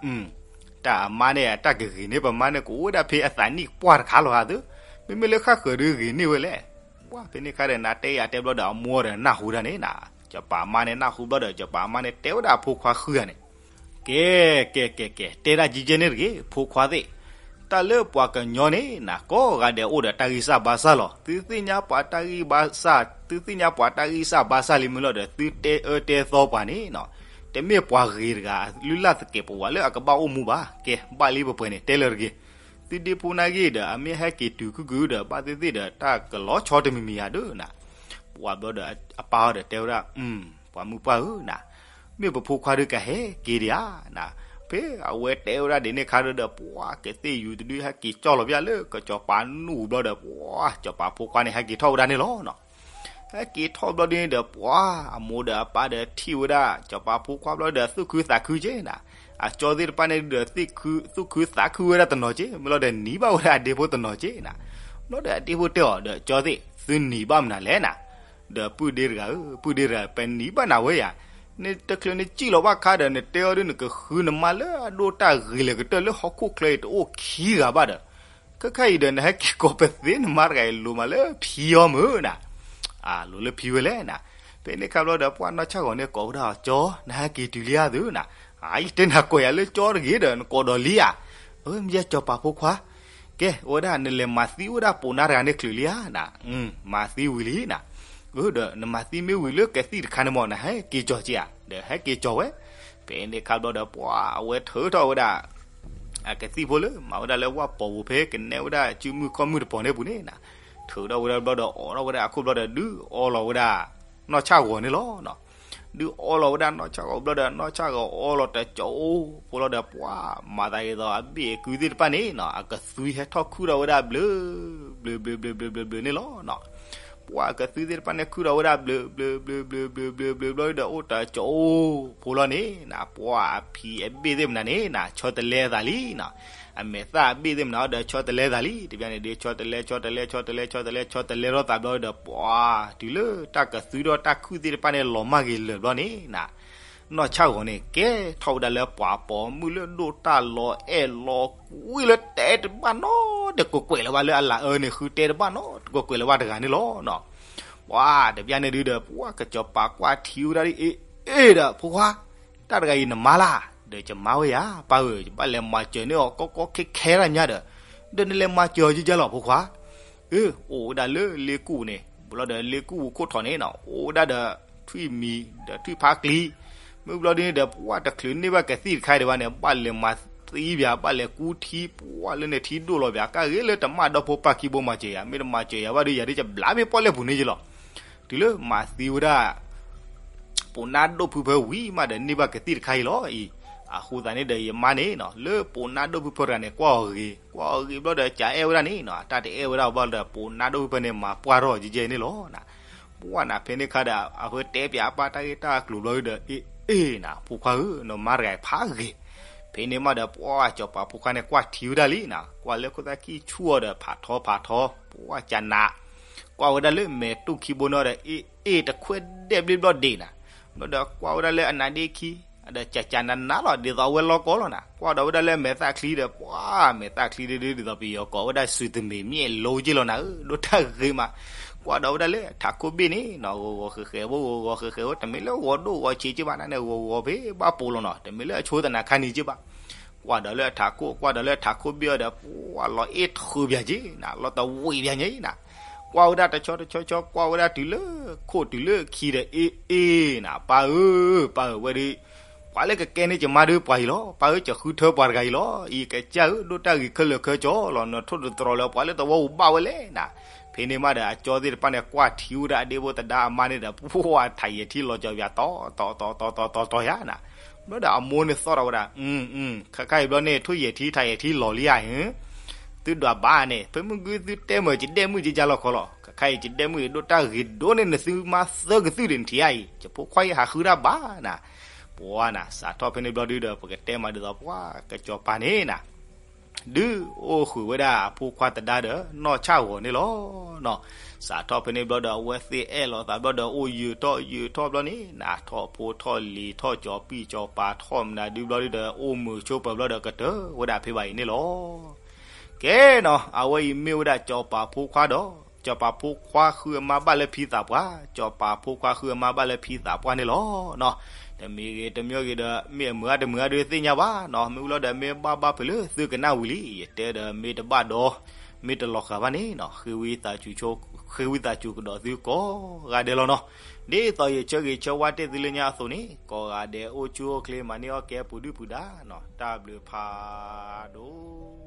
တၢ်အမါန့ၣ် အတၢ်ကဂ့ၤန့ၢ်ပမါန့ၣ် ကအိၣ်ဝဲဒၣ်ဖဲအသးနံၣ်ပှၢ်တခါလီၤဧါသု, မ့မ့ၢ်လၢဃၣ်ဃၢၤဒုးဂ့ၤန့ၢ်ဝဲလဲၣ်, ပှၤဖဲန့ၣ်ခါဒီး နၤတဲယၤတဲဘျီဒီး အမိၢ်ဒီးနၢ်ဟူတၢ်န့ၣ်နၤ, စီၤပၤအမါန့ၣ်နၢ်ဟူဘျီဒီး စီၤပၤအမါန့ၣ်တဲဝဲဒၣ်အဖိခွါဃုဂၤန့ၣ် ကဲ ကဲ ကဲ ကဲ တဲဒၣ်ကံကဲန့ၣ်တဂ့ၤ ဖိခွါသ့ၣ်, တၢ်လၢပှၤကညီန့ၣ်နၤ ကိးဂၤဒဲးအိၣ်ဒီးတၢ်ဂံၢ်စၢ်ဘါစၢ်လီၤ, သုသ့ၣ်ညါပှၤတၢ်ဂံၢ်ဘါစၢ် သုသ့ၣ်ညါပှၤတၢ်ဂံၢ်စၢ်ဘါစၢ်လံမုၢ်လီၤဒီး သုတဲအၢတဲသီပှၤန့ၣ်နၤ, တမ့ၢ်ပှၤဂ့ၤတဂၤ လုၢ်လၢ်သကဲးပဝးလၢအကဘၣ်အိၣ်မူဘၣ်, ကဲ ဘၣ်လံပှဲၤပှဲၤန့ၣ် တဲလၢၤတဂ့ၤ, သုဒ့ဖိနာ်ဂ့ၤဒီး အမ့ၢ်ဟဲက့ၤတုၤခုၣ်ခုၣ်ဒီး ဘၣ်သ့ၣ်သ့ၣ်ဒီး တၢ်ကလီၤဆီတမံၤမံၤယၤဒုးနၤ, ပှၤဘျီဒီး အပၢ်အီၤဒီးတဲဝဲဒၣ် ပှၤမုၢ်ပှၢ်ဧၢနၤ, မ့ၢ်ပဖိခွါဒုးကဟဲက့ၤဒံးဧါနၤ, ဖဲအဝဲတဲဝဲဒၣ်ဒ်န့ၣ်ခါဒီး ပှၤကသ့ၣ်ယူၤတဒုဟဲက့ၤကၠီၣ်လီၤပျၢ်လၢကစီၤပၤနူၢ်ဘျီဒီး ပှၤစီၤပၤဖိခွါန့ၣ် ဟဲက့ၤထီၣ်ဝဲဒၣ်န့ၣ်လီၤနၤ, ဟဲက့ၤထီၣ်ဘျီဒ်န့ၣ်ဒီး ပှၤအမိၢ်ဒီးအပၢ်ဒီးထံၣ်ဝဲဒၣ် စီၤပၤဖိခွါဘျီဒီး သူၣ်ခုသးခုက့နၤ, အကၠီသ့ၣ်တဖၣ်န့ၣ်ဒီး သူၣ်ခုသးခုဝဲဒၣ်တနီၤက့ မ့ၢ်လီၤဒီးနံၤဘၣ်ဝဲဒၣ်အဒ့ဖိတနီၤက့နၤ, ဘျီဒီးအဒ့ဖိတဲအီၤဒီး ကၠီသ့ၣ် သုနံၤဘၣ်မနုၤလဲၣ်နၤ. ဒီးပုၢ်ဒ့တဂၤဧၢ, ပုၢ်ဒ့တဂၤ ပနံၤဘၣ်နၤဝဲယၤ, နတချုးနစံၣ်လီၤဘၣ်ခါဒီး နတဲအီၤဒ်နကဃုနမါလၢအဒိၣ်တၢ်ဂ့ၤလၢာ်ကတၢၢ်လၢဟီၣ်ခိၣ်ချၢအံၤတအိၣ်ခံဂၤဘၣ်ဒီး ခဲခါအံၤဒီး နဟဲက့ၤကိးပသ့နမါတဂၤအံၤ လိၤမးလၢဖံအီၤမုၢ်နၤ. အလိၤလၢဖံဝဲလဲၣ်နၤ. ဖဲန့ၣ်ခါဘျီဒီး ပှၢ်နီၢ်ဆၣ်ဂီၤန့ၣ်ကိးဝဲဒၣ်အီၤ ကၠီ, နဟဲက့ၤတုၤလံဧါသုနၤ. အါ ယတဲနၤကိးယၤလၢကၠီတဂ့ၤဒီး နကိးဒီးလံဧါ. အၢ မ့ၢ်ယဲကၠီၤပၤဖိခွါ, ကဲ အဝဲဒၣ်နလဲၤမၤသံဝဲဒၣ်ပိာ်နါတဂၤန့ၣ်ချုးလံဧါနၤ. မၤသံဝံၤလံနၤ. အၢ ဒီးနမၤသံမ့ၢ်ဝံၤလၢကသံၣ်တခါန့ၣ်မး နဟဲက့ၤကၠီၤက့ၤဧါ. ဒီးဟဲက့ၤကၠီၤဝဲ. ဖဲန့ၣ်ခါဘျီဒီး ပှၢ်အဝဲထုးထီၣ်ဝဲဒၣ် အကသံၣ်ဖိလၢမၤဝဲဒၣ်လၢဝၣ်ပီာ်ပူၤဖဲကနဲဝဲဒၣ်စုမုၢ်ခီၣ်မုၢ်တပီၤန့ၣ်ပူၤန့ၣ်နၤ, ထုးထီၣ်ဝဲဒၣ်ဘျီဒီး အိးထီၣ်ဝဲဒၣ်အခိၣ်ဘျီဒီး ဒုးအီလီၤဝဲဒၣ်နီၢ်ဆၣ်ဂီၤန့ၣ်လီၤ. ဒုးအီလီၤဝဲဒၣ်နီၢ်ဆၣ်ဂီၤဘျီဒီး နီၢ်ဆၣ်ဂီၤအီလီၤတကၠိဖိလီၤဒီး ပှၢ်မၤသးဒ်သိးအဘ့ၣ်အကုသ့ၣ်တဖၣ်န့ၣ်နၤ အကသွံဟဲထီၣ်ခုၣ်ထီၣ်ဝဲဒၣ်ဘျုး ဘျုးဘျုးဘျုးဘျုးဘျုးဘျုးန့ၣ်လီၤ. ပှၢ်အကသွံသ့ၣ်တဖၣ်န့ၣ် ခုၣ်ထီၣ်ဝဲဒၣ်ဘျုး ဘျုး ဘျုး ဘျုး ဘျုး ဘျုး ဘျုး ဘျီဒီး အိၣ်တကၠိဖိလီၤန့ၣ်နၤ ပှၢ်အဖံးအဘ့ၣ်သ့ၣ်မနုၤန့ၣ်နၤ ဆီတလဲအသးလံနၤ. အမဲာ်သၣ်အဘ့ၣ်သ့ၣ်မနုၤဒီး ဆီတလဲသးလံ. တဘျီန့ၣ်ဒီး ဆီတလဲ ဆီတလဲ ဆီတလဲ ဆီတလဲ ဆီတလဲ ဆီတလဲထီၣ်သးဘျီဒီး ပှၢ်တုၤလၢတၢ်ကသွံဒီးတၢ်ခုၣ်သ့ၣ်တဖၣ်န့ၣ် လီၤမၢ်ဂ့ၤလၢာ်ဘျီန့ၣ်နၤ နီၢ်ဆၣ်ဂီၤန့ၣ် ကဲထီၣ်ဝဲဒၣ်လၢပှၤပိာ်မုၣ်လၢဒိၣ်တၢ်လီၤအဲၣ်လီၤကွံလၢတဲတဘၣ်နီတကွဲးကွဲးလၢၤဘၣ် လၢအလၤအၢန့ၣ် ဃုတဲတဘၣ်နီတကွဲးကွဲးလၢၤဘၣ်တဂၤန့ၣ်လီၤ. ပှၢ်တဘျီန့ၣ်ဒုးဒီး ပှၢ်ကစီၤပၤကွၢ်ထံဝဲဒၣ်ဒ်အ့ၣ်အ့ၣ်ဒီး ဖိခွါ, တၢ်တဂၤအံၤနမါလၢ်, ဒီးယမါဝဲယၤ ပၢ်ဧၢ, ယဘၣ်လဲၤမၤစၢၤန့ၢ်အီၤကီကီခဲခဲတၢ်ညါဒီး, ဒီးနလဲၤမၤစၢၤအီၤယကလီၤ ဖိခွါ. အၢ အိၣ်ဝဲဒၣ်လၢလ့ကူၣ်န့ၣ်, ဘျီဒီးလ့ကူၣ်ပူၤခိၣ်ထီၣ်န့ၣ်နီၤ, အိၣ်ဝဲဒၣ်ဒီးထွံၣ်မံၤ ဒီးထွံၣ်ဖးကျံ, မ့ၢ်ဘျီဒ်န့ၣ်ဒီး ပှၢ်တချုးန့ၢ်ဘၣ်ကသံၣ်တခါဒံးဘၣ်န့ၣ် ဘၣ်လဲၤမၤသံပၠး ဘၣ်လဲၤကူထံ ပှၢ်လၢန့ၣ်ထံဒိၣ်လီၤပၠး ကါဂ့ၤလၢတမၣ်ဒီဖိပၢ်ခံဘိမၤစၢၤယၤ, မ့ၢ်တမၤစၢၤယၤဘၣ်ဒီး ယၤဒ်ယဘျါမ့ၢ်ပီၣ်လဲၣ်ပူၤန့ၣ်ယလီၤ. တုၤလၢမၤသံဝဲဒၣ် ပိာ်နါဒိၣ်ဖုဖၢဝံၤမးဒီး န့ၢ်ဘၣ်ကသံၣ်တခါအံၤလီၤအံၤ, အဃိသတးန့ၣ်ဒီး ယမါန့ၣ်နီၤ လၢပိာ်နါဒိၣ်ဖုဖၢတဂၤန့ၣ် ကွၢ်အီၤဂ့ၤ, ကွၢ်အီၤဂ့ၤဘျီဒီး ကးအဲၣ်ဝဲဒၣ်န့ၣ်နီၤ, တၢ်တအဲၣ်ဝဲဒၣ်ဘၣ်ဒီး ပိာ်နါဒိၣ်ဖုဖၢန့ၣ် မၤပှၢ်ထီၣ်ကဲကဲန့ၣ်လီၤနၤ. ပှၢ်နၤဖဲန့ၣ်ခါဒီး အဝဲတဲပၠးအပၢ်တၢ်ဂ့ၢ်တၢ်အကျိၤဘျီဒီး အ့ၣ်အ့ၣ်နၤ ဖိခွါဧၢ, နမါတဂၤအံၤဖးဂ့ၤ. ဖဲန့ၣ်မးဒီး ပှၢ်စီၤပၤဖိခွါန့ၣ် ကွၢ်ထံဝဲဒၣ်လံနၤ, ကွၢ်လၢခိၣ်သၣ်ခံဆူၣ်အီၤဒီး ဖးထီဖးထီ, ပှၢ်ကနး ကွၢ်ဝဲဒၣ်လၢမဲာ်တူၢ်ခံဘိန့ၣ်ဒီး အ့ၣ်အ့ၣ်တခွဲးဒဲးဘျ့ဘျီဒ့းနၤ, ဘျီဒီးကွၢ်ဝဲဒၣ်လၢအနါဒ့ခံ ဒီးကကနးနးလီၤ ဒ်သိးအဝဲလီၤကီလီၤနၤ, ကွၢ်ဒီးဝဲဒၣ်လၢမဲာ်သၣ်ချံဒီး ပှၢ်မဲာ်သၣ်ချံဒ်ဒ်သိးပယီၤကိးဝဲဒၣ် စူၤတမ့ၤမျဲၣ်လိက့လီၤနၤဧၢ, ဒိၣ်တၢ်ဂ့ၤမး. ကွၢ်ဒီးဝဲဒၣ်လၢထးခိၣ်ဘ့ၣ်န့ၣ်နီၤ ဂီၤဂီၤဃဲးဃဲးဖိ ဂီၤဂီၤဃဲးဃဲးဖိ တမ့ၢ်လၢဂီၤဒိၣ်ဂီၤဆံးက့ဘၣ်နၤန့ၣ် ဂီၤဂီၤဖဲဘၣ်ပိာ်လီၤနီၤ, တမ့ၢ်လၢအဆိသနၤခါန့ၣ်က့ဘၣ်. ကွၢ်ဒီးလၢအထးခိၣ် ကွၢ်ဒီးလၢအထးခိၣ်ဘ့ၣ်အီၤဒီး ပှၢ်လီၤအ့ၣ်ထုးပၠးက့နၤ, လီၤတဝံးပၠးညါအံၤနၤ, ကွၢ်ဝဲဒၣ်တဆီတဆီဆီ ကွၢ်ဝဲဒၣ်တုၤလၢခိၣ်တုၤလၢခံဒီး အ့ၣ်အ့ၣ်နၤ ပၢ်ဧၢ, ပၢ်ဧၢ, ဝဲဒၣ် ပှၤလၢကကဲန့ၢ်ကမါဒုးပှၤအံၤလီၤ, ပၢ်ဧၢ ကဃုထၢပှၤတဂၤအံၤလီၤ, အံၤကစၢ်ဧၢ ဒိၣ်တၢ်ဂ့ၤခဲလၢာ်ခဲဆ့လီၤ, နထိၣ်သတြီၤလၢပှၤလၢသဝီပူၤဘၣ်ဝဲလဲၣ်နၤ. ဖဲန့ၣ်မးဒီး အကၠီသ့ၣ်တဖၣ်န့ၣ် ကွၢ်ထံဝဲဒၣ်အဒ့ဖိသဒါအမါန့ၣ်ဒီး ပှၢ်ထးယဲၢ်ထံလီၤကီၤပၠး တီၤတီၤတီၤတီၤတီၤတီၤယၤနၤ. ဘျီဒီးအမိၢ်န့ၣ်သီၣ်ထီၣ်ဝဲဒၣ်, ခါခါအံၤဘျီန့ၣ် ထိၣ်ယဲၢ်ထံထးယဲၢ်ထံလီၤလံဧါ, သုဒွးဘၣ်န့ၣ် ဖဲမုၢ်ဂုၢ်သုတဲမၢၢ်ကဒဲမုၣ်ကကါလီၤခီလီၤ, ခါခါအံၤကဒဲမုၣ်အံၤ ဒိၣ်တၢ်ဂ့ၤဒိၣ်န့ၢ်နသုမါသၢကသုၣ်ဒံးနထံၣ်ဧါအံၤ, ယဖိခွါအံၤဟးဃုတၢ်ဘၣ်နၤ. ပှၢ်နၤ စးထီၣ်ဖဲန့ၣ်ဘျီဒုဒီး ပကတဲမးဒ်သိးပှၢ်ကစီၤပၤန့ၣ်နၤ ဒုးအိၣ်ဃုာ်ဝဲဒၣ်အဖိခွါသဒါဒီး နီၢ်ဆၣ်ဂီၤန့ၣ်လီၤ. စးထီၣ်ဖဲန့ၣ်ဘျီဒီး အဝဲသ့ၣ်အဲၣ်လိာ်သးဘျီဒီး အိၣ်ယုာ်ထီၣ်ယုာ်ထီၣ်ဘျီန့ၣ် နးထီၣ်ဖိထီၣ်လံၤထီၣ် ကၠီၤပံၣ်ကၠီၤပၤထီၣ်မနုၤဒုဘျီဒုဒီး အိၣ်မုာ်ဆိးပၢၤဘျီဒီး ကတၢၢ်ဝဲဒၣ်ဖဲဘၣ်အံၤန့ၣ်လီၤ. ကဲနီၤ အဝဲအံၤမ့ၢ်ဝဲဒၣ်စီၤပၤဖိခွါဒီး စီၤပၤဖိခွါဃုအမါဘၣ်လၢဖံသးပှၢ်, စီၤပၤဖိခွါဃုအမါဘၣ်လၢဖံသးပှၢ်န့ၣ်လီၤ. တမံၤဂ့ၤတမံၤဂ့ၤဒီး မ့ၢ်အမုာ်အါတမုာ်အါဒုးသ့ၣ်ညါဘၣ်နီၤ, မ့ၢ်ဝံၤလီၤဒီး မ့ၢ်ဘၣ်ဘၣ်ဖုးလၢသုကနၣ်ဝံၤလံ, ယတဲဒီးမ့ၢ်တဘၣ်ဒီး မ့ၢ်တလီၤဃာ်ဘၣ်န့ၣ်နီၤ, ဃ့ဝံသးစူၤကဒီးသုကိးဂၤဒဲးလီၤနီၤ. ဒ်သိးယဆၢဂ့ၤဆၢဝါတ့ၢ်သုလၢညါအသိးန့ၣ် ကိးဂၤဒဲးအိၣ်ဆူၣ်အိၣ်ချ့ မၤန့ၢ်အီၣ်ကဲပူၤဒုၣ်ပူၤဒါနီၤ, တၢ်ဘျုးဖးဒိၣ်